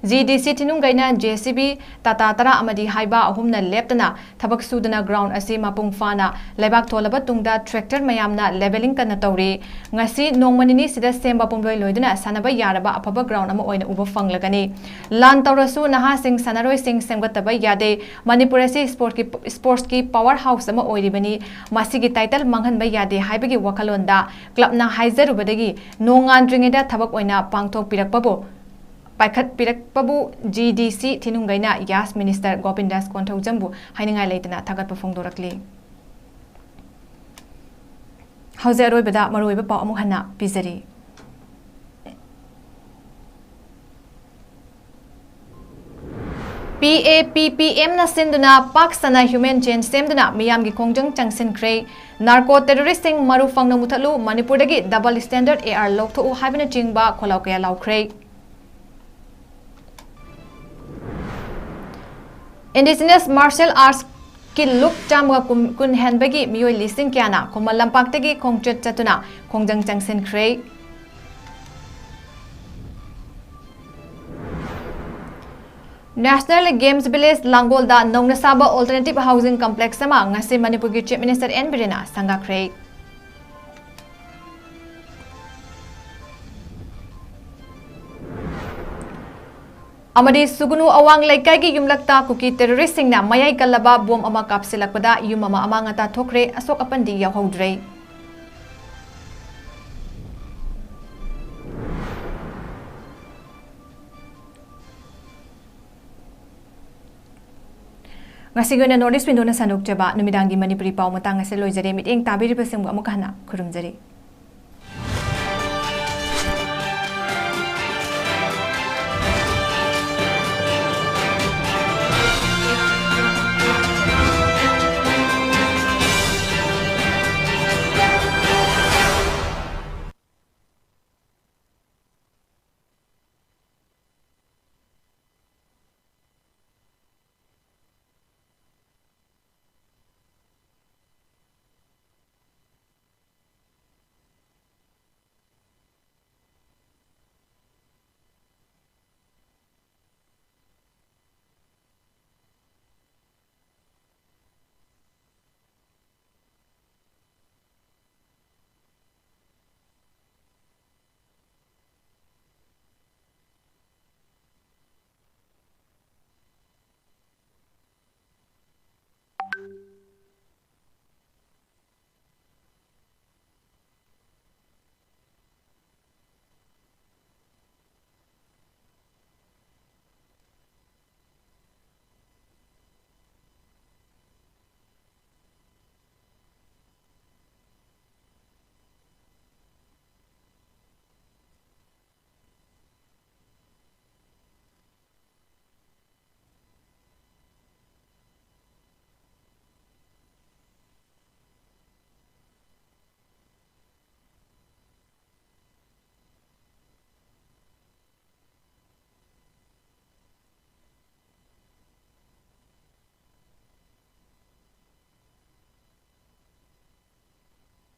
GDC ꯊꯤꯅꯨꯡꯒꯩꯅ JCB, ꯇꯥꯇꯥ ꯇꯔꯥ ꯑꯃꯗꯤ ꯍꯥꯏꯕ ꯑꯍꯨꯝꯅ ꯂꯦꯞꯇꯅ ꯊꯕꯛ ꯁꯨꯗꯨꯅ ground ꯑꯁꯤ ꯃꯄꯨꯡ ꯐꯥꯅ ꯂꯩꯕꯥꯛ ꯊꯣꯜꯂꯕ ꯇꯨꯡꯗ tractor ꯃꯌꯥꯝꯅ levelling ꯀꯟꯅ ꯇꯧꯔꯤ꯫ ꯉꯁꯤ ꯅꯣꯡꯃ ꯅꯤꯅꯤꯁꯤꯗ ꯁꯦꯝꯕ ꯄꯨꯝꯂꯣꯏ ꯂꯣꯏꯗꯨꯅ ꯁꯥꯟꯅꯕ ꯌꯥꯔꯕ ꯑꯐꯕ ground ꯑꯃ ꯑꯣꯏꯅ ꯎꯕ ꯐꯪꯂꯒꯅꯤ꯫ ꯂꯥꯟ ꯇꯧꯔꯁꯨ ꯅꯍꯥꯁꯤꯡ ꯁꯥꯟꯅꯔꯣꯏꯁꯤꯡ ꯁꯦꯝꯒꯠꯇꯕ ꯌꯥꯗꯦ꯫ ꯃꯅꯤꯄꯨꯔ ꯑꯁꯤ sportsꯀꯤ, sportsꯀꯤ power house ꯑꯃ ꯑꯣꯏꯔꯤꯕꯅꯤ꯫ ꯃꯁꯤꯒꯤ title ꯃꯥꯡꯍꯟꯕ ꯌꯥꯗꯦ ꯍꯥꯏꯕꯒꯤ ꯋꯥꯈꯜꯂꯣꯟꯗ clubꯅ ꯍꯥꯏꯖꯔꯨꯕꯗꯒꯤ ꯅꯣꯡꯉꯥꯟꯗ꯭ꯔꯤꯉꯩꯗ ꯊꯕꯛ ꯑꯣꯏꯅ ꯄꯥꯡꯊꯣꯛꯄꯤꯔꯛꯄꯕꯨ, ꯄꯥꯏꯈꯠꯄꯤꯔꯛꯄꯕꯨ GDC ꯊꯤꯅꯨꯡꯒꯩꯅ ꯌꯥꯁ minister ꯒꯣꯕꯤꯟꯗꯥꯁ ꯀꯣꯟꯊꯧꯖꯝꯕꯨ ꯍꯥꯏꯅꯤꯡꯉꯥꯏ ꯂꯩꯇꯅ ꯊꯥꯒꯠꯄ ꯐꯣꯡꯗꯣꯔꯛꯂꯤ꯫ ꯍꯧꯖꯤꯛ ꯑꯔꯣꯏꯕꯗ ꯃꯔꯨꯑꯣꯏꯕ ꯄꯥꯎ ꯑꯃꯨꯛ ꯍꯟꯅ ꯄꯤꯖꯔꯤ꯫ PAPPMꯅ ꯁꯤꯟꯗꯨꯅ ꯄꯥꯛ ꯁꯟꯅ human chain ꯁꯦꯝꯗꯨꯅ ꯃꯤꯌꯥꯝꯒꯤ ꯈꯣꯡꯖꯪ ꯆꯪꯁꯤꯟꯈ꯭ꯔꯦ꯫ Narco terroristꯁꯤꯡ ꯃꯔꯨ ꯐꯪꯅ ꯃꯨꯊꯠꯂꯨ, ꯃꯅꯤꯄꯨꯔꯗꯒꯤ double standard AR ꯂꯧꯊꯣꯛꯎ ꯍꯥꯏꯕꯅꯆꯤꯡꯕ ꯈꯣꯜꯂꯥꯎ ꯀꯌꯥ ꯂꯥꯎꯈ꯭ꯔꯦ꯫ Indigenous martial arts ꯀꯤ ꯂꯨꯞ ꯆꯥꯝꯃꯒ ꯀꯨꯟ ꯍꯦꯟꯕꯒꯤ ꯃꯤꯑꯣꯏ ꯂꯤꯁꯤꯡ ꯀꯌꯥꯅ ꯈꯨꯃꯟ ꯂꯝꯄꯥꯛꯇꯒꯤ ꯈꯣꯡꯆꯠ ꯆꯠꯇꯨꯅ ꯈꯣꯡꯖꯪ ꯆꯪꯁꯤꯟꯈ꯭ꯔꯦ꯫ National Games Village ꯂꯥꯡꯒꯣꯜꯗ ꯅꯧꯅ ꯁꯥꯕ alternative housing complex ꯑꯃ ꯉꯁꯤ ꯃꯅꯤꯄꯨꯔꯒꯤ Chief Minister ꯑꯦꯟ ꯕꯤꯔꯦꯟꯅ ꯁꯪꯒꯥꯈ꯭ꯔꯦ꯫ ꯑꯃꯗꯤ ꯁꯨꯒꯨꯅꯨ ꯑꯋꯥꯡ ꯂꯩꯀꯥꯏꯒꯤ ꯌꯨꯝꯂꯛꯇ ꯀꯨꯀꯤ terroristꯁꯤꯡꯅ ꯃꯌꯥꯏ ꯀꯜꯂꯕ ꯕꯣꯝ ꯑꯃ ꯀꯥꯞꯁꯤꯜꯂꯛꯄꯗ ꯌꯨꯝ ꯑꯃ ꯑꯃꯥꯡ ꯑꯇꯥ ꯊꯣꯛꯈ꯭ꯔꯦ, ꯑꯁꯣꯛ ꯑꯄꯟꯗꯤ ꯌꯥꯎꯍꯧꯗ꯭ꯔꯦ꯫ ꯉꯁꯤꯒꯤ ꯑꯣꯏꯅ North East Windowꯅ ꯁꯟꯗꯣꯛꯆꯕ ꯅꯨꯃꯤꯗꯥꯡꯒꯤ ꯃꯅꯤꯄꯨꯔꯤ ꯄꯥꯎ ꯃꯇꯥꯡ ꯑꯁꯤꯗ ꯂꯣꯏꯖꯔꯦ꯫ ꯃꯤꯠꯌꯦꯡ ꯇꯥꯕꯤꯔꯤꯕꯁꯤꯡꯕꯨ ꯑꯃꯨꯛꯀ ꯍꯟꯅ ꯈꯨꯔꯨꯝꯖꯔꯤ꯫